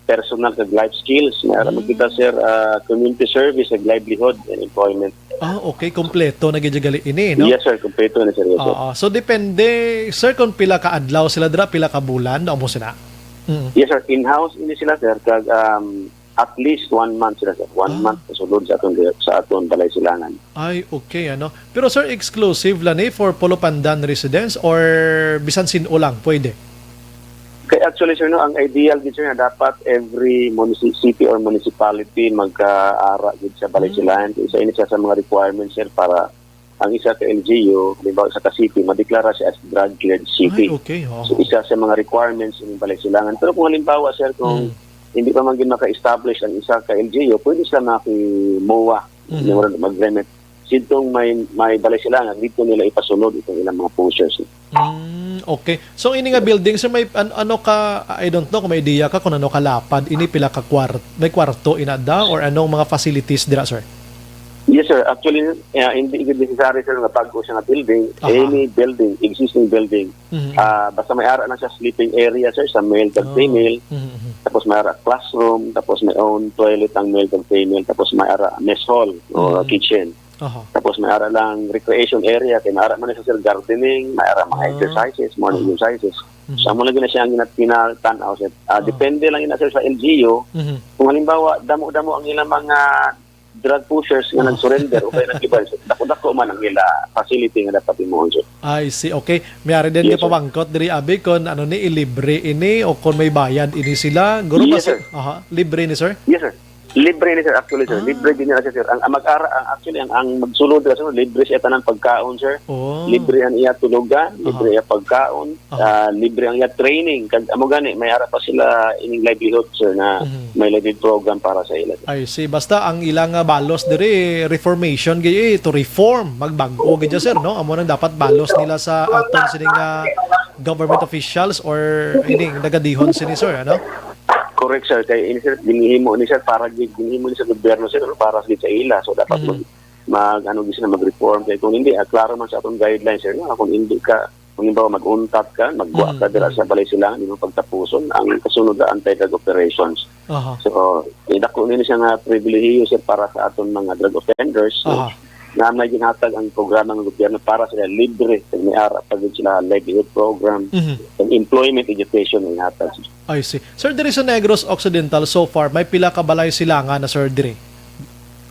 personal kag life skills. May ara Mm. kita, sir, ah, community service kag livelihood and employment. Ah, okay. Kompleto na gid gali ini, no? Yes, sir. Kompleto na, sir. Yes, sir. Oo. So, depende, sir, kung pila ka adlaw sila dira, pila ka bulan, no? Amo sila? Mm. Yes, sir. In-house ini sila, sir. Kag, um, at least one month sila, sir. One Ah. month kasulod sa aton, sa aton balay silangan. Ay, okay, ano. Pero, sir, exclusive lang ni for Pulupandan residents or bisan sin-o lang pwede? Kay actually, sir, no, ang ideal gid, sir, na dapat every munici-, city or municipality magkaara gid sa balay Hmm. silangan. Isa ini siya sa mga requirements, sir, para ang isa ka L G U, halimbawa, sa ka city, madeklara siya as drug-cleared city. Ay, okay, oo. So, isa sa mga requirements ng balay silangan. Pero kung halimbawa, sir, kung Hmm. hindi pa man gid maka-establish ang isa ka L G U, pwede sila maki-MOA, Mhm. Memorandum of Agreement. Sidtong may, may balay silangan, dito nila ipasunod itong ilang mga pushers. Mm, okay. So, ini nga building, sir, may an-, ano ka, I don't know kung may idea ka kung ano ka lapad, ini pila ka kwart-, may kwarto ina da or anong mga facilities dira, sir? Yes, sir. Actually, eh, hindi gid necessary, sir, nga bag-o siya nga building. Aha. Any building, existing building. Mhm. Ah, basta may ara lang siya sleeping area, sir, sa male kag Oh. female. Mhm, mhm. Tapos may ara classroom, tapos may own toilet ang male kag female, tapos may ara mess hall o Mhm. kitchen. Aha. Tapos may ara lang recreation area, kay may ara man siya, sir, gardening, may ara mga Ah. exercises, morning Aha. exercises. Mhm. So, amo lang gina siya ang gina-, pinatan-aw, sir. Ah, Ah. depende lang yun, sir, sa L G U. Mhm. Kung halimbawa, damo-damo ang ilang mga drug pushers nga Ah. nag-surrender o kaya nag-iban, so, dako-dako man ang ila facility nga dapat imuhon, sir. I see. Okay. May ari din Yes, sir. gipamangkot diri, abi, kung ano ni, ilibre ini o kung may bayad ini sila. Guro, Yes, basi-, sir. Aha. Libre ni, sir? Yes, sir. Libre ni, sir. Actually, sir, Ah. libre din nila siya, sir. Ang, ang mag-ara, ang, actually, ang, ang magsulod ka, sir, libre siya tanan pagkaon, sir. Oh. Libre ang iya tulugan, libre Aha. iya pagkaon, Aha. ah, libre ang iya training. Kag amo gani, may ara pa sila ining livelihood, sir, na Mhm. may livelihood program para sa ila. I see. Basta ang ilang, ah, balos diri, reformation gid, eh, to reform. Magbag-o gid siya, sir, no? Amo nang dapat balos nila sa aton sining, ah, government officials or ining nagadihon sini, sir, ano? Correct, sir. Kay ini, sir, ginhimo ni, sir, para gi-, ginhimo ni sa gobyerno, sir, para gid sa ila. So, dapat Mhm. mag-, mag-, ano, gid sila, mag-reform. Kay kung hindi, ah, klaro man sa atong guidelines, sir, nga kung hindi ka, kung halimbawa, mag-untat ka, magwa ka Mhm. dira sa balay silangan, imong pagtapuson, ang kasunod na anti-drug operations. Aha. So, idako nini siya nga pribilehiyo, sir, para sa aton mga drug offenders, no? Aha. Nga may ginhatag ang programa ng gobyerno para sila libre, kag may ara pa gid sila livelihood program, Mhm. and employment education ang ihatag. I see. Sir, diri sa Negros Occidental, so far, may pila ka balay silangan na, sir, diri?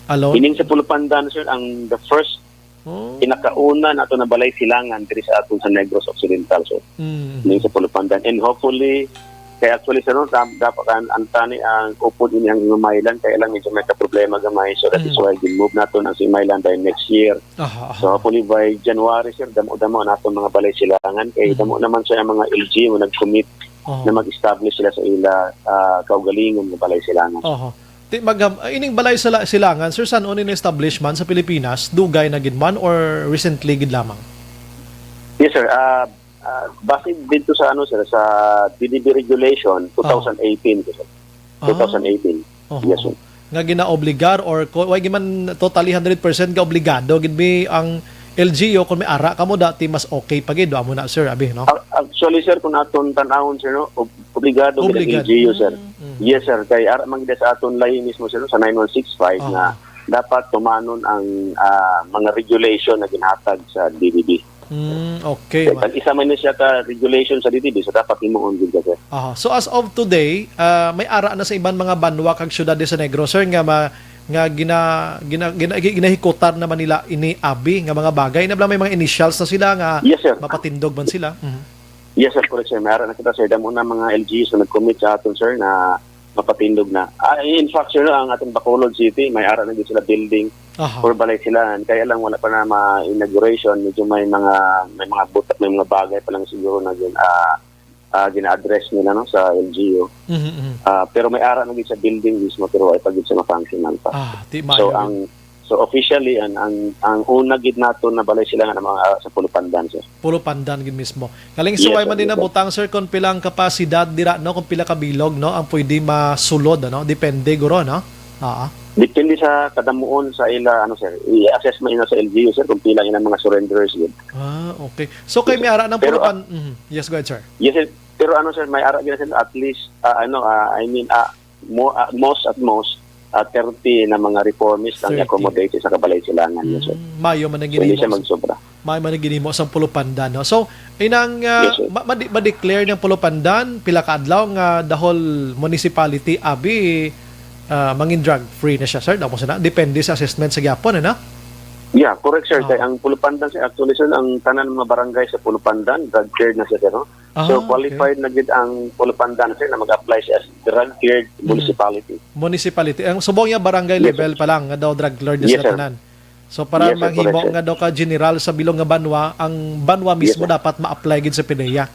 Alone? Ining sa Pulupandan, sir, ang the first, Oh. pinakauna nato na balay silangan diri sa aton sa Negros Occidental, sir. Mm. Ining sa Pulupandan. And hopefully, kay actually, sir, no, tam-, dapat ang, ang tani, ang upod ini ang Himaylan, kaya lang medyo may kaproblema gamay. So, that is Mm. why gin-move nato ang Himaylan by next year. Aha, aha. So, hopefully by January, sir, damo-damo na atong mga balay silangan. Kay Mhm. damo naman, sir, ang mga L G U nga nag-commit Aha. na mag-establish sila sa ila, ah, kaugalingon nga balay silangan. Aha. Ti, magham-, ah, ining balay sa la-, silangan, sir, san-o ni establishment sa Pilipinas? Dugay na gid man or recently gid lamang? Yes, sir. Ah, ah, base dito sa, ano, sir, sa D D B regulation, Ah. two thousand eighteen, sir. Ah. Two thousand eighteen. Oho. Yes, sir. Nga ginaobligar or ko-, way gid man totally hundred percent nga obligado gid mi ang L G U, kung may ara kamo dati, mas okay pa gid, amo na, sir, abi, no? Ac-, actually, sir, kung aton tan-awon, sir, no, ob-, obligado gid ang Obligado. L G U, sir. Mm, mm. Yes, sir. Kay ara man gid sa aton layi mismo, sir, no, sa nine one six five Aha. na dapat tumanon ang, ah, mga regulation na ginhatag sa D D B. Mm, okay. Kay tag isa man ni siya ka regulation sa D D B, so dapat himuon gid ka, sir. Aha. So, as of today, ah, may ara na sa iban mga banwa kag syudad sa Negros, sir, nga ma-, nga gina-, gina-, gina-, ginahikutan naman nila ini abi nga mga bagay. Ina bala may mga initials na sila nga Yes, sir. mapatindog man sila. Mhm. Yes, sir, correct, sir. May ara na kita, sir. Damo na mga L G Us na nag-commit sa aton, sir, na mapatindog na. Ah, in fact, sir, no, ang ating Bacolod City, may ara na gid sila building Aha. for Balay Silangan. Kaya lang wala pa na ma-inauguration. Medyo may mga, may mga butak, may mga bagay pa lang siguro na gin-, ah, ah, gina-address nila, no, sa L G U. Mhm, mhm. Ah, pero may ara na gid sa building mismo, pero wala pa gid sa ma-functional pa. Ah, di So, maayo. ang, so officially, ang, ang, ang una gid nato na Balay Silangan ang mga ara sa Pulupandan, sir. Pulupandan gid mismo. Kaling Yes, suway sir. man din Yes, sir. nabutang, sir, kung pila ang kapasidad dira, no, kung pila ka bilog, no, ang pwede masulod, ano, depende guro, no? Ah. Depende sa kadamuon sa ila, ano, sir. I-assess mo ina sa L G U, sir, kung pila ina mga surrenderers yun. Ah, okay. So, kay Yes, sir. may ara ng Pero, Pulupan-, ah, mhm. Yes, go ahead, sir. Yes, sir. Pero ano, sir, may ara gina, sir, at least, ah, ano, ah, I mean, ah, mo, ah, most at most, ah, thirty na mga reformist ang Thirty. i-accommodate sa Kabalay Silangan, yes, sir. Mm, mayo man ang So, hindi siya ginimo. magsobra. Mayo man ang ginimo sa Pulupandan, no? So, inang, ah, Yes, sir. ma-, ma-, ma-declare ng Pulupandan, pila ka adlaw nga the whole municipality, abi, ah, mangin drug-free na siya, sir? Damo sana. Depende sa assessment sa gyapon, ano? Yeah, correct, sir. Ah. Kay ang Pulupandan, sir, actually, sir, ang tanan mga barangay sa Pulupandan, drug-cleared na siya, sir, no? So, Ah, okay. qualified na gid ang Pulupandan, sir, na mag-apply siya as drug-cleared Mhm. municipality. Municipality. Ang subong niya, barangay Yes, level sir. pa lang, nga daw drug-cleared na Yes, sila sir. tanan. So, para Yes, sir. Correct, manghimo sir. nga daw ka general sa bilog nga banwa, ang banwa Yes, mismo sir. dapat ma-apply gid sa PDEA.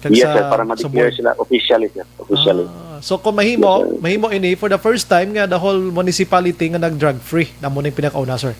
Kag Yes, sa sir. Para ma-declare subong. sila officially, sir. Officially. Ah, so, kung mahimo, Yes, sir. mahimo ini for the first time nga the whole municipality nga nag-drug-free. Amo na yung pinakauna, sir.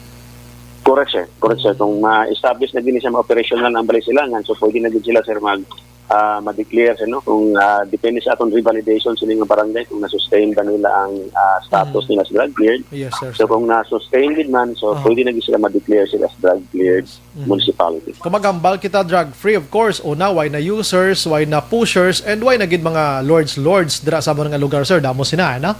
Correct, sir. Correct, sir. Mm. Kung ma-establish na din siya, ma-operational ang Balay Silangan, so pwede na din sila, sir, mag, ah, ma-declare, sir, no? Kung, ah, depende sa atong revalidation sa mga barangay, kung na-sustain ba nila ang, ah, status Mm. nila sa drug cleared. Yes, sir, So, sir. kung na-sustain din man, so Ah. pwede na din sila ma-declare sila as drug cleared Yes. Mm. municipality. Kung maghambal kita drug-free, of course, una, way na users, way na pushers, and way na gid mga lords, lords dira sa mga lugar, sir. Damo sina, ano?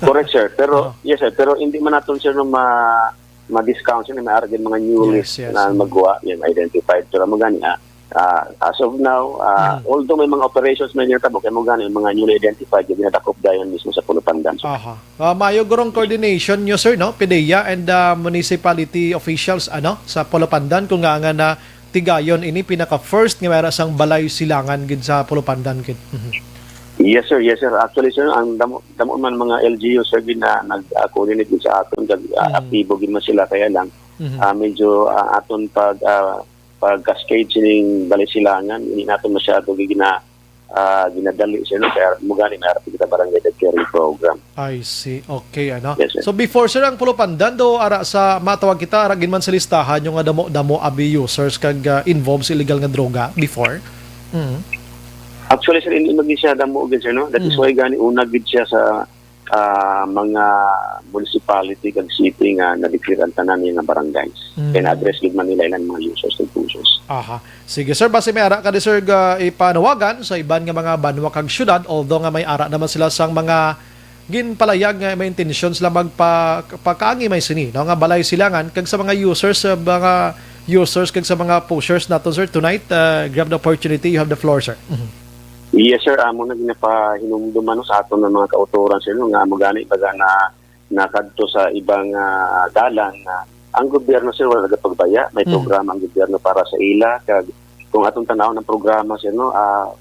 Correct, sir. Pero, Ah. yes, sir. Pero hindi man naton, sir, no, ma-, ma-discount, sir, na may ara gid mga new Yes, list yes. na magwa, yan, identified. Pero mo gani, ah, ah, as of now, ah, Mm. although may mga operations na ginatabo, kay mo gani, yung mga newly identified, yung ginadakop dayon mismo sa Pulupandan, sir. Aha. Ah, maayo gurong coordination nyo, sir, no? PDEA and, ah, municipality officials, ano, sa Pulupandan, kung nga nga na tigayon ini pinaka first nga may ara sang Balay Silangan gid sa Pulupandan gid. Mhm. Yes, sir. Yes, sir. Actually, sir, ang damo, damo man mga L G U, sir, gid na nag, ah, coordinate gid sa aton, kag, ah, Mm. aktibo gid man sila, kaya lang, Mhm. ah, medyo, ah, aton pag, ah, pag-cascade sining Balay Silangan, hindi nato masyado gid gina-, ah, ginadali, sir, no? Kaya mo gani, may ara pa kita barangay drug clearing program. I see. Okay, ano? Yes, sir. So, before, sir, ang Pulupandan, do, ara sa matawag kita, ara gid man sa listahan yung nga damo-damo abi users kag, ah, involved sa illegal nga droga before? Mm. Actually, sir, hindi man gid siya damo gid, sir, no? That is Mm. why gani una gid siya sa, ah, mga municipality kag city nga na-declare ang tanan niya nga barangays. Mm. Kaya na-address gid man nila ilang mga users and pushers. Aha. Sige, sir, basi may ara ka di, sir, ga ipanawagan sa iban nga mga banwa kag syudad, although nga may ara naman sila sang mga ginpalayag nga may intensyon sila magpa-, pakaangay may sini, no, nga Balay Silangan, kag sa mga users, sa mga users kag sa mga pushers nato, sir, tonight, uh, grab the opportunity, you have the floor, sir. Mhm. Yes, sir. Amo na ginapahinumduman, no, sa aton nga mga kautoran, sir, no, nga amo gani baga na nakadto sa ibang, ah, dalan na ang gobyerno, sir, wala nagapagbaya. May Mm. programa ang gobyerno para sa ila. Kag kung atong tanawon ang programa, sir, no, ah,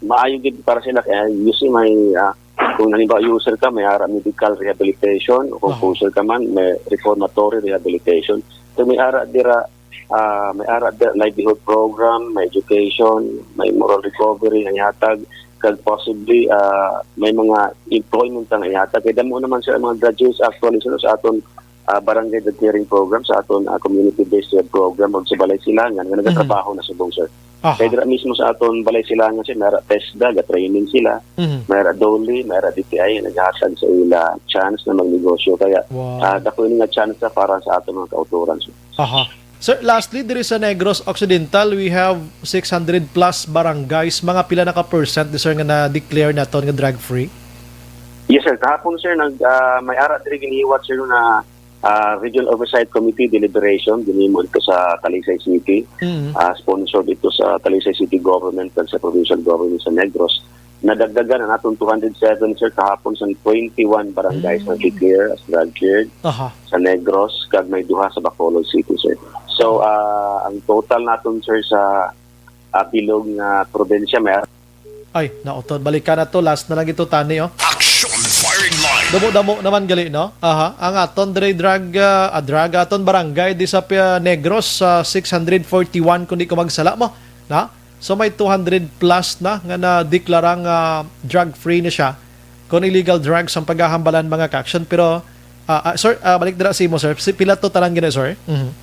maayo gid para sila. Kaya, you see, may, ah, kung halimbawa user ka, may ara medical rehabilitation, o kung Aha. pushers ka man, may reformatory rehabilitation. So, may ara dira, ah, may ara dira livelihood program, may education, may moral recovery nga ihatag, kag possibly, ah, may mga employment ang ihatag. Kay damo naman, sir, ang mga graduates actually, sir, sa aton, ah, barangay drug clearing program, sa aton, ah, community-based rehab program, o sa Balay Silangan, nga nagatrabaho na subong, sir. Aha. Kay dira mismo sa aton Balay Silangan, sir, may ara TESDA, ga-training sila, Mhm. may ara DOLE, may ara D T I, naghatag sa ila chance na magnegosyo. Kaya, Wow. ah, dako ini nga chance para sa aton mga kautoran, sir. Aha. Sir, lastly, diri sa Negros Occidental, we have six hundred plus barangays. Mga pila na ka percent di, sir, nga na-declare naton nga drug-free? Yes, sir. Kahapon, sir, nag, ah, may ara diri giniwat, sir, na, ah, Regional Oversight Committee deliberation, ginimo ito sa Talisay City. Mm. Ah, sponsored ito sa Talisay City Government kag sa Provincial Government sa Negros. Nadagdagan ang atong two hundred seven, sir, kahapon sa twenty-one barangays na Mm. declare as drug cleared Aha. sa Negros, kag may duha sa Bacolod City, sir. So, ah, ang total naton, sir, sa, ah, bilog nga probinsya, may Ay, nautod. Balikan na to. Last na lang ito, tani, oh. Action firing line. Damo-damo naman gali, no? Aha. Ang aton dre drug, ah, ah, drug, aton barangay di sa Pia-, Negros, sa six hundred forty-one, kung di ko magsala mo. Na? So, may two hundred plus na nga nadeklarang, ah, drug-free na siya. Kung illegal drugs ang paghahambalan, mga ka-action. Pero, ah, ah, sir, ah, balik dira sa imo, sir. Si pila to tanan gani, sir? Mhm.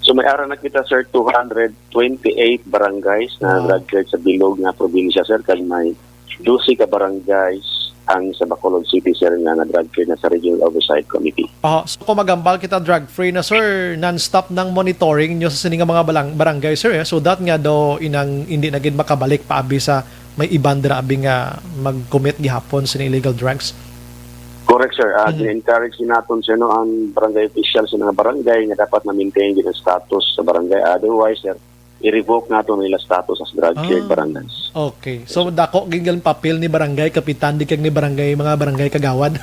So, may ara na kita, sir, two hundred twenty-eight barangays na Wow. drug cleared sa bilog nga probinsya, sir. Kag may dose ka barangays ang sa Bacolod City, sir, nga na-drug cleared na sa Regional Oversight Committee. Ah, so kung maghambal kita drug-free na, sir, non-stop nang monitoring nyo sa sini nga mga balang-, barangay, sir, eh, so that nga daw inang hindi na gid makabalik pa abi sa may iban dira abi nga mag-commit gihapon sini illegal drugs? Correct, sir. Ah, Mhm. gina-encourage din naton, sir, no, ang barangay official sa mga barangay nga dapat ma-maintain din ang status sa barangay. Otherwise, sir, i-revoke nato nila status as drug cleared Ah, barangays. Okay. So, dako gid ang papel ni barangay kapitan, di kag ni barangay, mga barangay kagawad.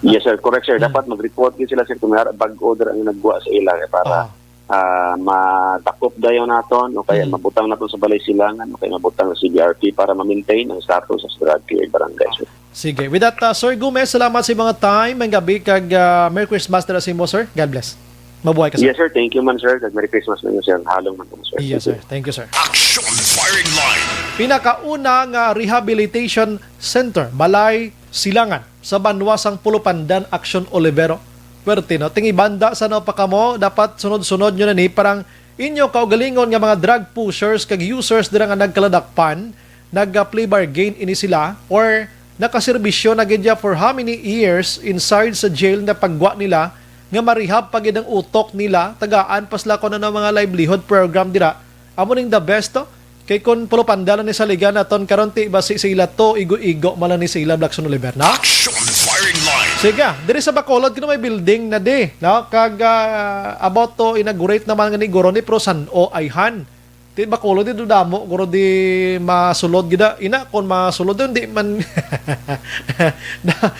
Yes, sir. Correct, sir. Mm. Dapat mag-report gid sila, sir, kung may bag-o dira ang nagwa sa ila, eh, para, Ah. ah, madakop dayon naton, o kaya Mm. mabutang naton sa Balay Silangan, o kaya mabutang sa C B R P para ma-maintain ang status as drug cleared barangay, sir. Sige. With that, uh, Sir Gomez, salamat sa mga time. Maayong gabi kag, uh, Merry Christmas dira sa imo, sir. God bless. Mabuhay ka, sir. Yes, sir. Thank you man, sir. Kag Merry Christmas ninyo, sir. Halong man po, sir. Yes, sir. Thank you, sir. Action firing line. Pinakauna nga rehabilitation center, Balay Silangan, sa banwa sang Pulupandan, Action Olivero. Pwerte, no? Tingibanda sa, no, pa kamo, dapat sunod-sunod nyo na ni, parang inyo kaugalingon nga mga drug pushers kag users dira nga nagkaladakpan, nag-play bargain ini sila, or nakaserbisyo na gid ya for how many years inside sa jail nga paggwa nila nga marehab pa gid ang utok nila, tagaan pa sila kung ano mga livelihood program dira. Amo ning the best to. Kay kun pulupandalan ni saligan naton karon ti basi sa ila to, igo-igo man lang ni sa ila, Blackson Oliver, na? Action firing line. Sige, diri sa Bacolod, kino may building na di, no? Kag, ah, about to inaugurate naman nga ni guro ni, pero san-o ayhan? Ti Bacolod, di damo, guro, di masulod gid, ah. Ina, kung masulod, di man. Da-,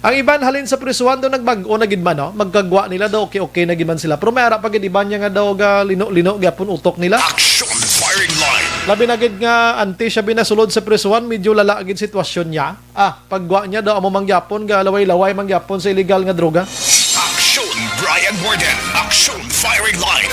ang iban halin sa prisuhan daw nagbag-o na gid man, no? Magkagwa nila daw, okay-okay na gid man sila. Pero may ara pa gid iban niya nga daw ga lino-lino gyapon utok nila. Action firing line. Labi na gid nga antes siya binasulod sa prisuhan, medyo lala gid sitwasyon niya. Ah, paggwa niya daw amo man gyapon ga laway-laway man gyapon sa illegal nga droga. Action Brian Warden. Action firing line.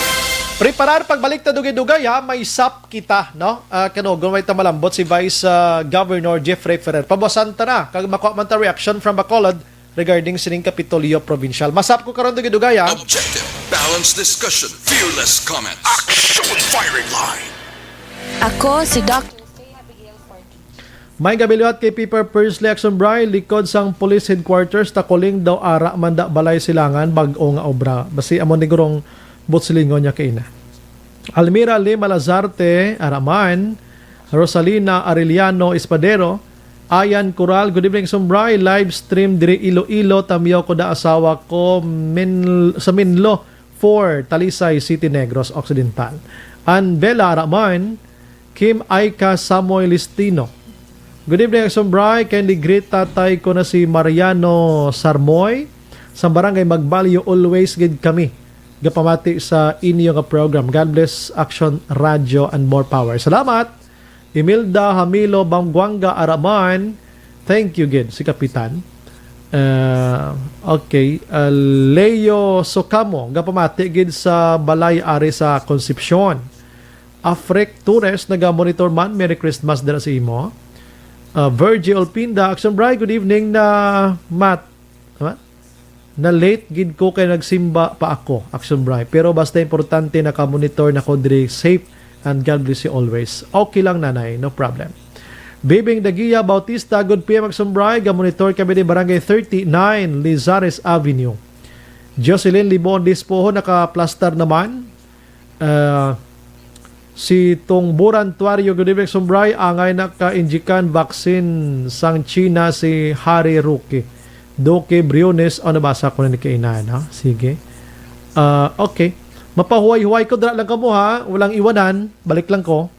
Preparar pagbalik ta dugay-dugay, ha, may sap kita, no? Ah, kano, gamay ta malambot si Vice, ah, Governor Jeffrey Ferrer. Pabuasan ta na, kag makuha man ta reaction from Bacolod regarding sining Kapitolyo Provincial. Masap ko karon dugay-dugay, ha? Objective, balanced discussion, fearless comments. Action firing line. Ako si Doctor Faye Abigail Fortune. May gabi liwat kay Piper Pursley Action Bray, likod sang Police Headquarters, Takuling daw ara man da Balay Silangan, bag-o nga obra. Basi amo ni gurong butsilingon niya kay ina. Almira Lima Lazarte, ara man. Rosalina Arellano Espadero, Ayan Coral, good evening, Sumbray. Live stream diri Iloilo, tamyaw ko da asawa ko min-, sa Minlo four, Talisay City, Negros Occidental. Ann Bella, ara man. Kim Aika Samoy Listino. Good evening, Sumbray. Kindly greet tatay ko na si Mariano Sarmoy. Sa barangay Magbalyo, always gid kami gapamati sa inyo nga program. God bless Action Radio and more power. Salamat. Imelda Hamilo Bangguanga, ara man. Thank you gid si Kapitan. Uh, okay. Uh, Leo Socamo, gapamati gid sa balay ari sa Concepcion. Afric Torres, naga-monitor man. Merry Christmas dira sa imo. Ah, Virgie Olpinda, Action Bri, good evening. Na mat, tama? Na late gid ko kay nagsimba pa ako, Action Bri. Pero basta importante, naka-monitor na ko diri, safe, and God bless you always. Okay lang, nanay, no problem. Bibing Dagia Bautista, good P M, Action Bri. Ga-monitor kami ni Barangay thirty-nine, Lizares Avenue. Jocelyn Libon Dispoho, naka-plaster naman. Ah, si Tong Buran Tuario, good evening, Action Bri. Angay naka-injikan vaccine sang China si Harry Roque. Duque Briones, oh, nabasa ko na ni kaina, no? Sige. Ah, okay. Mapahuway-huway ko, dira lang kamo, ha? Walang iwanan. Balik lang ko.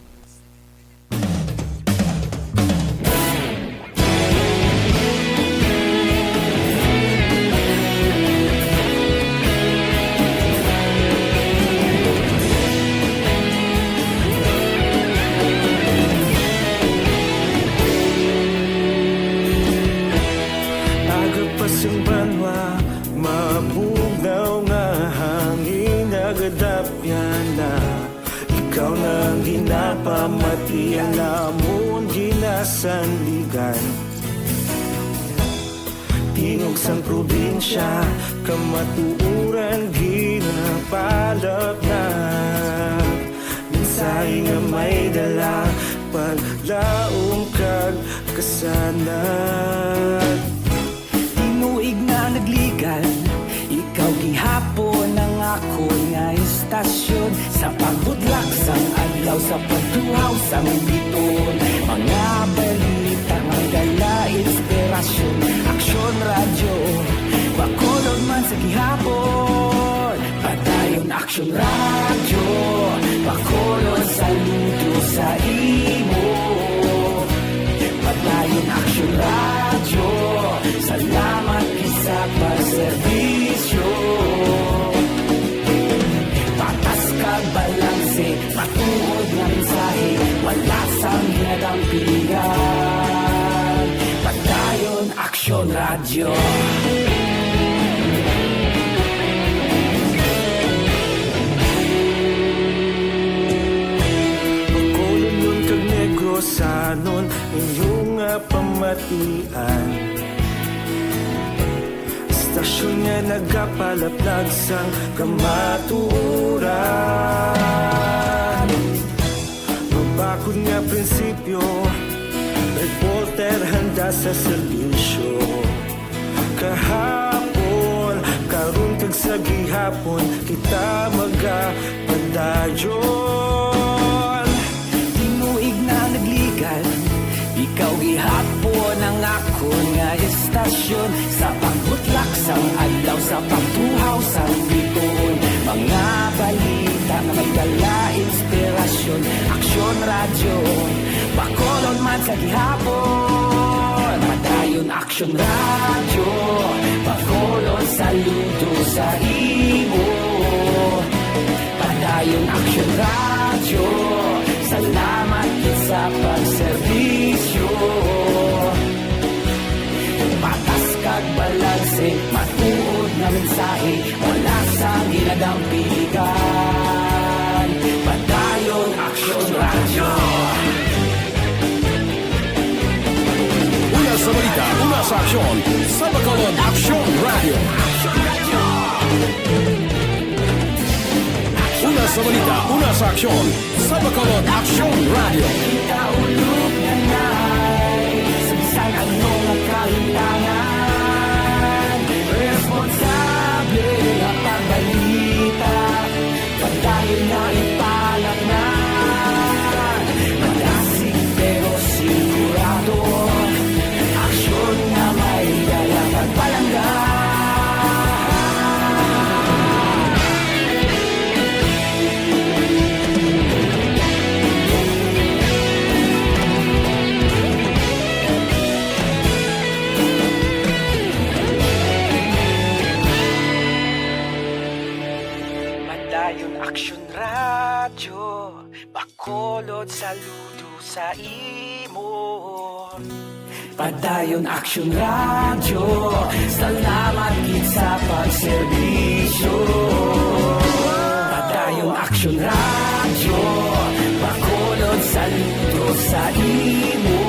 Aga pa sang banwa, mabugnaw nga hangin nagadapyan na. Ikaw na ang ginapamati, ang amon ginasandigan. Tingog sang probinsya, kamatuoran ginapalapnat. Mensahe nga may dala, paglaom kag kasanag. Tinuig na nagligan, ikaw gihapon ang akon nga istasyon. Sa pagbutlak sang adlaw, sa pagtuhaw sang biton, mga balita nga dala inspirasyon. Aksyon Radyo, Bacolod man sa gihapon. Padayon Aksyon Radyo, Bacolod, saludo sa imo. Padayon Aksyon Radyo, salamat gid sa pagserbisyo. Patas kag balanse, matuod nga mensahe, wala sang ginadampigan. Padayon Aksyon Radyo. Bacolodnon kag Negrosanon, inyo nga pamatian. Istasyon nga nagapalaplag sang kamatuoran. Mabakod nga prinsipyo, reporter handa sa serbisyo. Kahapon, karon kag sa gihapon, kita magapadayon. Tinuig na nagligan, ikaw gihapon ang akon nga istasyon. Sa pagbutlak sang adlaw, sa pagtuhaw sang biton, mga balita nga may dala inspirasyon. Aksyon Radyo, Bacolod man sa gihapon. Padayon Aksyon Radyo, Bacolod, saludo sa imo. Padayon Aksyon Radyo, salamat gid sa pagserbisyo. Patas kag balanse, matuod nga mensahe, wala sang ginadampigan. Padayon Aksyon Radyo. Una sa balita, una sa aksyon, sa Bacolod Aksyon Radyo. Una sa balita, una sa aksyon, sa Bacolod Aksyon Radyo. Kita ulog na na'y sa bisan ano nga kalimtangan. Responsable nga pagbalita, padayon na ipalatnan. Madasig pero sigurado, aksyon nga may dala pagpalangga. Padayon Aksyon Radyo, Bacolod, saludo sa imo. Padayon Aksyon Radyo, salamat gid sa pagserbisyo. Padayon Aksyon Radyo, Bacolod, saludo sa imo.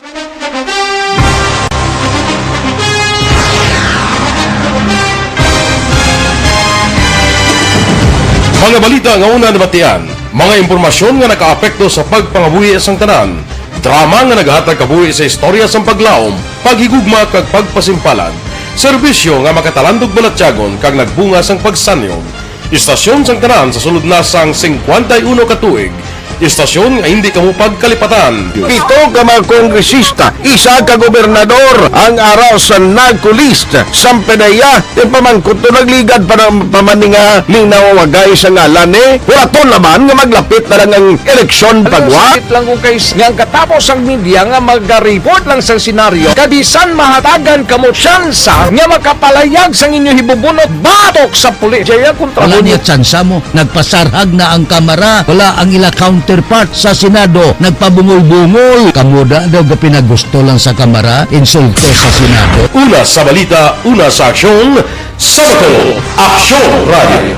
Mga balita nga una nabatian, mga impormasyon nga nakaapekto sa pagpangabuhi sang tanan, drama nga naghatag kabuhi sa istorya sang paglaom, paghigugma kag pagpasimpalan, serbisyo nga makatalandog balatyagon kag nagbunga sang pagsanyog. Istasyon sang tanan sa sulod na sang singkwenta y uno ka tuig. Istasyon nga hindi kamo pagkalipatan. Pito ka mga kongresista, isa ka gobernador ang ara sa NAGCO list. Sampe na iya, ipamangkot to nagligad pa na pamaninga ning nawawagay sa ngalan ni Huraton naman nga maglapit na lang ang eleksyon pagwa. Sakit lang kung kay nga ang katapos ang media nga maga-report lang sa senaryo, kabisan mahatagan kamo tsansa nga makapalayag sang inyo hibubunot batok sa pulis. Jaya kontra Wala mo niya tsansa mo. Nagpasarhag na ang Kamara. Wala ang ila counterpart sa Senado. Nagpabungol-bungol. Kamo da daw ga pinagusto lang sa Kamara, insulto sa Senado. Una sa balita, una sa aksyon, sa Bacolod, Aksyon Radio.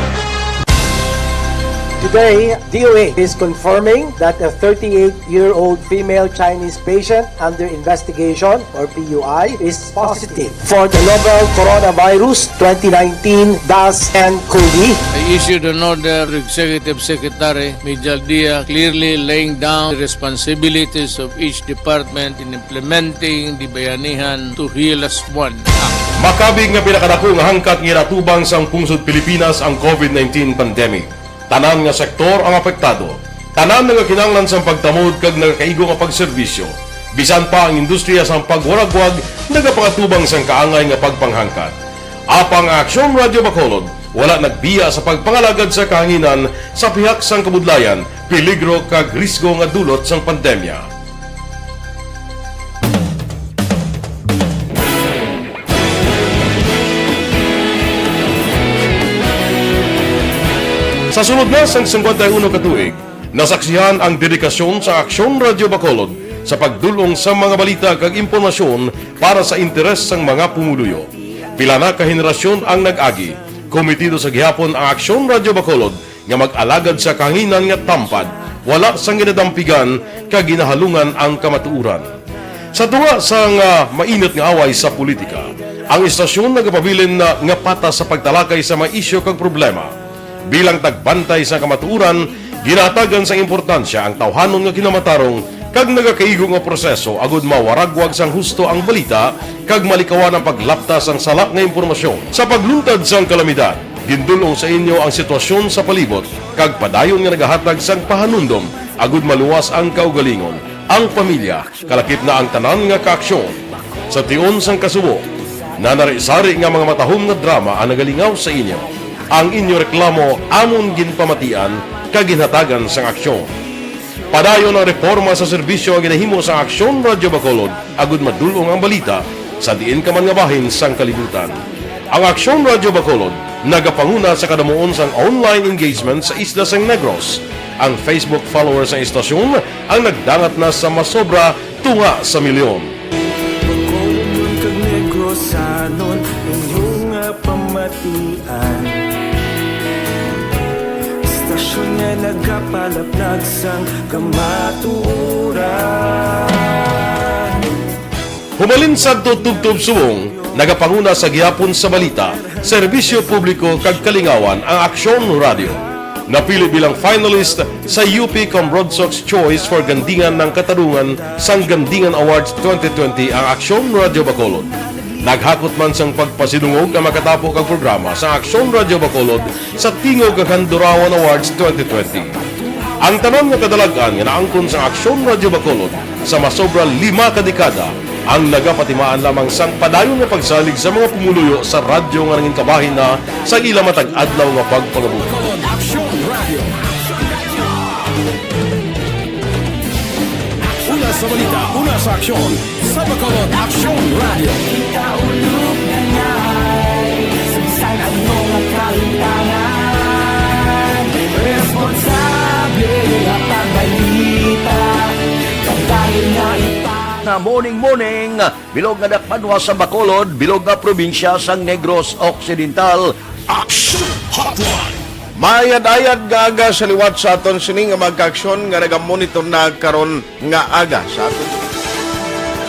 Today, D O H is confirming that a thirty-eight-year-old female Chinese patient under investigation, or P U I, is positive for the novel coronavirus twenty nineteen dash N COVID. I issued an order to Executive Secretary Mijal Dia, clearly laying down the responsibilities of each department in implementing the Bayanihan to Heal As One Act. Makabig nga pinakadako nga hangkat nga ginatubang sang pungsod Pilipinas ang COVID nineteen pandemic. Tanan nga sektor ang apektado. Tanan nagakinahanglan sang pagtamod kag nagakaigo nga pagserbisyo. Bisan pa ang industriya sang pagwaragwag nagapakatubang sang kaangay nga pagpanghangkat. Apang ang Aksyon Radio Bacolod wala nagbiya sa pagpangalagad sa kahanginan sa pihak sang kabudlayan, peligro kag risgo nga dulot sang pandemya. Sa sulod na sang singkwenta y uno ka tuig, nasaksihan ang dedikasyon sa Aksyon Radio Bacolod sa pagdul-ong sa mga balita kag impormasyon para sa interes sang mga pumuluyo. Pila na ka henerasyon ang nag-agi, komitido sa gihapon ang Aksyon Radio Bacolod nga mag-alagad sa kahanginan nga tampad, wala sang ginadampigan kag ginahalungan ang kamatuoran. Sa tunga sang, ah, mainit nga away sa politika, ang istasyon nagapabilin na nga patas sa pagtalakay sa mga isyu kag problema. Bilang tagbantay sa kamatuoran, ginahatagan sang importansya ang tawhanon nga kinamatarong kag nagakaigo nga proseso agud mawaragwag sang husto ang balita kag malikawan ang paglapta sang sala nga impormasyon. Sa pagluntad sang kalamidad, gindul-ong sa inyo ang sitwasyon sa palibot kag padayon nga nagahatag sang pahanumdom agud maluwas ang kaugalingon, ang pamilya, kalakip na ang tanan nga kaaksyon. Sa tion sang kasubo, nanari-sari nga mga matahom nga drama ang nagalingaw sa inyo. Ang inyo reklamo amon ginpamatian kag ginhatagan sang aksyon. Padayon ang reporma sa serbisyo nga ginahimo sang Aksyon Radio Bacolod agud madul-ong ang balita sa diin ka man nga bahin sang kalibutan. Ang Aksyon Radio Bacolod nagapanguna sa kadamuon sang online engagement sa isla sang Negros. Ang Facebook followers sang istasyon ang nagdangat na sa masobra tunga sa milyon. Bacolodnon kag Negrosanon, inyo nga pamatian. Istasyon nga nagapalaplag sang kamatuoran. Humalin sadto tubtob subong, nagapanguna sa gihapon sa balita, serbisyo publiko kag kalingawan ang Aksyon Radio. Napili bilang finalist sa U P Cambronsox Choice for Gandingan ng Katarungan sang Gandingan Awards twenty twenty ang Aksyon Radio Bacolod. Naghakot man sang pagpasidungog ang makatapo kag programa sa Aksyon Radio Bacolod sa Tingog kag Handurawan Awards twenty twenty. Ang tanan nga kadalag-an nga naangkon sang Aksyon Radio Bacolod sa masobra lima ka dekada ang nagapatimaan lamang sang padayon nga pagsalig sa mga pumuluyo sa radyo nga nangin kabahin na sa ila matag adlaw nga pagpangabuhi. Bacolod Aksyon Radio. Una sa balita, una sa aksyon, sa Bacolod Aksyon Radio. Kita ulog na ngay, sa bisan ano nga kalimtangan, responsable nga pagbalita, kabahin nga ipa- Na morning, morning, bilog nga dakbanwa sa Bacolod, bilog nga probinsya sang Negros Occidental. Action Hotline. Maayad-ayad nga aga sa liwat sa aton sini nga mga kaaksyon nga nagamonitor na karon nga aga sa aton.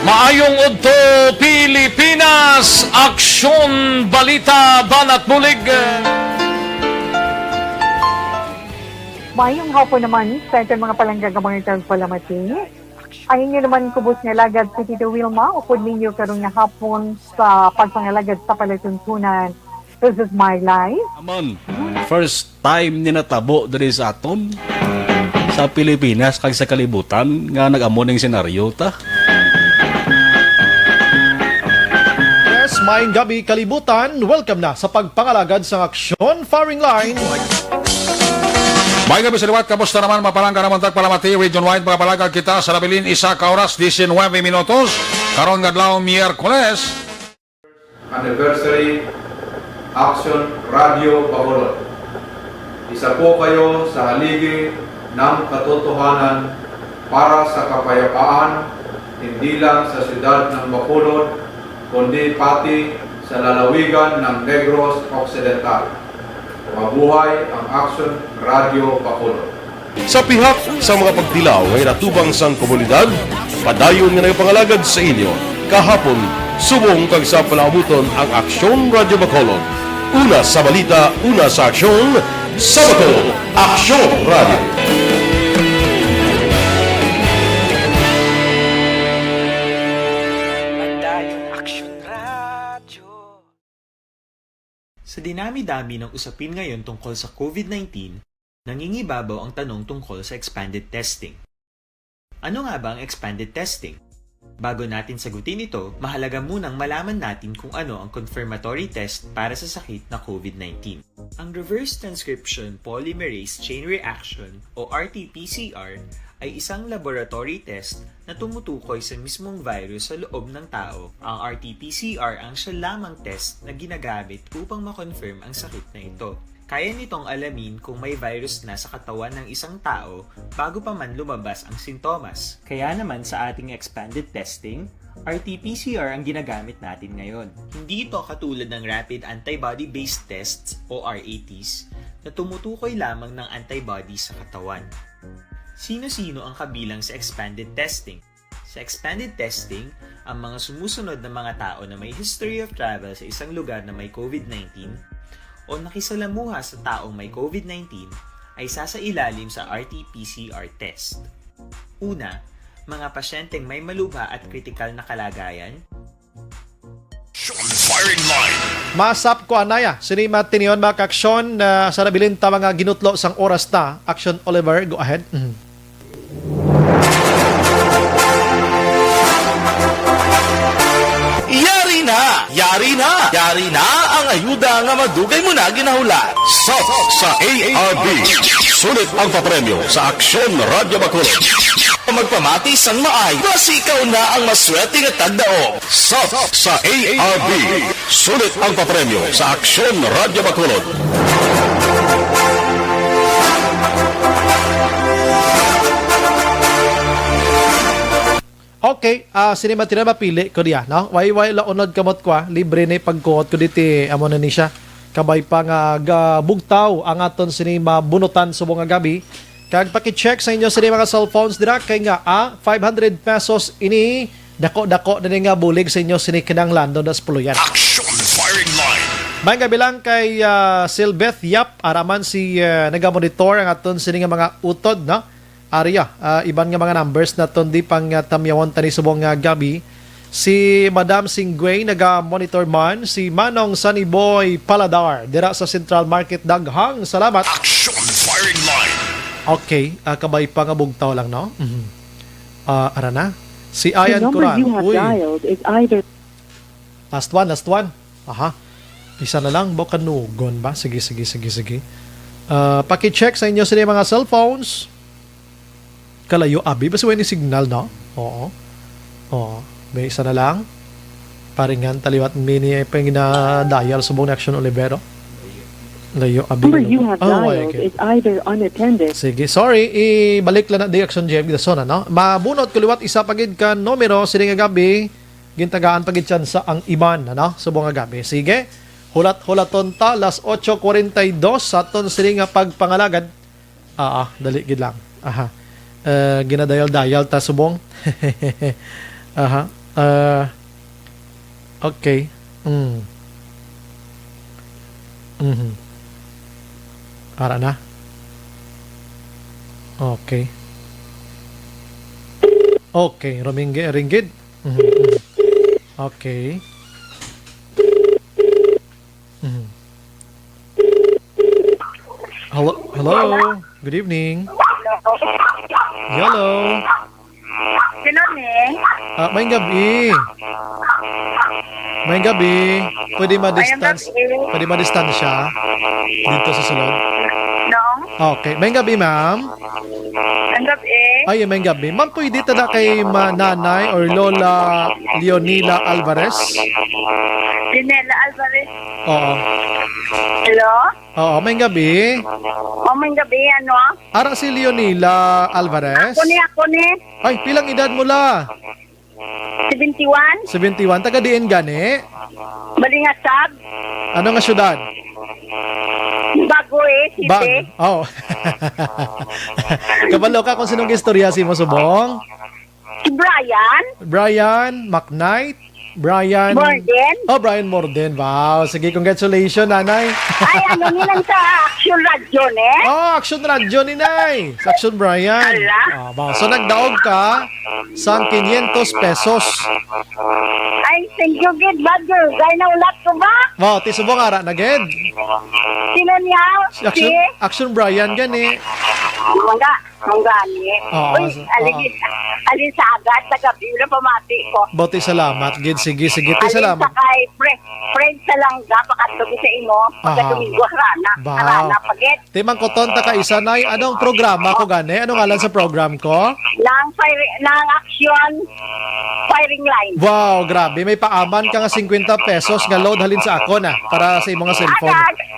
Maayong udto, Pilipinas! Aksyon, balita, banat bulig! Maayong hapon naman sa aton mga palangga nga mga tagpalamati. Ang inyo naman kubos nga alagad si Tito Wilma, upod ninyo karon nga hapon sa pagpangalagad sa palatuntunan. This is my life. Aman, first time ni natabo diri sa aton, sa Pilipinas kag sa kalibutan nga nag-amo ning senaryo ta. Yes, maayong gabi, kalibutan. Welcome na sa pagpangalagad sang Aksyon Firing Line. May gabi sa liwat, kamusta naman, mapalangga naman tagpalamati, region wide, mga palagag kita sa nabilin, isa ka oras, diecinuebe minutos, karon nga adlaw, Miyerkules. Anniversary, Action Radio Bacolod. Isa po kayo sa haligi ng katotohanan para sa kapayapaan, hindi lang sa siyudad ng Bacolod, kundi pati sa lalawigan ng Negros Occidental. Mabuhay ang Action Radio Bacolod. Sa pihak sa mga pagtilaw nga ginatubang sang komunidad, padayon nga nagapangalagad sa inyo kahapon, subong kag sa palaabuton ang Aksyon Radyo Bacolod. Una sa balita, una sa aksyon, sa Bacolod, Aksyon Radyo. Padayon Aksyon Radyo. Sa dinami-dami ng usapin ngayon tungkol sa COVID nineteen, nangingibabaw ang tanong tungkol sa expanded testing. Ano nga ba ang expanded testing? Bago natin sagutin ito, mahalaga munang malaman natin kung ano ang confirmatory test para sa sakit na COVID nineteen. Ang reverse transcription polymerase chain reaction o R T P C R ay isang laboratory test na tumutukoy sa mismong virus sa loob ng tao. Ang R T P C R ang siya lamang test na ginagamit upang ma-confirm ang sakit na ito. Kaya nitong alamin kung may virus na sa katawan ng isang tao bago pa man lumabas ang sintomas. Kaya naman sa ating expanded testing, R T P C R ang ginagamit natin ngayon. Hindi ito katulad ng rapid antibody-based tests o R A Ts na tumutukoy lamang ng antibody sa katawan. Sino-sino ang kabilang sa expanded testing? Sa expanded testing, ang mga sumusunod na mga tao na may history of travel sa isang lugar na may COVID nineteen o nakisalamuha sa taong may COVID nineteen ay sasailalim sa R T P C R test. Una, mga pasyenteng may malubha at kritikal na kalagayan. Firing line. Masap ko anaya. Sini matinyon, mga ka-aksyon, na sa nabilin ta mga ginutlo sang oras ta. Action, Oliver, go ahead. Mhm. Yari na! Yari na! Yari na ang ayuda nga madugay mo na ginahulat. Sa, sa A R B, sulit ang papremyo sa Aksyon Radyo Bacolod. Magpamati sang maay, basi ikaw na ang maswerte nga tagdaog. Sa, sa A R B, sulit ang papremyo sa Aksyon Radyo Bacolod. Okay, ah, sini matira mapili ko diya, no? Way, way la unod kamot ko, ah. Libre ni pagkuot ko diti, amo na ni siya. Kabay pa nga gabugtaw ang aton sini mabunutan subong nga gabi. Kag paki-check sa inyo sini mga cellphones dira kay nga, ah, five hundred pesos ini. Dako-dako na ni nga bulig sa inyo sini kinahanglan, no, das puluyan. Action Firing Line. May gabi lang kay, ah, Silbeth Yap, araman si, ah, nagamonitor ang aton sini nga mga utod, no? Ari, ah, iban nga mga numbers naton di pang, ah, tamyawon tani subong nga gabi. Si Madam Singway naga-monitor man, si Manong Sunny Boy Paladar dira sa Central Market. Daghang salamat. Action Firing Line. Okay, ah, kabay pa nga bugtaw lang, no? Mhm. Ah, ara na. Si The Ayan number Kuran. You have Uy. Dialed is either Last one, last one. Aha. Isa na lang, baka nugon ba? Sige, sige, sige, sige. Ah, paki-check sa inyo sila mga cellphones. Kalayo, abi, basta way ni signal, no? Oo. Oo. May isa na lang. Paringan, taliwat, mini, ay pang gina-dial subong ni Action Olivero. Layo, abi, Number layo. You have Oh, dialed okay. Is either unattended. Sige, sorry. Ibalik lang na di Action J M Gidasona, no? Mabunot ko liwat isa pa gid ka numero, sini nga gabi, gintagaan pa gid tsansa ang iban, ano? Subong nga gabi. Sige, hulat-hulaton ta, las ocho cuarenta y dos, sa aton sini nga pagpangalagad. Ah, ah, dali gid lang. Aha. Eh, ginadayal-dayal ta subong. Aha. Ah, okay. Mm. Mhm. Ara na. Okay. Okay, ruminggi-, ringgit. Mhm, mhm. Okay. Mhm. Hello, hello. Good evening. Hello. Sino ni? Ah, may gabi. May gabi. Pwede ma-distance, gabi. Pwede ma-distansya dito sa sulod? No? Okay. May gabi, ma'am. Ang gabi. Ay, may gabi. Ma'am, pwede ta na kay ma-, Nanay or Lola Leonila Alvarez? Leonela Alvarez. Oo. Hello? Oo, may gabi. Oh, may gabi, ano? Ara si Leonila Alvarez. Ako ni, ako ni. Ay, pilang edad mo la? Seventy-one. Seventy-one. Taga diin gani? Balingasag. Ano nga syudad? Bago eh, Ba-, city. Oh. Kabalo ka kung sinong istorya si mo subong? Si Brian. Brian McKnight? Brian Morden. Oh, Brian Morden. Wow. Sige, congratulations, nanay. Ay, ano ni lang sa Action Radio, ne? Oh, Action Radio ni Nay. Sa Action Brian. Ala. Ah, wow. So, nagdaog ka sang quinientos pesos. Ay, thank you, gid, ba, girl? Gay na ulat ko ba? Wow, ti subong ara na, gid. Sino niya? Si Action, Si? Action Brian, gani. Mangga. Ang gani. Oo, Uy, sa-, aligid, oo. Alin sa agad, sa gabi, wala pamati ko. Boti salamat, gid. Sige, sige. Ti Alin salamat. Sa kay Fre-, Fred Salanga, pakatog sa imo, Aha. Pagka Domingo, harana. Ba. Harana, pagit. Ti mangkuton ta ka isa, Nay. Anong programa ko gani? Anong ngalan sa program ko? Nang fire, nang action, firing line. Wow, grabe. May paaman ka nga singkwenta pesos nga load halin sa akon, ah, para sa imo nga cellphone. Agad.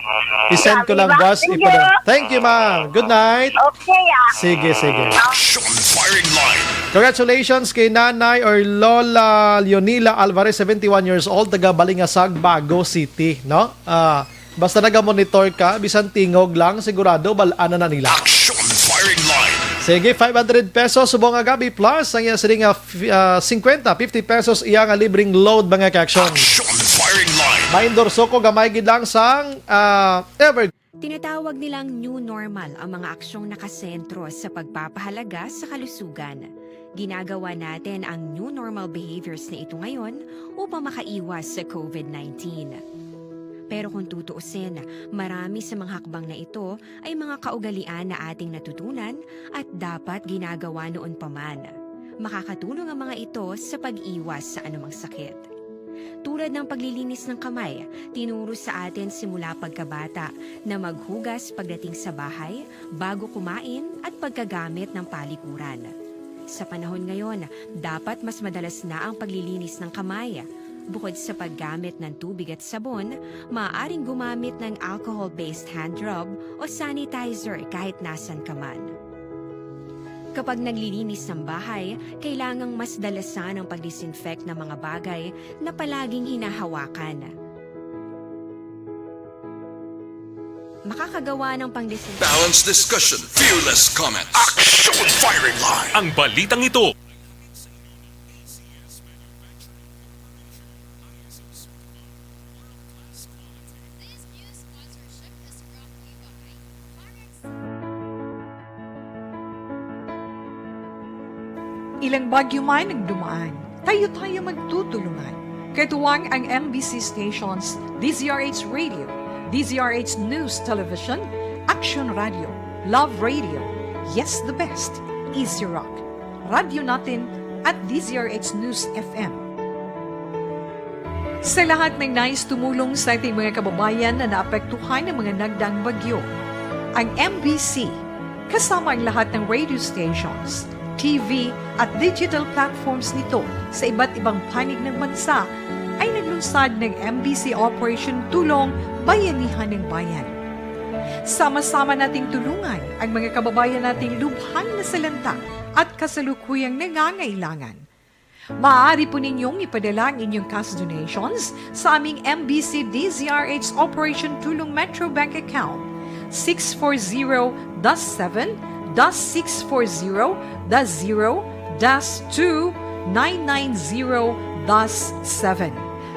I-send ko Grabe, lang, ba? Boss. Thank Ipadala. You. Thank you, ma'am. Good night. Okay, ah. Sige, sige. Action firing line. Congratulations kay Nanay or Lola Leonila Alvarez, seventy-one years old, taga Balingasag, Bago City, no? Ah, basta naga-monitor ka, bisan tingog lang, sigurado bal-an na nila. Action firing line. Sige, five hundred pesos subong nga gabi plus ang iya sining nga f-, ah, fifty, fifty pesos iya nga libreng load, mga ka-action. Action firing line. Maendorso ko gamay gid lang sang, ah, Ever Tinatawag nilang new normal ang mga aksyong nakasentro sa pagpapahalaga sa kalusugan. Ginagawa natin ang new normal behaviors na ito ngayon upang makaiwas sa covid nineteen. Pero kung tutuusin, marami sa mga hakbang na ito ay mga kaugalian na ating natutunan at dapat ginagawa noon pa man. Makakatulong ang mga ito sa pag-iwas sa anumang sakit. Tulad ng paglilinis ng kamay, tinuro sa atin simula pagkabata na maghugas pagdating sa bahay, bago kumain, at pagkagamit ng palikuran. Sa panahon ngayon, dapat mas madalas na ang paglilinis ng kamay. Bukod sa paggamit ng tubig at sabon, maaaring gumamit ng alcohol-based hand rub o sanitizer kahit nasan ka man. Kapag naglilinis ng bahay, kailangang mas dalasan ang pag-disinfect ng mga bagay na palaging hinahawakan. Makakagawa ng pangdisin- Balanced discussion, fearless comments. Action firing line. Ang balitang ito. Ilang bagyo man ang dumaan, tayo-tayo magtutulungan. Katuwang ang M B C stations, D Z R H Radio, D Z R H News Television, Action Radio, Love Radio, Yes the Best, Easy Rock, Radyo Natin, at D Z R H News F M. Sa lahat ng nais tumulong sa ating mga kababayan na naapektuhan ng mga nagdaang bagyo, ang M B C, kasama ang lahat ng radio stations, T V, at digital platforms nito sa iba't ibang panig ng bansa, ay naglunsad ng M B C Operation Tulong Bayanihan ng Bayan. Sama-sama nating tulungan ang mga kababayan nating lubhang nasalanta at kasalukuyang nangangailangan. Maaari po ninyong ipadala ang inyong cash donations sa aming M B C D Z R H Operation Tulong Metro Bank Account, six four zero dash seven dash six four zero dash zero dash two nine nine zero dash seven.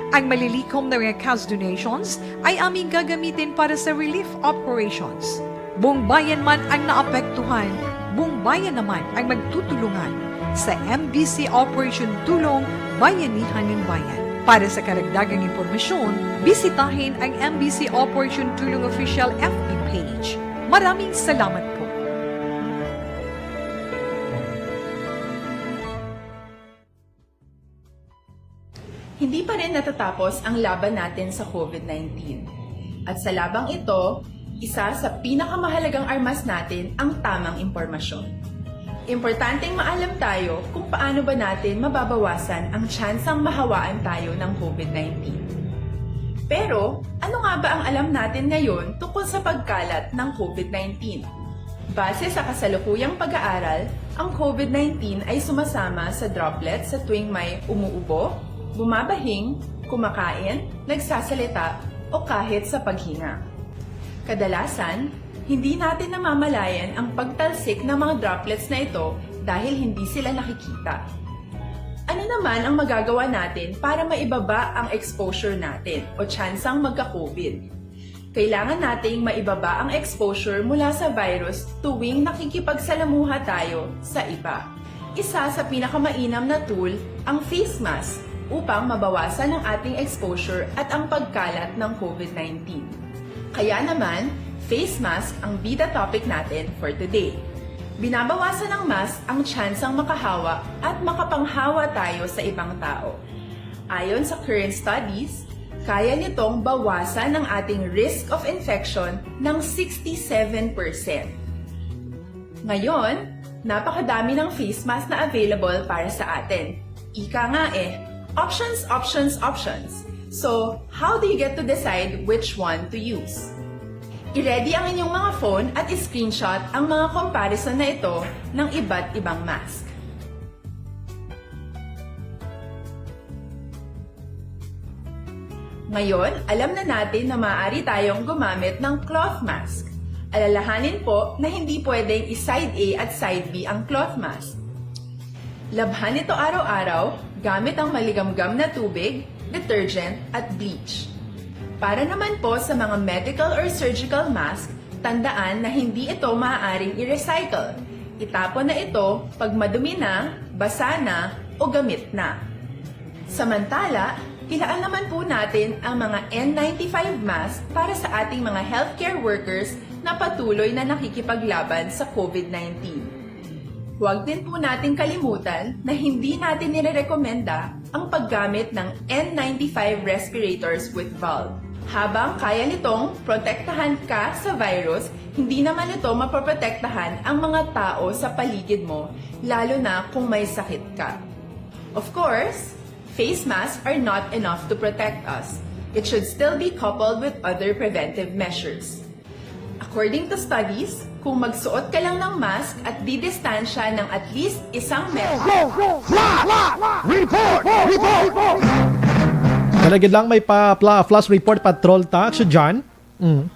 Ang malilikom na mga cash donations ay aming gagamitin para sa relief operations. Buong bayan man ang naapektuhan, buong bayan naman ang magtutulungan sa M B C Operation Tulong Bayanihan ng Bayan. Para sa karagdagang impormasyon, bisitahin ang M B C Operation Tulong Official F B page. Maraming salamat po. Hindi pa rin natatapos ang laban natin sa COVID nineteen. At sa labang ito, isa sa pinakamahalagang armas natin ang tamang impormasyon. Importanteng maalam tayo kung paano ba natin mababawasan ang tsansang mahawaan tayo ng COVID nineteen. Pero, ano nga ba ang alam natin ngayon tungkol sa pagkalat ng COVID nineteen? Base sa kasalukuyang pag-aaral, ang COVID nineteen ay sumasama sa droplets sa tuwing may umuubo, bumabahing, kumakain, nagsasalita, o kahit sa paghinga. Kadalasan, hindi natin namamalayan ang pagtalsik ng mga droplets na ito dahil hindi sila nakikita. Ano naman ang magagawa natin para maibaba ang exposure natin o tsansang magka-COVID? Kailangan nating maibaba ang exposure mula sa virus tuwing nakikipagsalamuha tayo sa iba. Isa sa pinakamainam na tool ang face mask upang mabawasan ang ating exposure at ang pagkalat ng COVID nineteen. Kaya naman, face mask ang bida topic natin for today. Binabawasan ng mask ang tsansang makahawa at makapanghawa tayo sa ibang tao. Ayon sa current studies, kaya nitong bawasan ang ating risk of infection ng sixty-seven percent. Ngayon, napakadami ng face mask na available para sa atin. Ika nga eh, options, options, options. So, how do you get to decide which one to use? I-ready ang inyong mga phone at i-screenshot ang mga comparison na ito ng iba't ibang mask. Ngayon, alam na natin na maaari tayong gumamit ng cloth mask. Alalahanin po na hindi pwedeng i-side A at side B ang cloth mask. Labhan ito araw-araw gamit ang maligamgam na tubig, detergent, at bleach. Para naman po sa mga medical or surgical mask, tandaan na hindi ito maaaring i-recycle. Itapon na ito pag madumi na, basa na, o gamit na. Samantala, ilaan naman po natin ang mga N ninety-five mask para sa ating mga healthcare workers na patuloy na nakikipaglaban sa COVID nineteen. Huwag din po nating kalimutan na hindi natin nirerekomenda ang paggamit ng N ninety-five respirators with valve. Habang kaya nitong protektahan ka sa virus, hindi naman ito mapoprotektahan ang mga tao sa paligid mo, lalo na kung may sakit ka. Of course, face masks are not enough to protect us. It should still be coupled with other preventive measures. According to studies, kung magsuot ka lang ng mask at didistansya ng at least isang metro, Report! Report! Report! Kana gid lang may pa pla- flash report patrol tax, John. Mm.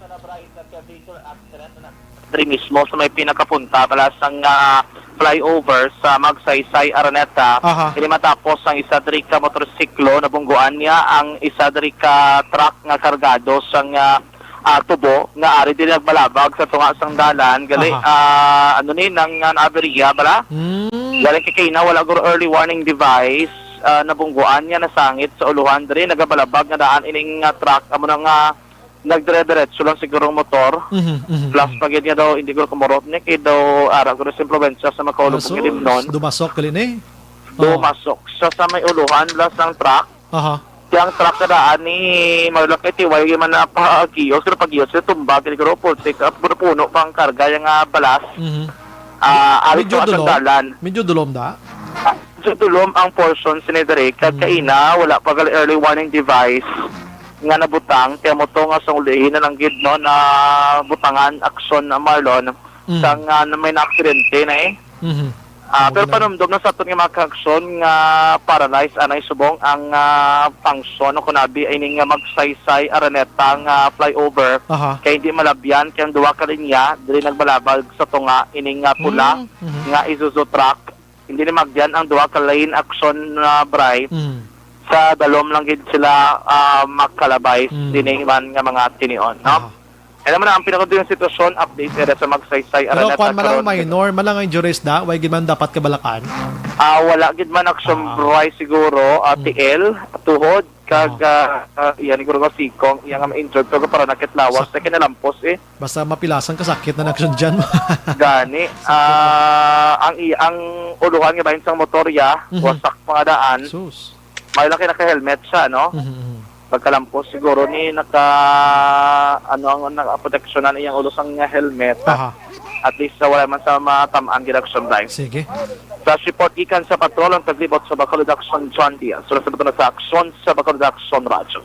Diri mismo sa may pinakapunta bala sang ah, flyover sa Magsaysay, Araneta. Aha. Ini matapos ang isa diri ka motorsiklo, nabungguan niya ang isa diri ka truck nga kargado sang ah, ah, tubo nga ari diri nagbalabag sa tunga sang dalan. Gali, Aha. ah, ano ni, nang ah, naaberya bala? Mm. Galing kay kaina, wala guro early warning device. Ah, nabungguan niya, nasangit sa uluhan diri, nagabalabag nga daan ining ah, truck, amo na nga nagdire-diretso lang siguro ang motor. Mhm, mhm, Plus mhm. pa gid nga daw hindi ko kumurot ni kay daw ara ko sa impluwensya sa makaulog Asus, ng Limnon. Dumasok gali ni. Oh. Dumasok siya sa may uluhan plus ng truck. Aha. Kaya ang truck na daan ni Marlon kay tiway yung man na pag-iyos, pero pag-iyos yung tumba, kaya siguro full take up, puno-puno pa ang karga yung ah, balas. Mhm. Ah, alit Medyo pa sa dulom. dalan. Medyo dulom da. So, dulom ang portion sini diri kag Mm. kaina wala pa gali early warning device nga nabutang, kaya mo to nga sang ulihin na lang gid no na butangan aksyon na Marlon Mm. sa nga na may naaksidente na eh. Mhm. Ah, pero Wala. panumdom na sa aton nga mga kaaksyon nga paralyzed anay subong ang ah, function o kunabi ay ning nga Magsaysay Araneta nga flyover Aha. kay hindi malabyan kay ang duha ka linya diri nagbalabag sa tunga ining nga pula Mm, mhm. nga Isuzu truck. Hindi ni magyan ang duha ka lane action na, Bri. Mm. Sa dalom lang gid sila, ah, makalabay Mm. dinhi man nga mga tinion, no? Aha. Alam mo na, ang pinakadto yung sitwasyon, update era sa Magsaysay, Pero Araneta, kwan man lang, Caron. Minor man lang ang injuries da, way gid man dapat kabalakan. Ah, wala gid man action, Ah. Bri, siguro, ah, Mm. T L, tuhod, kag, Ah. ah, ah, iya ni Guro Sikong, iya nga ma-injured, pero para nakit lawas, Sa- na kinalampos, eh. Basta mapilasan ka, sakit na na action dyan. Gani, Sakit na. ah, ang i-, ang uluhan nga bahin sang motor, ya, Mhm. wasak mga daan. Sus. May laki naka-helmet siya, no? Mhm, mhm. Pagkalampos siguro ni naka, ano, ang naka-, proteksyonan iyang ulo sang helmet. Aha. At least, ah, wala man sa matam-an gid action, Bri. Sige. Sa report gikan sa patrol, ang taglibot sa Bacolod Action, John Diaz. Wala sa bato na sa aksyon sa Bacolod Action Radyo.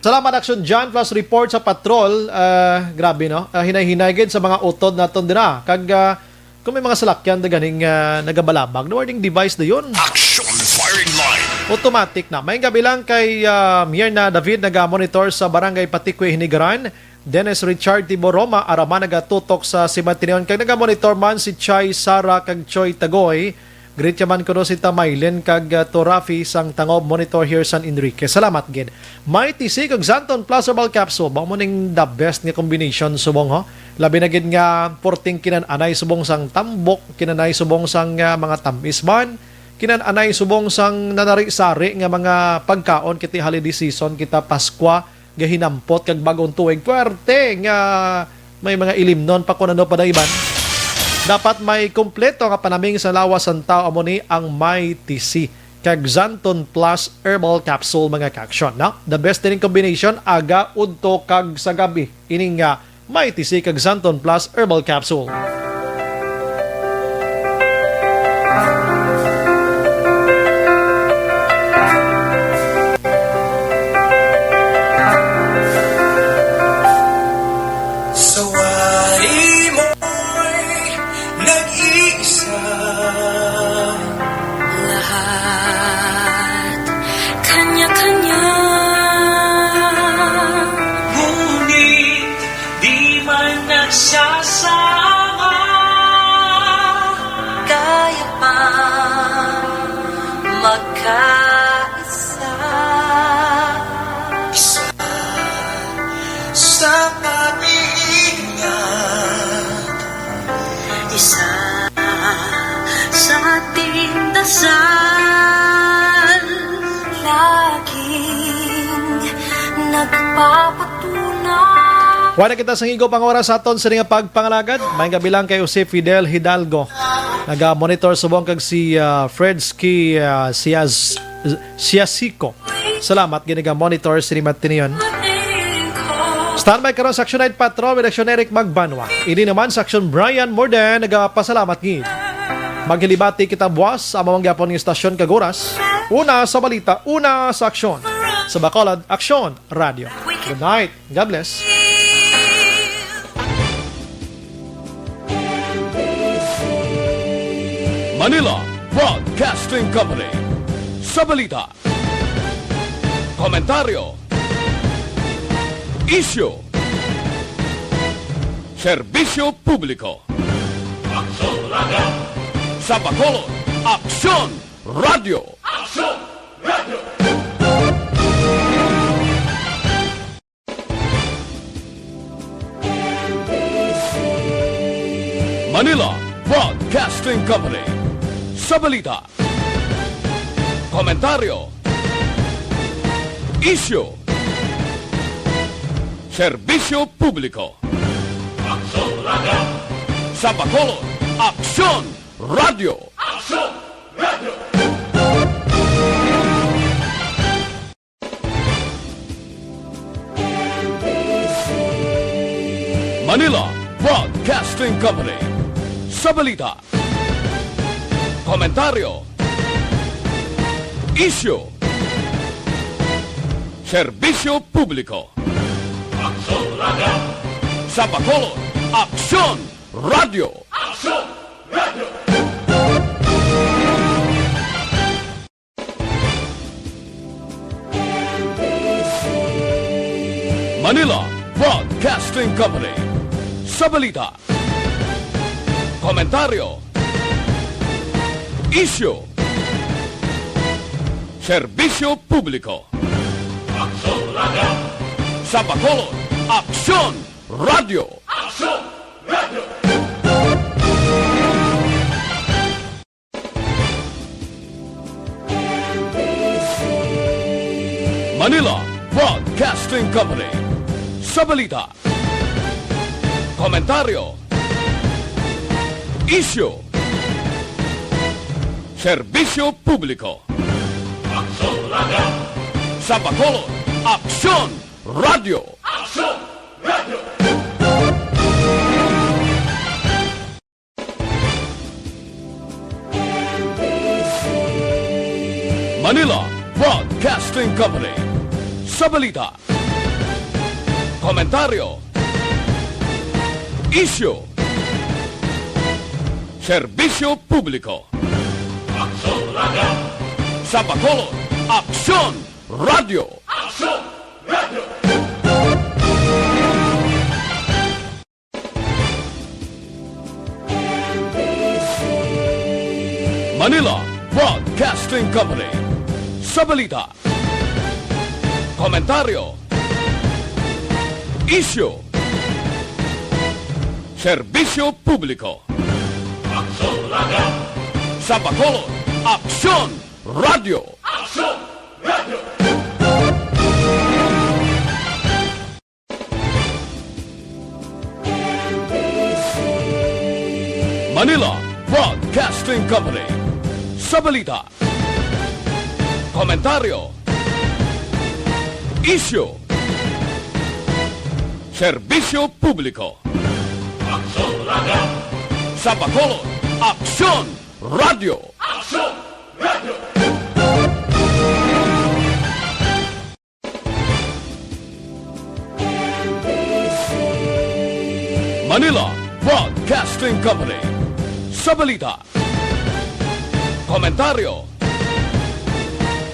Salamat, Action John, plus report sa patrol. Ah, grabe, no? Ah, hinay-hinay gid sa mga utod naton dira. Kag, ah, kung may mga salakyan na ganing, ah, nagabalabag, na warning device na yun. Action firing line. Automatic na. May gabi lang kay, ah, Myrna David, naga-monitor sa Barangay Patikwi, Hinigaran. Dennis Richard Tiboroma, Arama, nagatutok sa Simatinion. Kag naga-monitor man si Chai Sara kag Choi Tagoy. Greet ya man kuno si Tamaylin kag, ah, Torafi sang Tangob, monitor here San Enrique. Salamat gid. Mighty C kag Xanthone Plus Herbal Capsule, mao mo ning the best nga combination subong, ho. Labi na gid nga porting kinan-anay subong sang tambok, kinanay subong sang, ah, mga tam-is man, kinan-anay subong sang nanari-sari nga mga pagkaon, kiti holiday season kita, Paskwa, gahinampot kag bag-ong tuig, puwerte nga may mga ilimnon pa kun ano pa da iban. Dapat may kompleto nga panaming sa lawas sang tawo, amo ni ang Mighty C kag Xanthone Plus Herbal Capsule, mga ka-aksyon, no? The best ining combination, aga, udto, kag sa gabi. Ining, ah, Mighty C kag Xanthone Plus Herbal Capsule. Sa wari mo'y nag-iisa. Lahat kanya-kanya. Ngunit di man nagsasama. Kaya pang magkaisa. Isa sa pag-iingat. Isa sa ating dasal. Laging nagpapatunay. Wala kita sa higop ang oras sa aton sa nga pagpangalagad. May gabi lang kay Jose Fidel Hidalgo. Naga-monitor subong kag si, ah, Fredsky, ah, Sias-, Siasico. Salamat, ginaga-monitor sini Matinion. Standby karon sa Action Night Patrol with Action Eric Magbanwa. Ini naman sa Action Brian Morden, nagapasalamat gid. Maghilibati kita buwas sa among gyapon nga istasyon kag oras. Una sa balita, una sa aksyon. Sa Bacolod, Aksyon Radio. Good night. God bless. Manila Broadcasting Company. Sa balita, komentaryo, isyu, serbisyo publiko. Aksyon Radio. Sa Bacolod, Aksyon Radio. Aksyon Radio. Manila Broadcasting Company. Sa balita, komentaryo, isyu, serbisyo publiko. Aksyon Radio. Sa Bacolod, Aksyon Radio. Aksyon Radio. Manila Broadcasting Company. Sa balita, komentaryo, isyu, serbisyo publiko. Aksyon Radio. Sa Bacolod, Aksyon Radio. Aksyon Radio. Manila Broadcasting Company. Sa balita, komentaryo, Isyu. Serbisyo publiko. Aksyon Radio. Sa Bacolod, Aksyon Radio. Aksyon Radio. Manila Broadcasting Company. Sa balita, komentaryo, isyu, serbisyo publiko. Aksyon Radio. Sa Bacolod, Aksyon Radio. Aksyon Radio. Manila Broadcasting Company. Sa balita, komentaryo, isyu, serbisyo publiko. Aksyon Radio. Sa Bacolod, Aksyon Radio. Aksyon Radio. Manila Broadcasting Company. Sa balita, komentaryo, isyu, serbisyo publiko. Aksyon Radio. Sa Bacolod, Aksyon Radio. Aksyon Radio. Manila Broadcasting Company. Sa balita, komentaryo, isyu, serbisyo publiko. Aksyon Radio. Sa Bacolod, Aksyon Radio. Aksyon Radio. Manila Broadcasting Company. Sa balita, komentaryo,